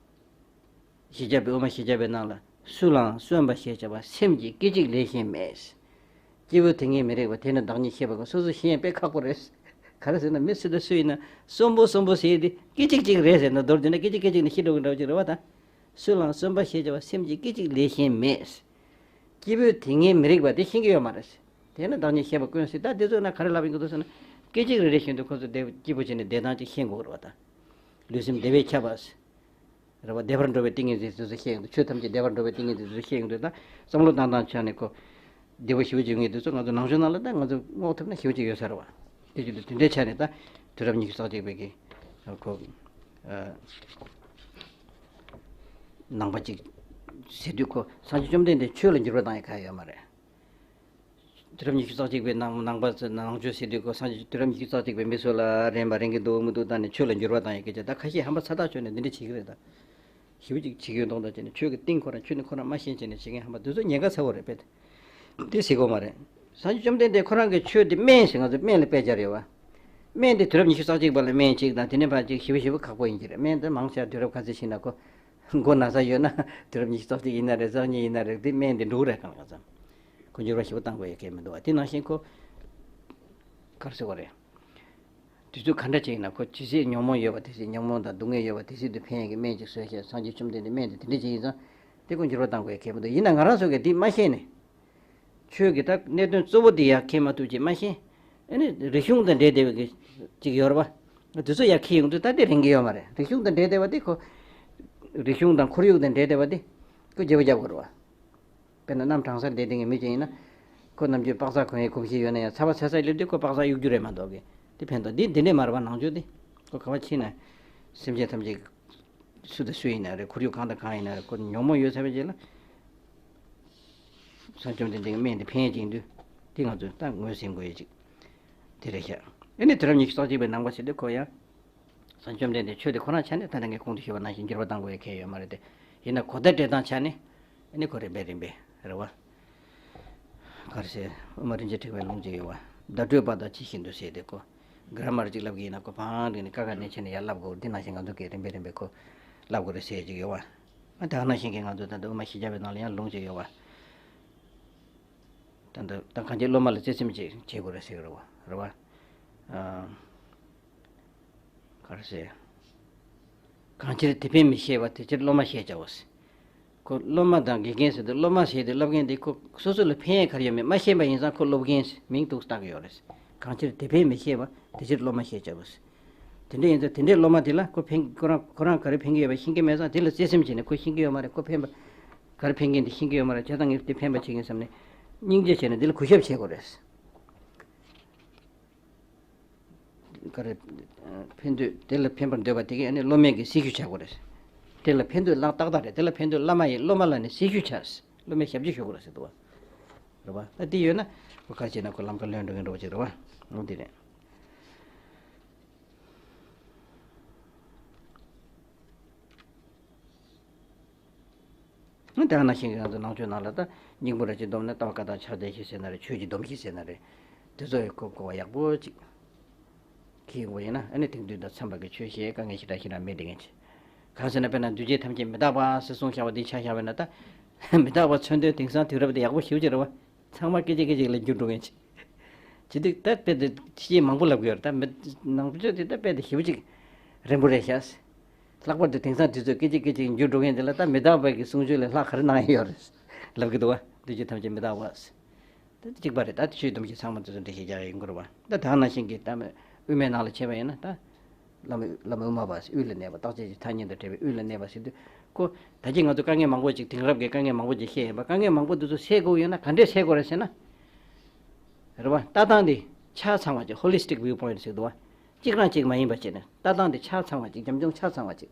ཞི་བྱ་བའི་དབུ་མ་ཞི་བྱ་བའི་ནང་ལ། སུ་ལའང་གསོན་པ་ཞེས་བྱ་བ་སེམས་ཀྱིས་སྐད་ཅིག་ལས་གཞན་མེད། སྐྱེས་བུ་དེ་སྙེད་མི་རིགས་པ། དེ་ནི་བདག་ཉིད་ཤེས་པ་ཀུན། སོ་སོ་ཤེས་ཡས་དཔེ་ཁག་པོ་རེད། ག་རེ་ཟེར་ན་མི་སུ་དང་སུ་ཡིན་ན་གསོན་པོ་གསོན་པོ་ཟེར་ཡས་དེ་སྐད་ཅིག་གཅིག་རེད་ཟེར་ན། མདོར་བསྡུས་ན་སྐད་ཅིག་སྐད་ཅིག་ནས་ཤི་འགྲོ་གི་འདྲ་བོ་ཅིག་རེད་པ་ད། སུ་ལའང་གསོན་པ་ཞེས་བྱ་བ་སེམས་ཀྱིས་སྐད་ཅིག་ལས་གཞན་མེད། སྐྱེས་བུ་དེ་སྙེད་མི་རིགས་པ་དེ་ཤེས་ཀྱི་ཡོད་མ་རེད། དེ་ནི་བདག་ཉིད་ཤེས་པ་ཀུན་ཟེར། ད་དེ་ཚོ་ན་ག་རེ་ལབ་ཡོང་གི་འདུག་ཟེར་ན། སྐད་ཅིག་རེ་རེ་བཞིན་དུ་ཁོ་ཚོ་བདེ་སྐྱིད་པོ་བྱས་ནས་བདེ་ཐང་ཅིག་ཤེས་དགོས་རེད་པ་ད། ལུས་སེམས་བདེ་བས་ཁྱབ་པ། རེད་བ། བདེ་བར་འགྲོ་བའི་ཏིང་ངེ་འཛིན་དེ་ཚོ་བཤད་ཡོང་དུས། ཆོས་ཐམས་ཅད་བདེ་བར་འགྲོ་བའི་ཏིང་ངེ་འཛིན་དེ་ཚོ་བཤད་ཡོང་དུས། ད་བསམ་བློ་བཏང་སྟངས་ཆ་ནས་ཁོ་བདེ་པོ་ཞེ་པོ་ཅིག་ཡོང་གི་འདུག་ཚོ། ང་ཚོ་ནང་ཆོས་ནང་ལ་ད་ང་ཚོ་སྔོག་ཐུབ་ན་ཞེ་པོ་ཅིག་ཡོད་ས་རེད་བ། དེ་བཞིན་དུ་དེ་འདྲའི་ཆ་ནས་ད་དུས་རབས་ཉི་ཤུ་རྩ་གཅིག་པའི་གི་ཁོ་ནང་པ་ཅིག་ཟེར་དུས། ཁོ་སངས་རྒྱས་བཅོམ་ལྡན་འདས་ཆོས་ལ་འགྱུར་བ་བཏང་ཡ་གང་ཡོད་མ་རེད། དུས་རབས་ཉི་ཤུ་རྩ་གཅིག་པའི་ནང་ནང་པ་ཚོས་ནང་ཆོས་ཟེར་དུས། ཁོ་སངས་རྒྱས་དུས་རབས་ཉི་ཤུ་རྩ་གཅིག་པའི་མི་ཚོ་ལ་རན་པ་རན་གྱི་འདུག་མི་འདུག་བལྟས་ནས་ཆོས་ལ་འགྱུར་བ་བཏང་ཡ་སྐད་ཆ། ད་ཁ་ཤས་ཧམ་པ་ཚ་ཐག་ཆོད་ནས་འདི་འདྲ་བྱེད་ཀྱི་རེད། ད་ཞེ་པོ་ཅིག་བྱེད་ཀྱི་ཡོད་མདོག་མདོག་བྱས་ནས། ཆོས་ཀྱི་གཏིང་ཁོ་རང་ཆོས་ནི་ཁོ་རང་མ་ཤེས་བྱས་ནས་བྱེད་མཁན་ཧམ་པ་དེ་ཚོ་ཉེན་ཁ་ཚ་བོ་རེད་པས། དེ་ཟེར་དགོས་མ་རེད། སངས་རྒྱས་བཅོམ་ལྡན་འདས་ཁོ་རང་གི་ཆོས་དེ་སྨན་ཞིག་ང་ཚོ་སྨན་ལ་དཔེ་སྦྱར་ཡོད་བ། སྨན་དེ་དུས་རབས་ཉི་ཤུ་རྩ་གཅིག་པ་ལ་སྨན་གཅིག་དང་། དེ་ནས་ཕར་ཅིག་ཞེ་པོ་ཞེ་པོ་ཁག་པོ་ཡིན་གྱི་རེད། སྨན་དེ་མང་ཆེ་བ་དུས་རབས་ག་ཚོད་ཕྱིན་ན། ཁོ་མགོ་ན་ཚ་ཡོད་ན་དུས་རབས་ཉི་ཤུ་རྩ་གཅིག་ཡིན་ན་རེད། རྩ་གཉིས་ཡིན་ན་རེད། དེ་སྨན་དེ་འགྲོ་གི་རེད། གང་ག་ཙམ་ཁོ་འགྱུར་བ་ཞེ་པོ་བཏང་དགོས་ཡ་གལ་མི་འདུག་བ། དེ་ནང་བཞིན་ཁོ་ག་རེ་ཟེར་དགོས་རེད། དུས་ཚོད་ག་འདྲ་ཅིག་ཡིན་ན་ཁོ་ཇི་སྲིད་ཉོན་མོངས་ཡོད་པ་དེ་སྲིད། ཉོན་མོངས་དང་སྡུག་བསྔལ་ཡོད་པ་དེ་སྲིད་དུ་ཕན་ཡག་གི་སྨན་ཅིག་བཟོས་བྱས། སངས་རྒྱས་བཅོམ་ལྡན་འདས་སྨན་དེ་དེ་འདྲ་ཅིག་ཡིན་ཙང་དེ་ཁོ་འགྱུར་བ་བཏང་དགོས་ཡ་གལ་མི་འདུག། ཡིན་ན་ང་རང་ཚོ་གིས་འདི་མ་ཤེས་ནས། ཆོས་ཀྱི་ད་གནད་དོན་གཙོ་བོ་འདི་ཡར་མཁྱེན་མ་ཐུབ་ཅིག་མ་ཤེས། ཨ་ནི་རིག་གཞུང་དང་འབྲེལ་བསྡད་པའི་གི་ཅིག་ཡོད་རེད་པ། དེ་ཚོ་ཡར་འཁྱེར་ཡོང་དུས་ད་དེ་རན་གྱི་ཡོད་མ་རེད། རིག་གཞུང་དང་འབྲེལ་བསྡད་པ་དེ་ཁོ། རིག་གཞུང་དང་ཁོར་ཡུག་དང་འབྲེལ་བསྡད་པ་དེ་ཁོ་བརྗེ་པོ་རྒྱབ་དགོས་རེད་པ། དཔེར་ན་གནམ་གྲང་སར་བསྡད་བསྡད་མཁན་མི་ཅིག་ཡིན་ན། ཁོ་ནམ་རྒྱུན་པགས་ཚག་གོན་ཡའི་གོམས་གཤིས་ཡོད་ན་ཡང་། ཚ་བ་ཚ་ཚ་སླེབས་དུས་ཁོ་པགས་ཚག་གཡུག་རྒྱུ་རེད་མ་གཏོགས་གི་དེ་ཕན་ཐོགས། འདི་འདི་འདྲས་མ་རེད་པ། ནང་ཆོས་འདི་ཁོ་ག་པར་ཕྱིན་ན་སེམས་ཅན་ཐམས་ཅད་སུ་དང་སུ་ཡིན་ན་རེད། ཁོར་ཡུག་གང་དང་གང་ཡིན་ན་རེད། ཁོ་ཉོན་མོངས་ཡོད་ཚར་བའི་རྗེས་ལ། སངས་རྒྱས་བཅོམ་ལྡན་འདས་ཀྱི་སྨན་དེ་ཕན་ཡག་ཅིག་ཡིན་དུས། དེ་ང་ཚོས་ད་ངོས་ཟིན་དགོས་ཡ་ཅིག་དེ་རེད་ཤག། ཨ་ནི་དུས་རབས་ཉི་ཤུ་རྩ་གཅིག་པའི་ནང་པ་ཟེར་དུས་ཁོ་ཡང་། སངས་རྒྱས་བཅོམ་ལྡན་འདས་ཆོས་དེ་ཁོ་རང་ཆ་ནས་ད་ལྟ་ངས་གོང་དུ་ཞུས་པ་ནང་བཞིན་འགྱུར་བ་གཏང་དགོས་ཡ་གལ་ཡོད་མ་རེད་དེ། ཡིན་ན་གོ་བརྡ་སྤྲད་སྟངས་ཆ་ནས་ཨ་ནི་ཁོ་རིམ་པས་རིམ་པས་རེད་བ། ག་རེ་ཟེར། དབུ་མ་རིན་ཆེན་ཕྲེང་བའི་ལུང་ཅིག་ཡོད་བ། བརྡ་སྤྲོད་པ་དང་ཇི་བཞིན་དུ་ཟེར་ཏེ། ཁོ་གྷ་ར་མར་ཅིག་ལབ་ཀྱི་ཡིན་ན་ཁོ་ཕངས་ཀྱི་ནི་ཀ་ཁ་གནད་ཆེ་ནས་ཡར་ལབ་དགོས། འདི་ནང་བཞིན་ང་ཚོ་གིས་རིམ་པས་རིམ་པས་ཁོ་ལབ་དགོས་རེད་ཟེར་ཅིག་ཡོད་བ། ཨ་ད་ག་ནང་བཞིན་གྱི་ང་ཚོ་ད་ལྟ་དབུ་མ་བཞི་བརྒྱ་པའི་ནང་ལ་ཡང་ལུང་ཅིག་ཡོད་བ། ད་ད་ད་གང་ཅི་སློབ་མ་ལ་བརྩེ་སེམས་ཅིག་བྱེད་དགོས་རེད་ཟེར་གི་རེད་བ། རེད་བ། ཨ། ག་རེ་ཟེར། གང་ཕྱིར་དེ་ཕན་མི་ཤེས་པ། དེ་ཕྱིར་སློབ་མ་ཤེས་བྱའོ་ཟེར། ཁོ་སློབ་མ་དང་དགེ་རྒན་ཟེར་དུས། སློབ་མ་ཟེར་དུས་སློབ་མཁན་དེ་ཁོ་སོ་སོ་ལ་ཕན་ཡས་ག་རེ་ཡོད་མེད་མ་ཤེས་པ་ཡིན་ཙང་ཁོ་སློབ་མཁན་ཟེར་མིང་འདུག་བཏགས་ཀྱི་ཡོད་རེད། གང་ཕྱིར་དེ་ཕན་མི་ཤེས་པ། དེ་ཕྱིར་སློབ་མ་ཤེས་བྱའོ་ཟེར། དེ་འདྲ་ཡིན་ཙང་དེ་འདྲའི་སློབ་མ་དེ་ལ་ཁོ་ཕན་ཁོ་རང་ཁོ་རང་ག་རེ་ཕན་གྱི་ཡོད་པ་ཤེས་ཀྱི་མེད་ཙང་དེ་ལ་བརྩེ་སེམས་བྱས་ནས། ཁོ་ཤེས་ཀྱི་ཡོད་མ་རེད། ཁོ་ཕན་པ་ག་རེ་ཕན་མཁན་དེ་ཤེས་ཀྱི་ཡོད་མ་རེད། བྱས་ཙང་ངས་དེ་ཕན་པ་བྱེད་ཀྱི་ཡིན་བསམ་ནས་སྙིང་རྗེ་བྱས་ནས་དེ་ལ་གུས་ཞབས་བྱེད་དགོས་རེད། ག་རེ། ཕན་འདོད། དེ་ལ་ཕན་པར་འདོད་པ་དེ་གིས་ཨ་ནི་སློབ་མའི་གི་སྲི་ཞུ་བྱ་དགོས་རེད། དེ་ལ་ཕན་འདོད་ལག་ཏག་ཏག་རེད། དེ་ལ་ཕན་འདོད་བླ་མ་ཡིས་སློབ་མ་ལ་ནི་སྲི་ཞུ་བྱ། སློབ་མའི་ཞབས་ཕྱི་ཞུ་དགོས་རེད་ཟེར་འདུག་བ། རེད་བ། ད་དེ་ཡོད་ན་ཁོ་ག་རེ་བྱས་ན་ཁོ་ལམ་ཁ་ལོན་འགྲོ་གི་འགྲོ་བ་ཅིག་རེད་བ། འོ་དེ་རེད། ད་ག་ནང་བཞིན་གྱི་ང་ཚོ་ནང་ཆོས་ནང་ལ་ད་སྙིང་པོ་ར་ཅིག་བསྡོམས་ནས་ལྟ་བ་བཀའ་རྟགས་ཕྱག་རྟེན་བཞི་ཟེར་ན་རེད། ཆོས་ཀྱི་སྡོམ་བཞི་ཟེར་ན་རེད། དེ་ཚོ་ཡི་གོ་གོ་བ་ཡག་པོ་ཅིག་འཁྱེར་ཡོང་བ་ཡིན་ན། ཨ་ནི་དེང་དུས་དང་འཚམས་པ་གི་ཆོས་བཤད་དཀའ་ངལ་ཞེ་དྲག་ཞེ་དྲག་མེད་དེ་ངེས་ཆེ། གང་ཟེར་ན་དཔེར་ན་འདུས་བྱས་ཐམས་ཅད་མི་རྟག་པ་ཟེར་གསུངས་བཞག་པ་འདི་ཆ་བཞག་པ་ཡིན་ན། ད་མི་རྟག་པ་མཚོན་དོན་དེང་སང་དུས་རབས་འདི་ཡག་པོ་ཞེ་པོ་ཅིག་རེད་བ། ཚང་མ་སྐད་ཅིག་སྐད་ཅིག་ལ་འགྱུར་འགྲོ་མཁན་ཅིག། བྱེད་དུས་ད་དཔེ་དེ་ཤེས་མང་པོ་ལབ་ཀྱི་ཡོད་རེད། ད་མི་ནང་ཆོས་དེ་ད་དཔེ་དེ་ཞེ་པོ་ཅིག་རན་པོ་རེད་ཤག། ལྷག་པར་དུ་དེང་སང་དུས་ཚོད་སྐད་ཅིག་སྐད་ཅིག་འགྱུར་འགྲོ་མཁན་དེ་ལ་ད་མི་རྟག་པའི་གི་གསུང་ཆོས་ལས་ལྷག་ག་རེ་གནང་ཡ་ཡོད་རེད་ལབ་ཀྱི་འདུག་བ། འདུས་བྱས་ཐམས་ཅད་མི་རྟག་པ། ད་གཅིག་པ་རེད། ད་ཆོས་སྡོམ་གྱི་ཚང་མ་དེ་ཚོ་འགྲེལ་བཤད་རྒྱག་ཡིན་དགོས་རེད་བ། ད་ད་ནང་བཞིན་གྱི་ད་དབུ་མའི་ནང་ལ་བྱས་པ་ཡིན་ན། ད་བླ་མ་བླ་མ་དབུ་མ་པ་ཟེར། དབུས་ལ་གནས་པ། རྟག་ཆད་ཀྱི་ཐ་སྙད་དང་བྲལ་བའི་དབུས་ལ་གནས་པ་ཟེར་དུས། ཁོ་ད་གིན་ང་ཚོ་དཀའ་ངལ་མང་པོ་ཅིག། དེང་རབས་ཀྱི་དཀའ་ངལ་མང་པོ་ཅིག་བཤད་ཡིན་པ། དཀའ་ངལ་མང་པོ་འདི་ཚོ་སེལ་དགོས་ཡོད་ན་ག་འདྲས་སེལ་དགོས་རེད་ཟེར་ན། རེད་བ། ལྟ་སྟངས་འདི་ཆ་ཚང་བ་ཅིག། ཧོ་ལི་སི་ཊིག་བིའུ་པོ་ཡིན་ཊི་ཟེར་འདུག་བ། གཅིག་རང་གཅིག་མ་ཡིན་པ་བྱས་ནས། ལྟ་སྟངས་དེ་ཆ་ཚང་བ་ཅིག། འཇམ་འཇམ་ཆ་ཚང་བ་ཅིག།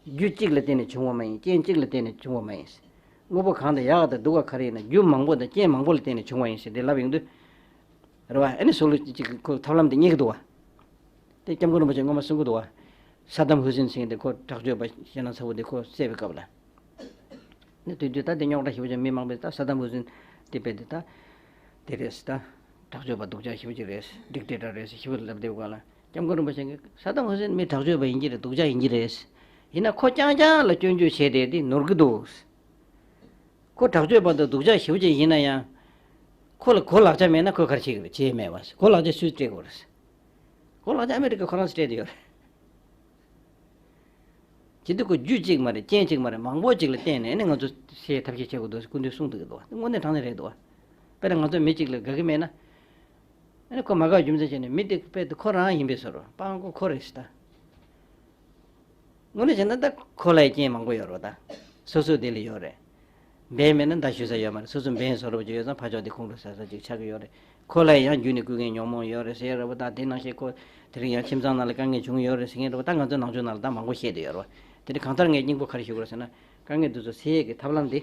རྒྱུ་གཅིག་ལ་བརྟེན་ནས་བྱུང་བ་མ་ཡིན། རྐྱེན་གཅིག་ལ་བརྟེན་ནས་བྱུང་བ་མ་ཡིན། དངོས་པོ་གང་དང་ཡག་དང་སྡུག་ག་ག་རེ་ཡིན་ན་རྒྱུ་མང་པོ་དང་རྐྱེན་མང་པོ་ལ་བརྟེན་ནས་བྱུང་བ་ཡིན་ཟེར་དེ་ལབ་ཡོང་དུས། རེད་བ། ཨ་ནི་སོ་ལོ་ཅིག་ཁོ་ཐབས་ལམ་དེ་རྙེད་ཀྱི་འདུག་བ། དེ་སྐྱབས་མགོན་རིན་པོ་ཆེ་སྔོན་མ་གསུང་གི་འདུག་བ། ས་དམ་ཧུ་སིན་ཟེར་མཁན་དེ་ཁོ་དྲག་སྤྱོད་པ་ཞེད་སྣང་ཚ་བོ་དེ་ཁོ་བསད་པའི་སྐབས་ལ། ནི་དུས་དུས་ད་དེ་རྙོག་དྲ་ཞེ་པོ་ཅིག། མི་མང་པོས་ད་ས་དམ་ཧུ་སིན་དེ་དཔེ་དེ་ད་དེ་རེད་ཟེར། ད་དྲག་སྤྱོད་པ་སྡུག་ཅག་ཞེ་པོ་ཅིག་རེད། ཌིག་ཊེ་ཊར་རེད་ཟེར་ཞེ་པོ་ལབ་བསྡད་པ་ལ། སྐྱབས་མགོན་རིན་པོ་ཆེ་གིས་ས་དམ་ཧུ་སིན་མི་དྲག་སྤྱོད་པ་ཡིན་གྱི་རེད། སྡུག་ཅག་ཡིན་གྱི་རེད། ཡིན་ན་ཁོ་རྐྱང་རྐྱང་ལ་སྐྱོན་བརྗོད་བྱས་བསྡད་དེ་ནོར་གྱི་འདུག། ཁོ་དྲག་སྤྱོད་པ་དང་སྡུག་ཅག་ཞེ་པོ་ཅིག་ཡིན་ན་ཡང་། ཁོ་ལ་གོ་ལག་ཆ་མེད་ན་ཁོས་ག་རེ་བྱེད་ཀྱི་རེད། བྱེད་མེད་པ། གོ་ལག་ཆ་སུས་སྤྲད་དགོས་རེད། གོ་ལག་ཆ་ཨ་མི་རི་ཀ་ཁོ་རང་སྤྲད་དེ་ཡོད་རེད། བྱེད་དུས་ཁོ་རྒྱུ་གཅིག་མ་རེད། རྐྱེན་གཅིག་མ་རེད། མང་པོ་ཅིག་ལ་བརྟེན་ནས་ནི་ང་ཚོ་སེལ་ཐབས་ཤེས་བྱེད་དགོས་འདུག་ཟེར་སྐུ་མདུན་གསུངས་འདུག་གི་འདུག། དངོས་གནས་དྲང་གནས་རེད་འདུག། དཔེར་ན་ང་ཚོ་མི་གཅིག་ལ་དགའ་གི་མེད་ན། ཨ་ནི་ཁོ་མ་དགའ་རྒྱུ་མཚན་བྱས་ནས་མི་དེ་དཔེ་དེ་ཁོ་རང་ཡིན་པའི་བཟོ་འདྲ། སྤྲང་པོ་ཁོ་རེད་ཟེར། ད་ དངོས་གནས་བྱས་ན་ད་ཁོ་ལ་ཡི་རྐྱེན་མང་པོ་ཡོད་རེད་པ། ད་སོ་སོ་དེ་ལ་ཡོད་རེད། འབད་མེད་ན་མདའ་གཞུ་ས་ཡོད་མ་རེད། སོ་སོ་འབད་བཟོ་འདྲ་པོ་ཅིག་ཡོད་ཙང་ཕར་ཕྱོགས་དེ་ཁོང་ཁྲོ་ཟ་ས་ཅིག་ཆགས་ཀྱི་ཡོད་རེད། ཁོ་ལ་ཡང་རྒྱུ་ནས་སྐུ་ངལ་ཉོག་མོ་ཡོད་རེད་ཟེར་རེད་པ། ད་དེ་ནང་བཞིན་ཁོ་དེ་རིང་ཡང་ཁྱིམ་ཚང་ནང་ལ་དཀའ་ངལ་བྱུང་ཡོད་རེད་ཟེར་མཁན་རེད་པ། ད་ང་ཚོའི་ནང་ཆོས་ནང་ལ་ད་མང་པོ་བཤད་བསྡད་ཡོད་རེད་པ། དེ་འདྲ་གང་ལྟར་ངས་སྙིང་པོ་ག་རེ་ཞུ་དགོས་རེད་ཟེར་ན། དཀའ་ངལ་འདི་ཚོ་སེལ་ཡས་ཀྱི་ཐབས་ལམ་འདི་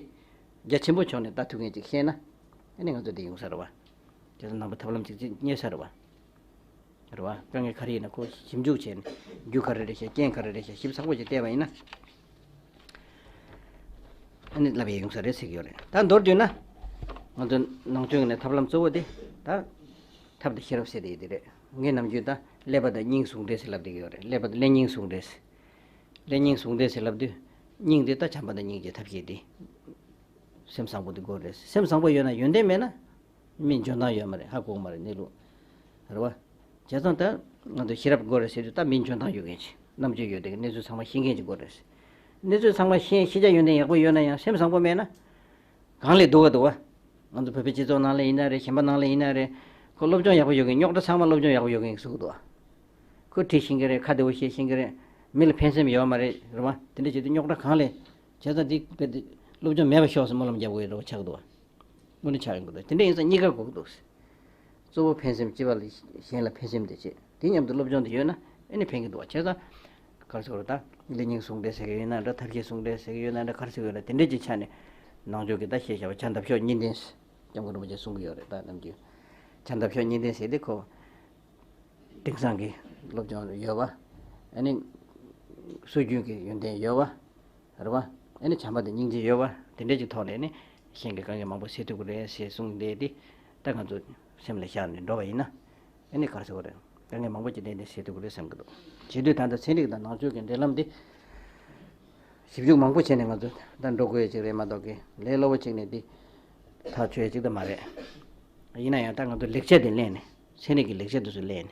རྒྱ་ཆེན་པོ་ཕྱོགས་ནས་ལྟ་ཐུབ་མཁན་ཅིག་ཤེས་ན། ཨ་ནི་ང་ཚོ་འདི་ཡོང་ས་རེད་པ། དེ་ཚོ་ནང་པའི་ཐབས་ལམ་ཅིག་ཅིག་རྙེད་ས་རེད་པ། རེད་པ། དཀའ་ངལ་ག་རེ་ཡིན་ན་ཁོ་ཞིབ་འཇུག་བྱས་ནས་རྒྱུ་ག་རེ་རེད་ཤག་རྐྱེན་ག་རེ་རེད་ཤག་ཞིབ་ཚགས་པོ་ཅིག་བལྟས་པ་ཡིན་ན། ཨ་ནི་ལབ་ཡས་ཡོང་ས་རེད་ཟེར་གྱི་ཡོད་རེད། ད་མདོར་བསྡུས་ན། ང་ཚོ་ནང་ཆོས་ནས་ཐབས་ལམ་གཙོ་བོ་དེ་ད་ཐབས་དང་ཤེས་རབ་ཟེར་དེ་ཡིན་དེ་རེད། ངས་ནམ་རྒྱུན་ད་ཀླད་པ་དང་སྙིང་ཟུང་འབྲེལ་ཟེར་ལབ་བསྡད་ཀྱི་ཡོད་རེད། ཀླད་པ་དང་ཀླད་སྙིང་ཟུང་འབྲེལ་ཟེར། ཀླད་སྙིང་ཟུང་འབྲེལ་ཟེར་ལབ་དུས། སྙིང་དེ་ད་བྱམས་པ་དང་སྙིང་རྗེ་ཐབས་ཤེས་དེ། སེམས་བཟང་པོ་དེ་དགོས་རེད། སེམས་བཟང་པོ་ཡོད་ན་ཡོན་ཏན་མེད་ན། མིའི་འཇོན་ཐང་ཡོད་མ་རེད། ཧ་གོ་མ་རེད་གནས་ལུགས། རེད་པ། བྱས་ཙང་ད་ང་ཚོ་ཤེས་རབ་དགོས་རེད་ཟེར་དུས་ད་མིའི་འཇོན་ཐང་ཡོད་མཁན་ཅིག་རྣམ་དཔྱོད་ཡོད་དེ་གནས་ཚུལ་ཚང་མ་ཤེས་མཁན་ཅིག་དགོས་རེད། གནས་ཚུལ་ཚང་མ་ཤེས་ཤེས་བྱ་ཡོན་ཏན་ཡག་པོ་ཡོད་ན་ཡང་སེམས་བཟང་པོ་མེད་ན། གང་ལས་སྡུག་ག་འདུག་པ། ང་ཚོ་བོད་པའི་སྤྱི་ཚོགས་ནང་ལ་ཡིན་ན་རེད། གཞན་པ་ནང་ལ་ཡིན་ན་རེད། ཁོ་སློབ་སྦྱོང་ཡག་པོ་ཡོད་མཁན་རྙོག་དྲ་ཚང་མ་སློབ་སྦྱོང་ཡག་པོ་ཡོད་མཁན་གྱིས་བཟོ་གི་འདུག་པ། ཁོ་ཁྲིད་ཤེས་ཀྱི་རེད། ཁ་བདེ་པོ་བཤད་ཤེས་ཀྱི་རེད། མི་ལ་ཕན་སེམས་ཡོད་མ་རེད། རེད་པ། དེ་འདྲ་བྱེད་དུས་རྙོག་དྲ་གང་ལས། བྱས་ཙང་འདི་དཔེ་དེ་སློབ་སྦྱོང་མེད་པ་ཤོག་ཟེར་སྨོན་ལམ་རྒྱབ་དགོས་ཡོད་འདྲ་པོ་ཆགས་ཀྱི་འདུག་པ། དངོས་གནས་ཆགས་ཡོང་གི་འདུག་དེ་འདྲ་ཡིན་ཙང་གཉིས་ཀ་དགོས་ཀྱི་འདུག་གཙོ་བོ་ཕན་སེམས། སྤྱི་པ་ལ་གཞན་ལ་ཕན་སེམས་དེ་བྱེད། དེ་མཉམ་དུ་སློབ་སྦྱོང་དེ་ཡོད་ན་ཨ་ནི་ཕན་གྱི་འདུག་པ། བྱས་ཙང་ག་རེ་ཟེར་དགོས་རེད། ད་ཀླད་སྙིང་ཟུང་འབྲེལ་ཟེར་གྱི་ཡོད་ན་འདྲ། ཐབས་ཤེས་ཟུང་འབྲེལ་ཟེར་གྱི་ཡོད་ན་འདྲ། ག་རེ་ཟེར་གྱི་ཡོད་ན་དེ་འདྲ་ཅིག་ཆགས་ནས་ནང་ཆོས་ཀྱི་ད་བཤད་བྱ་བ་བྱ་འདབ་གཤོག་གཉིས་ལྡན་ཟེར། སྐྱབས་མགོན་རིན་པོ་ཆེས་གསུང་གི་ཡོད་རེད། ད་ནམ་རྒྱུན་བྱ་འདབ་གཤོག་གཉིས་ལྡན་ཟེར་དེ་ཁོ། དེང་སང་གི་སློབ་སྦྱོང་ཡོད་པ། ཨ་ནི་སྲོལ་རྒྱུན་གྱི་ཡོན་ཏན་ཡོད་པ། རེད་པ། ཨ་ནི་བྱམས་པ་དང་སྙིང་རྗེ་ཡོད་པ་དེ་འདྲ་ཅིག་ཐོག་ནས་ནི་གཞན་གྱི་དཀའ་ངལ་མང་པོ་སེལ་ཐུབ་ཀྱི་རེད་ཟེར་གསུངས་བསྡད་དེ། ད་ང་ཚོ་སེམས་ལ་བཞག་ནས་འགྲོ་བ་ཡིན་ན། ཨ་ནི་ག་རེ་ཟེར་དགོས་རེད། དཀའ་ངལ་མང་པོ་ཅིག་ཏན་ཏན་སེལ་ཐུབ་ཀྱི་རེད་བསམ་གྱི་འདུག་བྱེད་དུས་ད་ལྟ་ཚན་རིག་དང་ནང་ཆོས་ཀྱི་འབྲེལ་ལམ་འདི་ཞིབ་འཇུག་མང་པོ་བྱས་ནས་ང་ཚོ་ད་འགྲོ་དགོས་ཡ་ཅིག་རེད་མ་གཏོགས་ཀྱི་ལས་སླ་པོ་ཅིག་ནས་འདི་ཐག་ཆོད་ཡ་ཅིག་ད་མ་རེད། ཡིན་ན་ཡང་ད་ང་ཚོ་ལེགས་ཆ་དེ་ལེན་ནས་ཚན་རིག་གི་ལེགས་ཆ་དེ་ཚོ་ལེན་ནས།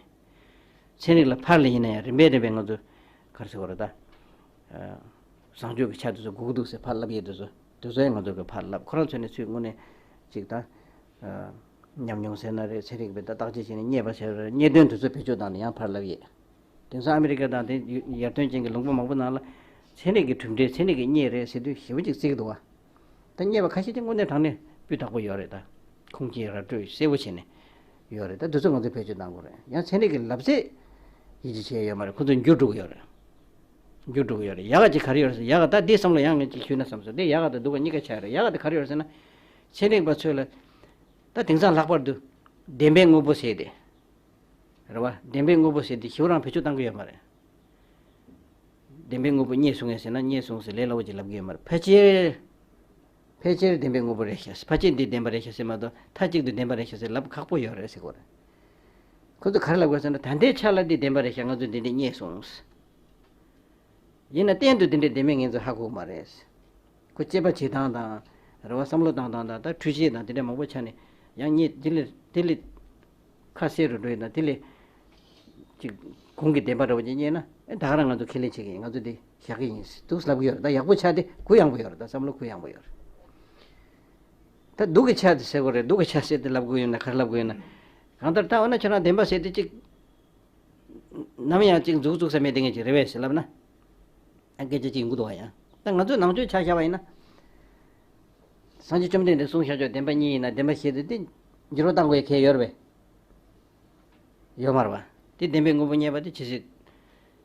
ཚན་རིག་ལ་ཕར་ལ་ཡིན་ན་ཡང་རིམ་པས་རིམ་པས་ང་ཚོ་ག་རེ་ཟེར་དགོས་རེད་ད། བཟང་སྤྱོད་ཀྱི་ཆ་དེ་ཚོ་དགོས་ཀྱི་འདུག་ཟེར་ཕར་ལབ་ཡས་དེ་ཚོ་དེ་ཚོ་ཡང་ང་ཚོ་གི་ཕར་ལབ། ཁོ་རང་ཚོ་ནས་ཚུར་དངོས་གནས་ཅིག་ད། ཉམས་མྱོང་ཟེར་ན་རེད། ཚན་རིག་པས་ད་བརྟག་དཔྱད་བྱས་ནས་རྙེད་པ་ཟེར་ན་རེད། རྙེད་དོན་དེ་ཚོ་བེད་སྤྱོད་བཏང་ནས་ཡང་ཕར་ལབ་ཡས། དེང་སང་ཨ་མི་རི་ཀ་དང་དེ་ཡར་ཐོན་ཅན་གྱི་ལུང་པ་མང་པོ་ནང་ལ་ཚན་རིག་གི་གྲུབ་འབྲས་ཚན་རིག་གིས་རྙེད་རེད་ཟེར་དུས་ཞེ་པོ་ཅིག་བརྩི་གི་འདུག་བ། ད་རྙེད་པ་ཁ་ཤས་ཅིག་དངོས་གནས་དྲང་གནས་སྤུས་དག་པོ་ཡོད་རེད། ད་ཁུངས་སྐྱེལ་ར་སྤྲོད་གསལ་པོ་བྱས་ནས་ཡོད་རེད། ད་དེ་ཚོ་ང་ཚོས་བེད་སྤྱོད་གཏང་དགོས་རེད། ཡང་ཚན་རིག་གི་ལབ་ཚད་ཡིད་ཆེས་བྱས་ཡོད་མ་རེད། ཁོ་ཚོ་འགྱུར་འགྲོ་གི་ཡོད་རེད། འགྱུར་འགྲོ་གི་ཡོད་རེད། ཡག་ག་ཅིག་ག་རེ་ཡོད་རེད་ཟེར། ཡག་ག་ད་འདི་བསམ་བློ་ཡང་ངས་ཅིག་ཞུས་ན་བསམ་སོང་། དེ་ཡག་ག་དང་སྡུག་ག་གཉིས་ཀ་ཆགས་རེད། ཡག་ག་དེ་ག་རེ་ཡོད་རེད་ཟེར་ན། ཚན་རིག་པ་ཚོས་ལ་ད་དེང་སང་ལྷག་པར་དུ་བདེན་པའི་དངོས་པོ་ཟེར་དེ། རེད་བ། བདེན་པའི་དངོས་པོ་ཟེར་དེ་ཞེ་པོ་རང་བེད་སྤྱོད་གཏང་གི་ཡོད་མ་རེད། བདེན་པའི་དངོས་པོ་རྙེད་སོང་ངས་ཟེར་ན་རྙེད་སོང་ཟེར་ལས་སླ་པོ་ཅིག་ལབ་གི་ཡོད་མ་རེད། ཕལ་ཆེར། ཕལ་ཆེར་བདེན་པའི་དངོས་པོ་རེད་ཤག་ཕལ་ཆེར་འདི་བདེན་པ་རེད་ཤག་ཟེར་མ་གཏོགས་མཐའ་གཅིག་ཏུ་བདེན་པ་རེད་ཤག་ཟེར་ལབ་ཁག་པོ་ཡོད་རེད་ཟེར་གོ་རེད། ཁོ་ཚོས་ག་རེ་ལབ་དགོས་ཟེར་ན། ད་ལྟའི་ཆ་ལ་འདི་བདེན་པ་རེད་ཤག་ང་ཚོས་འདི་འདྲ་རྙེད་སོང་། ཡིན་ན་གཏན་དུ་འདི་འདྲའི་བདེན་མེད་ངེད་ཚོས་ཧ་གོ་གི་མ་རེད། ཁོ་དཔྱད་པ་བྱེད་སྟངས་དང་། རེ་བ་བསམ་བློ་བཏང་སྟངས་དང་། ད་འཕྲུལ་ཆས་དང་དེ་འདྲ་མང་པོ་ཆགས་ནས་ཡང་རྙེད། དེ་ལས་དེ་ལས་ཁ་གསལ་རུ་འགྲོ་ཡི་དང་། དེ་ལས་ཅིག་གོང་གི་བདེན་པ་འདྲ་བོ་ཅིག་རྙེད་ན། ཨེ་ད་ག་རང་ང་ཚོ་ཁས་ལེན་བྱེད་ཀྱི་ཡིན། ང་ཚོ་འདི་བཞག་གི་ཡིན་འདུག་ལབ་ཀྱི་ཡོད་རེད། ད་ཡག་པོ་ཆགས་དེ་གུ་ཡངས་པོ་ཡོད་རེད། ད་བསམ་བློ་གུ་ཡངས་པོ་ཡོད་རེད། ད་སྡུག་གི་ཆ་དེ་ཟེར་དགོས་རེད། སྡུག་གི་ཆ་ཟེར་དེ་ལབ་དགོས་ཡོད་ན་ག་རེ་ལབ་དགོས་ཡོད་ན། གང་ལྟར་ད་འོ་ན་ཁྱོད་རང་བདེན་པ་ཟེར་དེ་ཅིག་ནམ་ཡང་ཅིག་མཛུབ་བཙུགས་ས་མེད་དེ་ངས་ཅིག་རེད་པས་ཟེར་ལབ་ན། ཨ་སྐད་ཆ་ཅིག་ཡིན་གྱི་འདུག་བ། ཡང་ད་ང་ཚོའི་ནང་ཆོས་ཆ་བཞག་པ་ཡིན་ན། སངས་རྒྱས་བཅོམ་ལྡན་འདས་གསུངས་བཞག་ཆོག་བདེན་པ་གཉིས་ཡིན་ན་བདེན་པ་བཞི་དེ་དེ་འགྱུར་བ་གཏང་དགོས་ཡ་གལ་ཡོད་རེད་པས། ཡོད་མ་རེད་པ། དེ་བདེན་པའི་དངོས་པོ་རྙེད་པ་དེ་ཇི་སྲིད་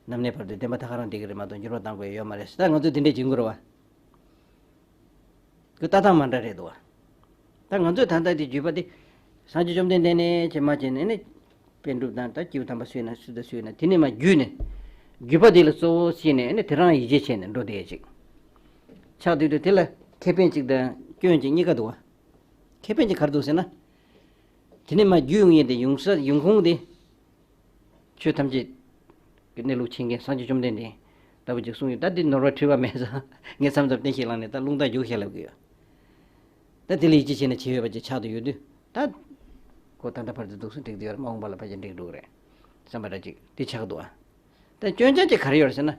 ནམ་གནས་བར་དུ་བདེན་པ་ད་ག་རང་བསྡད་ཀྱི་རེད་མ་གཏོགས་འགྱུར་བ་གཏང་དགོས་ཡ་ཡོད་མ་རེད། ད་ང་ཚོས་དེ་འདྲས་བྱེད་དགོས་རེད་པ། ཁོ་ལྟ་སྟངས་མ་འདྲ་རེད་འདུག་བ། ད་ང་ཚོས་ད་ལྟ་དེ་བརྒྱུད་པ་དེ་སངས་རྒྱས་བཅོམ་ལྡན་འདས་ནས་བྱས་མ་བྱས་ནས་ནི་པཎ་གྲུབ་དང་ད་སྐྱེས་བུ་དམ་པ་སུ་ཡིན་ན་སུ་དང་སུ་ཡིན་ན་དེ་ནས་མར་བརྒྱུད་ནས་བརྒྱུད་པ་དེ་ལ་གཙོ་བོ་བྱས་ནས་ནི་དེ་རང་ཡིད་ཆེས་བྱས་ནས་འགྲོ་བསྡད་ཅིག་ཆགས་དུས་དུས་དེ་ལ་ཁེ་ཕན་ཅིག་དང་སྐྱོན་ཅིག་གཉིས་ཀ་འདུག་བ། ཁེ་ཕན་ཅིག་ག་རེ་འདུག་ཟེར་ན། དེ་ནས་མར་བརྒྱུད་ཡོང་ཡས་དེ་ཡོང་ས་ཡོང་ཁུངས་དེ། ཆོས་ཐམས་ཅད་ཀྱི་གནས་ལུགས་མཁྱེན་མཁན་སངས་རྒྱས་བཅོམ་ལྡན་འདས་ལྟ་བུ་ཅིག་གསུངས་ཡོད། ད་འདི་ནོར་བ་འཁྲུལ་བ་མེད་ཙང་ངས་མཚམས་མཚམས་བསྟན་བཤིག་ལངས་ནས་ད་རླུང་རྟ་རྒྱུག་བཤད་ལབ་ཀྱི་ཡོད། ད་དེ་ལ་ཡིད་ཆེས་བྱས་ན་བྱེད་འོས་པ་ཅིག་ཆགས་བསྡད་ཡོད་དུས་ད། ཁོ་ད་ལྟ་བར་དུ་འདུག་སེ་འགྲིག་བསྡད་ཡོད་རེད། མ་འོངས་པ་ལ་ཕལ་ཆེར་འགྲིག་འགྲོ་གི་རེད་བསམ་པ་འདྲ་ཅིག་དེ་ཆགས་འདུག་ཨ། ད་སྐྱོན་ཆ་ཅིག་ག་རེ་ཡོད་རེད་ཟེར་ན།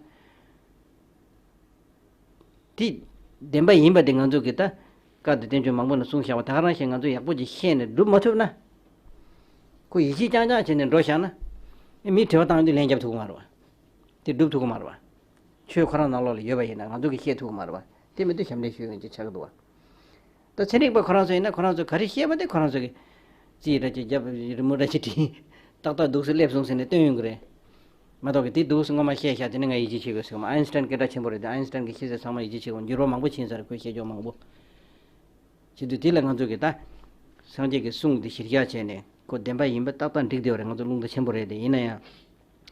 དེ་བདེན་པ་ཡིན་པ་དེ་ང་ཚོ་གིས་ད་བཀའ་དང་བསྟན་བཅོས་མང་པོ་ནང་གསུངས་བཞག་པ་ད་ག་རང་བཞིན་ང་ཚོས་ཡག་པོ་ཅིག་ཤེས་ནས་སྒྲུབ་མ་ཐུབ་ན། ཁོ་ཡིད་ཆེས་རྐྱང་རྐྱང་བྱས་ནས་འགྲོ་བཞག་ན། མིས་དྲི་བ་བཏང་དུས་ལན་རྒྱབ་ཐུབ་ཀྱི་མ་རེད་པ། དེ་སྒྲུབ་ཐུབ་ཀྱི་མ་རེད་པ། ཆོས་ཁོ་རང་ནང་ལོགས་ལ་ཡོད་པ་ཡིན་ན་ང་ཚོ་གིས་ཤེས་ཐུབ་ཀྱི་མ་རེད་པ། དེ་མི་འདུག་ཞབས་འདྲེན་ཞུ་མཁན་ཅིག་ཆགས་ཀྱི་འདུག་པ། ད་ཚན་རིག་པ་ཁོ་རང་ཚོ་ཡིན་ན་ཁོ་རང་ཚོ་ག་རེ་བཤད་པ་དེ་ཁོ་རང་ཚོ་གིས་རྩིས་ར་ཅིག་རྒྱབ། རི་མོ་ར་ཅིག་བྲིས། ཏག་ཏག་འདུག་སེ་སླེབས་སོང་ཟེར་ནས་སྟོན་ཡོང་གི་རེད། མ་གཏོགས་ཀྱི་དེ་འདུག་སེ་སྔོན་མ་བཤད་བཞག་དེ་ནི་ང་ཡིད་ཆེས་བྱེད་དགོས་ཟེར་གི་མ། ཨའིན་སི་ཊན་སྐད་གྲགས་ཆེན་པོ་རེད་དེ། ཨའིན་སི་ཊན་གྱིས་བཤད་ཚད་ཚང་མ་ཡིད་ཆེས་བྱེད་དགོས། འགྱུར་བ་མང་པོ་ཕྱིན་ས་རེད། ཁོས་བཤད་ཕྱོགས་མང་པོ། བྱེད་དུས་དེ་ལ་ང་ཚོ་གིས་ད་སངས་རྒྱས་ཀྱི་གསུང་དེ་གཞིར་བཞག་བྱས་ནས་ཁོ་བདེན་པ་ཡིན་པ་ཏག་ཏག་འགྲིག་བསྡད་པ་རེད། ང་ཚོ་རླུང་རྟ་ཆེན་པོ་རེད་དེ། ཡིན་ན་ཡང་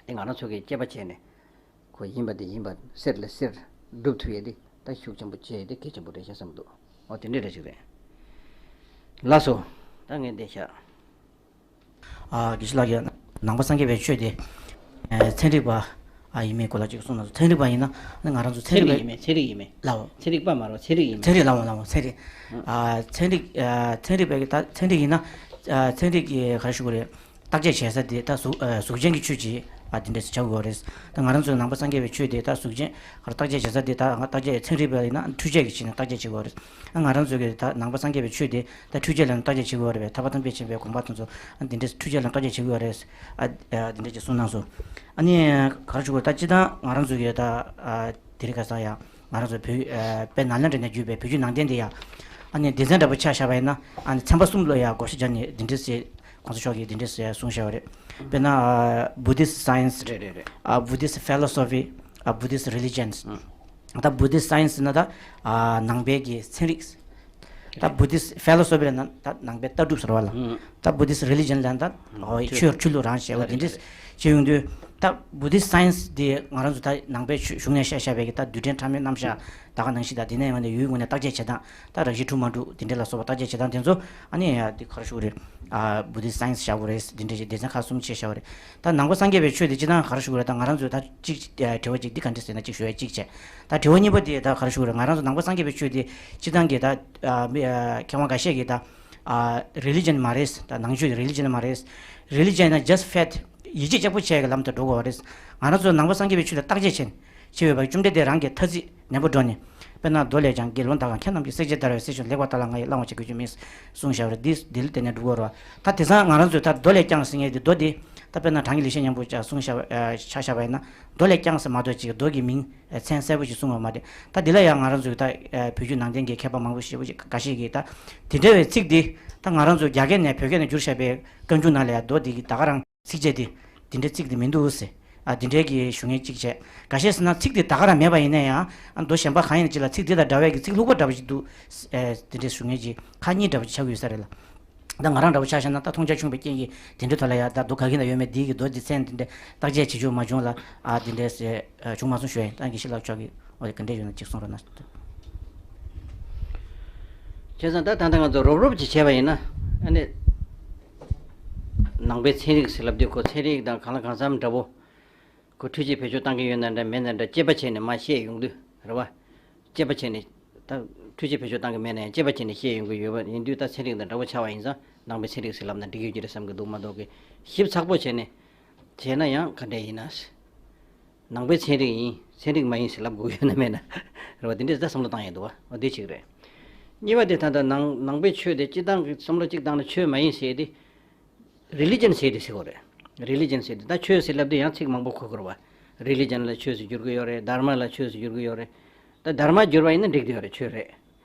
དེ་ང་རང་ཚོ་གིས་དཔྱད་པ་བྱས་ནས་ཁོ་ཡིན་པ་དེ་ཡིན་པ་གསལ་ལ་གསལ་སྒྲུབ་ཐུབ་ཡས་དེ་ད་ཤུགས་ཆེན་པོ་བྱས་ཡས་དེ་གལ་ཆེན་པོ་རེད་ཤག་བསམ་འདུག་འོ་དེ་འདྲས་རེད་ཅིག་རེད། ལགས་སོ། ད་ངས་འདི་བཞག་ཨ་དགེ་བཤེས་ལགས་ཀྱིས་ནང་པ་སངས་རྒྱས་པའི་ཆོས་དེ་ཨ་ཚན་རིག་པ་ཨ་ཡིན་མིན་སྐོར་ལ་ཅིག་གསུངས་གནང་སོང་། ཚན་རིག་པ་ཡིན་ན་ང་རང་ཚོ་ཚན་ཚན་རིག་རིག་པ་ཡིན་མིན། ཚན་རིག་ཡིན་མིན། ལའོ། ཚན་རིག་པ་མ་རེད། ཚན་རིག་ཡིན་མིན། ཚན་རིག་ལའོ་ལའོ་ཚན་རིག་ཨ་ཚན་རིག་ཨ་ཚན་རིག་པའི་ད་ཚན་རིག་ཡིན་ན་ཨ་ཚན་རིག་གི་ག་རེ་ཞུ་དགོས་རེད། བརྟག་དཔྱད་བྱེད་ས་དེ་ད་གཟུགས་ཨ་གཟུགས་ཅན་གྱི་ཆོས་ཅིག་ཨ་དེ་འདྲས་བྱ་དགོས་རེད། ད་ང་རང་ཚོའི་ནང་པ་སངས་རྒྱས་པའི་ཆོས་དེ་ད་གཟུགས་ཅན་ག་རེ་བརྟག་དཔྱད་བྱེད་ས་དེ་ད་ང་བརྟག་དཔྱད་ཚན་རིག་པ་ཡིན་ན་འཕྲུལ་ཆས་ཀྱི་ཆ་ནས་བརྟག་དཔྱད་བྱེད་དགོས་རེད། ཨ་ང་རང་ཚོ་གི་ད་ནང་པ་སངས་རྒྱས་པའི་ཆོས་དེ་ད་འཕྲུལ་ཆས་ལ་བརྟག་དཔྱད་བྱེད་དགོས་རེད་པས། ཐར་པ་དང་དཔེ་ཆེན་པའི་དགོངས་པ་དེ་ཚོ་ཨ་འདི་འདྲས་འཕྲུལ་ཆས་ལ་བརྟག་དཔྱད་བྱེད་དགོས་རེད། ཨ་ཨ་འདི་འདྲས་ཅིག་གསུངས་གནང་སོང་། ཨ་ནི་ག་རེ་ཞུ་དགོས། ད་སྤྱིར་བཏང་ང་རང་ཚོ་གི་ད་ཨ་དེ་རིང་ཁ་སང་ཡང་ང་རང་ཚོ་བོད་ཨ་དཔལ་ནཱ་ལེནྡྲ་ནས་བརྒྱུད་པའི་བོད་བརྒྱུད་ནང་བསྟན་དེ་ཡང་ཨ་ནི་སྡེ་ཚན་འདྲ་པོ་ཆ་བཞག་པ་ཡིན་ན་ཨ་ནི་ཚན་པ་གསུམ་ལ་ཡང་བགོ་བཤའ་བརྒྱབ་ནས་འདི་འདྲས་ཟེར་གོང་ས་མཆོག་གིས་འདི་འདྲས་ཟེར་གསུངས་བཞག་པ་རེད། དཔེར་ན་ཨ་Buddhist science རེད་རེད་རེད། ཨ་Buddhist philosophy ཨ་Buddhist religions ཨ་ད་Buddhist science ཟེར་ན་ད་ཨ་ནང་པའི་གི་ཚན་རིག་ད་Buddhist philosophy ལ་ན་ད་ནང་པའི་ལྟ་གྲུབ་ཟེར་བ་ལ། ཨ་ད་Buddhist religion ལ་ད་ཨ་ཨོ་ཆོས་ཆོས་ཆོས་ལུགས་རང་བཤད་པ་འདི་འདྲས་བྱེད་ཡོང་དུས་ད་Buddhist science དེ་ང་རང་ཚོ་ད་ནང་པའི་གཞུང་ནས་བཤད་བཤད་པའི་གི་ད་རྡུལ་ཕྲན་ཕྲ་མོའི་རྣམ་གཞག་ད་ག་ནང་བཞིན་ད་དེ་ནས་ཡོང་ནས་ཡུལ་ངོས་ནས་བརྟག་དཔྱད་བྱེད་སྟངས་ད་རང་བཞིན་གྲུབ་མ་གྲུབ་འདི་འདྲས་ལ་སོགས་པ་བརྟག་དཔྱད་བྱེད་སྟངས་དེ་ཚོ་ཨ་ནི་ཡ་འདི་ག་རེ་ཞུ་དགོས་རེད། ཨ་Buddhist science བཞག་དགོས་རེད། འདི་འདྲས་ཀྱི་སྡེ་ཚན་ཁག་གསུམ་ཕྱེ་བཞག་པ་རེད། ད་ནང་པ་སངས་རྒྱས་པའི་ཆོས་དེ་སྤྱིར་བཏང་ག་རེ་ཞུ་དགོས་རེད། ད་ང་རང་ཚོས་ད་གཅིག་ཨ་དྲི་བ་གཅིག་འདི་ག་འདྲས་ཟེར་ན་གཅིག་ཞུ་ཡ་གཅིག་བྱས། ད་དྲི་བ་གཉིས་པ་དེ་ད་ག་རེ་ཞུ་དགོས་རེད། ང་རང་ཚོ་ནང་པ་སངས་རྒྱས་པའི་ཆོས་དེ་སྤྱིར་བཏང་གི་ད་ཨ་མི་ཨ་མཁས་དབང་འགའ་ཤས་ཀྱིས་ད་ཨ་religion མ་རེད། ད་ནང་ཆོས་religion མ་རེད། religion ཡིན་ན་just faith ཡིད་ཆེས་ལྕགས་པོ་བྱས་ཀྱི་ལམ་དུ་འགྲོ་དགོས་པ་རེད། ང་རང་ཚོ་ནང་པ་སངས་རྒྱས་པའི་ཆོས་ལ་བརྟག་དཔྱད་བྱས་ནས་བྱས་ཡོད་པ་བཅོམ་ལྡན་འདས་རང་གི་ཐ་ཚིག་ནན་པོ་འགྲོ་ནས། དཔེར་ན་མདོ་ལས་ཀྱང་དགེ་སློང་དག་གམ་མཁས་རྣམས་ཀྱིས། བསྲེག་བཅད་བརྡར་བའི་གསེར་ཞུན་ལེགས་པར་བརྟགས་ལ་ང་ཡིས་བླང་བར་བྱ། གོད་ཆག་མེད་གསུངས་བཞག་པ་རེད། འདི་འདི་ལ་བརྟེན་ནས་འགྲོ་དགོས་རེད་པ། ད་དེང་སང་ང་རང་ཚོས་ད་མདོ་ལས་ཀྱང་ཟེར་མཁན་དེ་མདོ་འདི་ད་དཔེར་ན་དྲང་ངེས་ལེགས་བཤད་སྙིང་པོ་ཅིག་གསུངས་བཞག་པ་ཆ་བཞག་པ་ཡིན་ན་མདོ་ལས་ཀྱང་ཟེར་མ་གཏོགས་ཅིག་མདོ་གི་མིང་མཚན་གསལ་པོ་ཞིག་གསུངས་པ་མ་རེད། ད་འདི་ལ་ཡང་ང་རང་ཚོས་ད་བོད་བརྒྱུད་ནང་བསྟན་གྱི་མཁས་པ་མང་པོ་ཞེ་པོ་ཅིག་འགའ་ཤས་ཀྱིས་ད་དེ་འདྲ་བའི་ཚིག་འདི་ད་ང་རང་ཚོ་རྒྱ་སྐད་ནས་བོད་སྐད་ནང་བསྒྱུར་བཞག་པའི་བཀའ་འགྱུར་ནང་ལ་ཡང་མདོ་འདི་གི་ད་ག་རང་ཚིགས་བཅད་འདི་འདི་འདྲའི་ཚིག་འདི་མི་འདུག་ཟེར། ཨ་འདི་འདྲའི་གི་ཞུ་མཁན་གཅིག་བྱས། འགའ་ཤས་ཟེར་ན་ཚིག་འདི་ད་ག་རང་མེད་པ་ཡིན་ན་ཡང་ཨ་མདོ་གཞན་པ་གང་ཡིན་ན་གཅིག་ལ་ཚིག་འདི་དང་འདྲ་བའི་གི་ཚིག་ལྷུག་པོ་འདྲ་པོ་ཞིག་འདུག་ཨེ་འདི་འདྲའི་ཞུ་མཁན་གཅིག་ཁག་གཉིས་འདྲ་པོ་ཅིག་ཆགས་ཀྱི་ཡོད་ས་རེད་ལ། ད་ང་རང་འདྲ་པོ་ཆ་བཞག་ན་ད་མཐོང་རྒྱ་ཆུང་བའི་རྐྱེན་གྱིས་དེ་འདྲའི་ཐོག་ལ་ཡ་ད་མདོ་ག་གི་ན་ཡོད་མེད་འདི་གི་མདོ་འདི་མཚན་འདི་འདྲའི་བརྟག་དཔྱད་བྱེད་རྒྱུ་མ་བྱུང་ལ། ཨ་འདི་འདྲའི་ཟེར་བྱུང་མ་སོང་ཞུ་ཡ་ཡིན། ད་དགེ་བཤེས་ལགས་མཆོག་གིས་འོ་དེ་ག་འདྲས་ཡོད་ན་ཅིག་གསུང་རོགས་གནང་། བྱས་ཙང་ད་ད་ལྟ་ང་ཚོ་རོབ་རོབ་ཅིག་བྱས་པ་ཡིན་ན་ཨ་ནི། ནང་པའི་ཚན་རིག་ཟེར་ལབ་དུས་ཁོ་ཚན་རིག་དང་གང་ལ་གང་འཚམ་འདྲ་པོ། ཁོ་འཕྲུལ་ཆས་བེད་སྤྱོད་བཏང་གི་ཡོད་ན་འདྲ་མེད་ན་འདྲ་དཔྱད་པ་བྱས་ནས་མར་བཤད་ཡོང་དུས་རེད་བ། དཔྱད་པ་བྱས་ནས་ད་འཕྲུལ་ཆས་བེད་སྤྱོད་བཏང་གི་མེད་ན་ཡང་དཔྱད་པ་བྱས་ནས་བཤད་ཡོང་གི་ཡོད་པ་ཡིན་དུས་ད་ཚན་རིག་དང་འདྲ་པོ་ཆགས་པ་ཡིན་ཙང་ནང་པའི་ཚན་རིག་ཟེར་ལབ་ན་འགྲིག་ཡོད་ཀྱི་རེད་བསམ་གྱི་འདུག་མ་གཏོགས་ཀྱི་ཞིབ་ཚགས་པོ་བྱས་ནས་བྱས་ན་ཡང་ག་འདྲས་ཡིན་ན། ནང་པའི་ཚན་རིག་ཡིན་ཚན་རིག་མ་ཡིན་ཟེར་ལབ་དགོས་ཡོད་ན་མེད་ན་རེད་བ། དེ་འདྲས་ད་བསམ་བློ་བཏང་ཡོད་འདུག་བ། འོ་དེ་གཅིག་རེད། གཉིས་པ་དེ་ད་ལྟ་ནང་ནང་པའི་ཆོས་དེ་སྤྱི་བཏང་གི་བསམ་བློ་གཅིག་བཏང་ན་ཆོས་མ་ཡིན་ཟེར་དེ། རི་ལི་ཇན་ཟེར་དེ་ཟེར་གོ་རེད། རི་ལི་ཇན་ཟེར་དེ་ད་ཆོས་ཟེར་ལབ་དུས་ཡང་ཚིག་མང་པོ་གོ་དགོས་རེད་བ། རི་ལི་ཇན་ལ་ཆོས་ཟེར་བསྒྱུར་གི་ཡོད་རེད། དྷརྨ་ལ་ཆོས་ཟེར་བསྒྱུར་གི་ཡོད་རེད། ད་དྷརྨ་བསྒྱུར་བ་ཡིན་ན་འགྲིག་གི་ཡོད་རེད། ཆོས་རེད།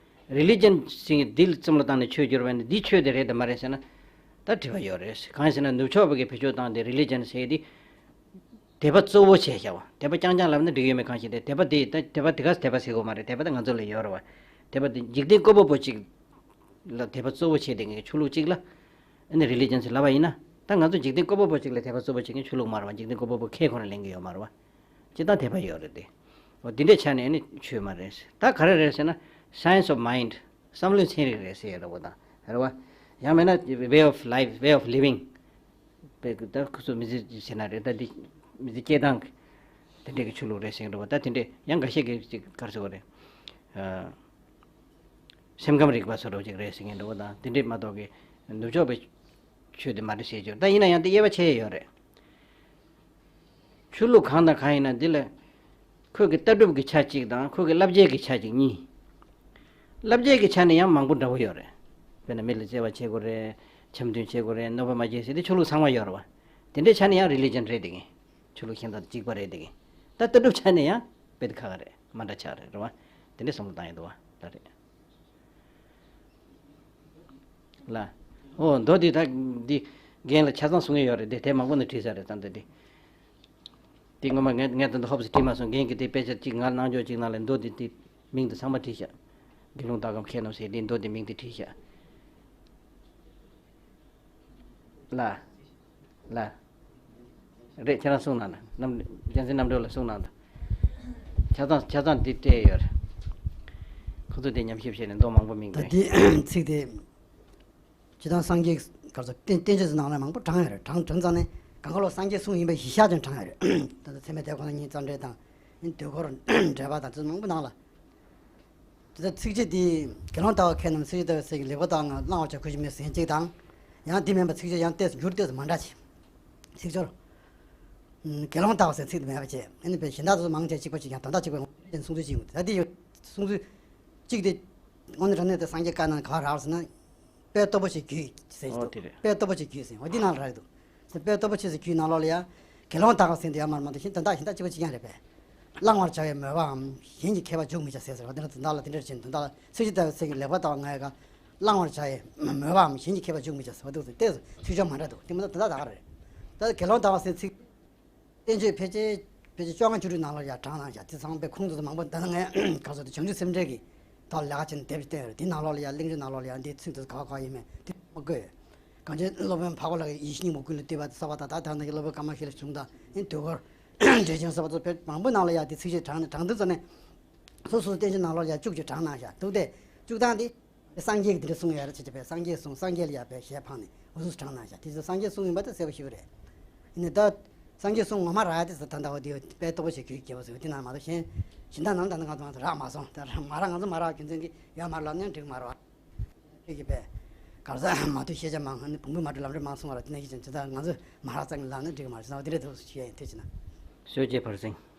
རི་ལི་ཇན་ཟེར་དེ་ལ་བསམ་བློ་བཏང་ནས་ཆོས་བསྒྱུར་བ་ཡིན་ན་འདི་ཆོས་དེ་རེད་དམ་མ་རེད་ཟེར་ན། ད་དྲི་བ་ཡོད་རེད། གང་ཡིན་ཟེར་ན་ནུབ་ཕྱོགས་པ་གིས་བེད་སྤྱོད་བཏང་དེ་རི་ལི་ཇན་ཟེར་དེ། དད་པ་གཙོ་བོ་བྱས་བཞག་པ། དད་པ་རྐྱང་རྐྱང་ལབ་ན་འགྲིག་ཡོད་མེད་གང་ཞིག་རེད། དད་པ་དེ་ད་དད་པ་དེ་ག་དད་པ་ཟེར་དགོས་མ་རེད། དད་པ་དེ་ང་ཚོ་ལ་ཡོད་རེད་བ། དད་པ་དེ་འཇིག་རྟེན་བཀོད་པ་པོ་གཅིག་ལ་དད་པ་གཙོ་བོ་བྱས་བསྡད་མཁན་གྱི་ཆོས་ལུགས་གཅིག་ལ་ཨ་ནི་རི་ལི་ཇན་ཟེར་ལབ་པ་ཡིན་ན། ད་ང་ཚོ་འཇིག་རྟེན་བཀོད་པ་པོ་གཅིག་ལ་དད་པ་གཙོ་བོ་བྱེད་མཁན་ཆོས་ལུགས་མ་རེད་བ། འཇིག་རྟེན་བཀོད་པ་པོ་ཁས་ཁོ་རང་ལེན་གྱི་ཡོད་མ་རེད་བ། སྤྱིར་བཏང་དད་པ་ཡོད་རེད་དེ། འོ་དེ་འདྲའི་ཆ་ནས་ཨ་ནི་ཆོས་མ་རེད། ད་ག་རེ་རེད་ཟེར་ན་science of mind བསམ་བློའི་ཚན་རིག་རེད་ཟེར་ཡ་འདྲ་པོ་དང་རེད་བ། ཡང་མིན་ན་way of life, way of living དཔེ་ད་ཁོ་ཚོ་མི་ཚེ་བྱེད་ན་རེད། ད་འདི་མི་ཚེ་སྐྱེལ་སྟངས་དེ་འདྲས་ཀྱི་ཆོས་ལུགས་རེད་ཟེར་གྱི་འདུག་བ། ད་དེ་འདྲས་ཡང་འགའ་ཤས་ཀྱིས་ཅིག་ག་རེ་ཟེར་དགོས་རེད། ཨ། སེམས་ཁམས་རིག་པ་བཟོ་འདྲ་ཅིག་རེད་ཟེར་གྱི་འདུག་བ། ད་དེ་འདྲས་མ་གཏོགས་ཀྱི་ནུབ་ཕྱོགས་པའི་ཆོས་དེ་མ་རེད་ཟེར་གྱི་འདུག་ད་ཡིན་ན་ཡང་དེ་དབྱེ་བ་ཕྱེ་ཡས་ཡོད་རེད། ཆོས་ལུགས་གང་དང་གང་ཡིན་ན་འདི་ལ་ཁོས་ཀྱི་ལྟ་གྲུབ་ཀྱི་ཆ་གཅིག་དང་ཁོས་ཀྱི་བསླབ་བྱའི་གི་ཆ་གཅིག་གཉིས། བསླབ་བྱའི་གི་ཆ་ནས་ཡང་མང་པོ་འདྲ་པོ་ཡོད་རེད། དཔེར་ན་མི་ལ་བརྩེ་བ་བྱེད་དགོས་རེད། འཆམ་མཐུན་བྱེད་དགོས་རེད། གནོད་པ་མ་བྱེད་ཟེར་དེ་ཆོས་ལུགས་ཚང་མ་ཡོད་རེད་བ། དེ་འདྲའི་ཆ་ནས་ཡང་རི་ལི་ཇན་རེད་དེ་གི། ཆོས་ལུགས་གཞན་དག་དང་གཅིག་པ་རེད་དེ་གི། ད་ལྟ་གྲུབ་ཆ་ནས་ཡང་ དཔེ་དེ་ཁག་ཁག་རེད། མ་འདྲ་ཆགས་རེད། རེད་བ། དེ་འདྲའི་བསམ་བློ་བཏང་ཡོད་འདུག་བ། ད་རེད། ལ། ཨོ་མདོ་འདི་ད་འདི་རྒན་ལ་ཆ་ཚང་གསུང་གི་ཡོད་རེད། དེ་དེབ་མང་པོ་ནས་བྲིས་ས་རེད། ད་འདི་འདི། དེ་སྔོན་མ་ངས་ངས་ད་ལྟ་ཧོབ་སེ་བྲིས་མ་སོང་། རྒན་གྱིས་དེ་དཔེ་ཆ་གཅིག་ང་ལ་གནང་ཆོག་ཅིག་གནང་ལས། མདོ་འདི་དེ་མིང་དེ་ཚང་མ་བྲིས་ཤག་དགེ་སློང་ཟླ་གམ་མཁས་རྣམས་ཟེར། དེ་མདོ་དེ་མིང་དེ་བྲིས་ཤག་ལ། ལ། རེད། ཁྱེད་རང་གསུང་གནང་དང་། རྣམ་རྒྱལ་མཚན་རྣམ་གྲོལ་ལ་གསུང་གནང་དང་། ཆ་ཚང་ཆ་ཚང་འདི་སྤྲད་ཡོད་རེད། ཁོ་ཚོ་དེ་ཉམས་ཞིབ་བྱས་ནས་མདོ་མང་པོ་མིང་ད་བྲིས། འདི་ཚིག་དེ་སྤྱིར་བཏང་སངས་རྒྱས་ག་ཚོད་བསྟན་བསྟན་བཅོས་ཚོ་ནང་ལ་མང་པོ་དྲངས་ཡོད་རེད། དྲངས་དྲངས་ཙང་ནས་གང་ག་ལོག་སངས་རྒྱས་གསུང་ཡིན་པའི་གཞི་བཞག་ཀྱང་དྲངས་ཡོད་རེད། ད་ལྟ་ཚད་མའི་དེབ་ཁོ་ན་གཉིས་རྩོམ་འབྲི་དང་། དུས་འཁོར་འགྲེལ་པ་དང་ཚོ་མང་པོ་ནང་ལ། དེ་ལྟར་ཚིགས་བཅད་འདི་དགེ་སློང་ལྟ་བ་མཁས་རྣམས་ཚིགས་བཅད་ལྟ་བའི་སེམས་ཀྱིས་ལེགས་པར་ལྟ་བ་ལྔ་བླང་བར་བྱ་དགོས་ཀྱི་མེད་ཟེར་གཅིག་དང་། ཡང་འདི་མིན་པ་ཚིགས་བཅད་ཡང་ཏོག་ཙམ་འགྱུར་ཏོག་ཙམ་མ་འདྲ་ཅིག་ཚིག་སྦྱོར། དགེ་སློང་ལྟ་བ་ཟེར་ཚིག་འདི་མེད་པ་བྱས། ཨ་ནི་དཔེ་གཞན་དག་ཚོ་མང་ཆེ་གཅིག་པ་གཅིག་ཀྱང་། ད་འདི་ཡོད་གསུང་ཚུལ་གཅིག་ཡོད། ད་འདི་ཡོད་གསུང་ཚུལ་གཅིག་དེ་དངོས་གནས་དྲང་གནས་དེ་སངས་རྒྱས་བཀའ་ནང་ག་པར་རག་ཟེར་ན། དཔལ་སྟོབས་པོ་ཆེའི་རྒྱུད་ཟེར་གྱི་འོ་འདུག་དེ་རེད། དཔལ་སྟོབས་པོ་ཆེའི་རྒྱུད་ཟེར་འོ་འདི་ནང་ལ་རག་གི་འདུག་དཔལ་སྟོབས་པོ་ཆེ་ཟེར་རྒྱུད་ནང་ལོགས་ལ་ཡང་དགེ་སློང་ལྟ་བ་ཟེར་འདི་ཡང་མར་མ་གཏོགས་གཞན་དོན་དག་གཞན་དག་གཅིག་པ་གཅིག་རྐྱང་རེད་པས། བླང་བར་བྱ་བའི་མོས་པའམ་གཞན་གྱི་མཁས་པ་འཇུག་མི་བྱ་ཟེར་ཟེར་བ་འདི་ལ་དོན་དག་ལ་དེ་འདྲ་བྱས་ནས། དོན་དག་ལ་ཚིགས་བཅད་ལྟ་བའི་སེམས་ཀྱིས་ལེགས་པར་ལྟ་བ་ལྔ་ཡི་ག་བླང་བར་བྱ་བའི་མོས་པའམ་གཞན་གྱི་མཁས་པ་འཇུག་མི་བྱ་ཟེར་བ་འདུག་ཟེར་ཏེ་ཚིག་སྦྱོར་མ་འདྲ་འདུག་དེ་མ་གཏོགས་དོན་དག་ད་ག་རེད། ད་དགེ་སློང་ལྟ་བ་ཟེར་ཚིག་བསྟན་བཅོས་ཕལ་ཆེར་ཕལ་ཆེར་བཅོ་ལྔ་བཅུ་དྲུག་ནང་ལོགས་ཡར་དྲངས་གནང་བཞག་དེ་ཚང་མས་ཁུངས་དེ་ཚོ་མང་པོ། ད་ནི་ངས་ག་ཚོད་དེ་བྱང་ཆུབ་སེམས་འགྲེལ་གྱི་ཐོག་ལ་ལས་ཀ་བྱས་ནས་དེབ་ཅིག་བཏོན་ཡོད་རེད། དེ་ནང་ལོགས་ལ་ཡང་གླེང་བརྗོད་ནང་ལོགས་ལ་ཡང་འདིའི་ཚིག་དེ་ཚོ་ག་བ་ག་བ་ཡིན་མིན་དེ་མ་བཀོད་ཡོད། གངས་ཅན་སློབ་དཔོན་འཕགས་པ་ལྷ་གིས་ཡིད་བཞིན་གཉིས་པོ་ཀུན་ལས་བཏུས་པ་སྟེ་གསལ་བ་དང་། ད་ལྟ་ནི་སློབ་དཔོན་ཀ་མ་ཤཱི་ལ་བྱུང་དང་། ཨེ་དུས་འཁོར་འགྲེལ་ཆེན་གསུངས་པ་ཚོ་བོད་མང་པོའི་ནང་ལ་ཡང་དེ་ཚིགས་བཅད་དྲངས་ནས། དྲངས་དུས་ཙམ་ནས་སོ་སོའི་བསྟན་བཅོས་ནང་ལོགས་ལ་ཡང་བཅུག་ཅིག་དྲངས་གནང་བཞག་འདུག་སྟེ། བཅུག་སྟངས་དེ། སངས་རྒྱས་ཀྱིས་འདི་འདྲ་གསུངས་ཡོད་རེད་ཅེས་བྱས་པས། སངས་རྒྱས་གསུང་། སངས་རྒྱས་ལ་ཡང་བས་ཞལ་འཕངས་ནས་འུ་ཚོས་དྲངས་གནང་བཞག་དེ་ཚོ་སངས་རྒྱས་གསུང་ཡིན་པ་དེ་གསལ་པོ་ཞེ་པོ་རེད། ཡིན་ནའི་ད་སངས་རྒྱས་གསུང་ངོ་མ་རག་ཡ་དེ་ཚོ་ད་ལྟ་འོ་དེ་དཔལ་སྟོབས་པོ་ཆེའི་རྒྱུད་ཀྱི་རྒྱལ་པོ་ཟེར་བ་དེ་ནང་མ་གཏོགས། གཞན་གཞན་དག་ནང་ད་ལྟ་ང་ཚོ་ང་ཚོ་རག་མ་སོང་། ད་རག་མ་རག་ང་ཚོ་མ་རག་རྒྱུ་མཚན་གྱིས་ཡོད་མ་རེད་ལབ་ན་འགྲིག་མ་རེད་བ། ཁྱེད་ཀྱིས་བས་ག་རེ་ཟ་མ་ཐུབ། ཤེས་བྱ་མང་ནི་བོང་བུ་མ་འགྲོ་ལམ་རིམ་མང་གསུང་བ་རེད། དེ་ནང་བཞིན་བྱས་ཙང་ང་ཚོས་མ་རག་ཙང་ལབ་ན་འགྲིག་མ་རེད་ཟེར་བ་དེ་འདྲ་འདུག་ཞུ་ཡ་ཡིན། ཐུགས་རྗེ་གནང་། ཞོལ་གྱི་བར་གསེང་།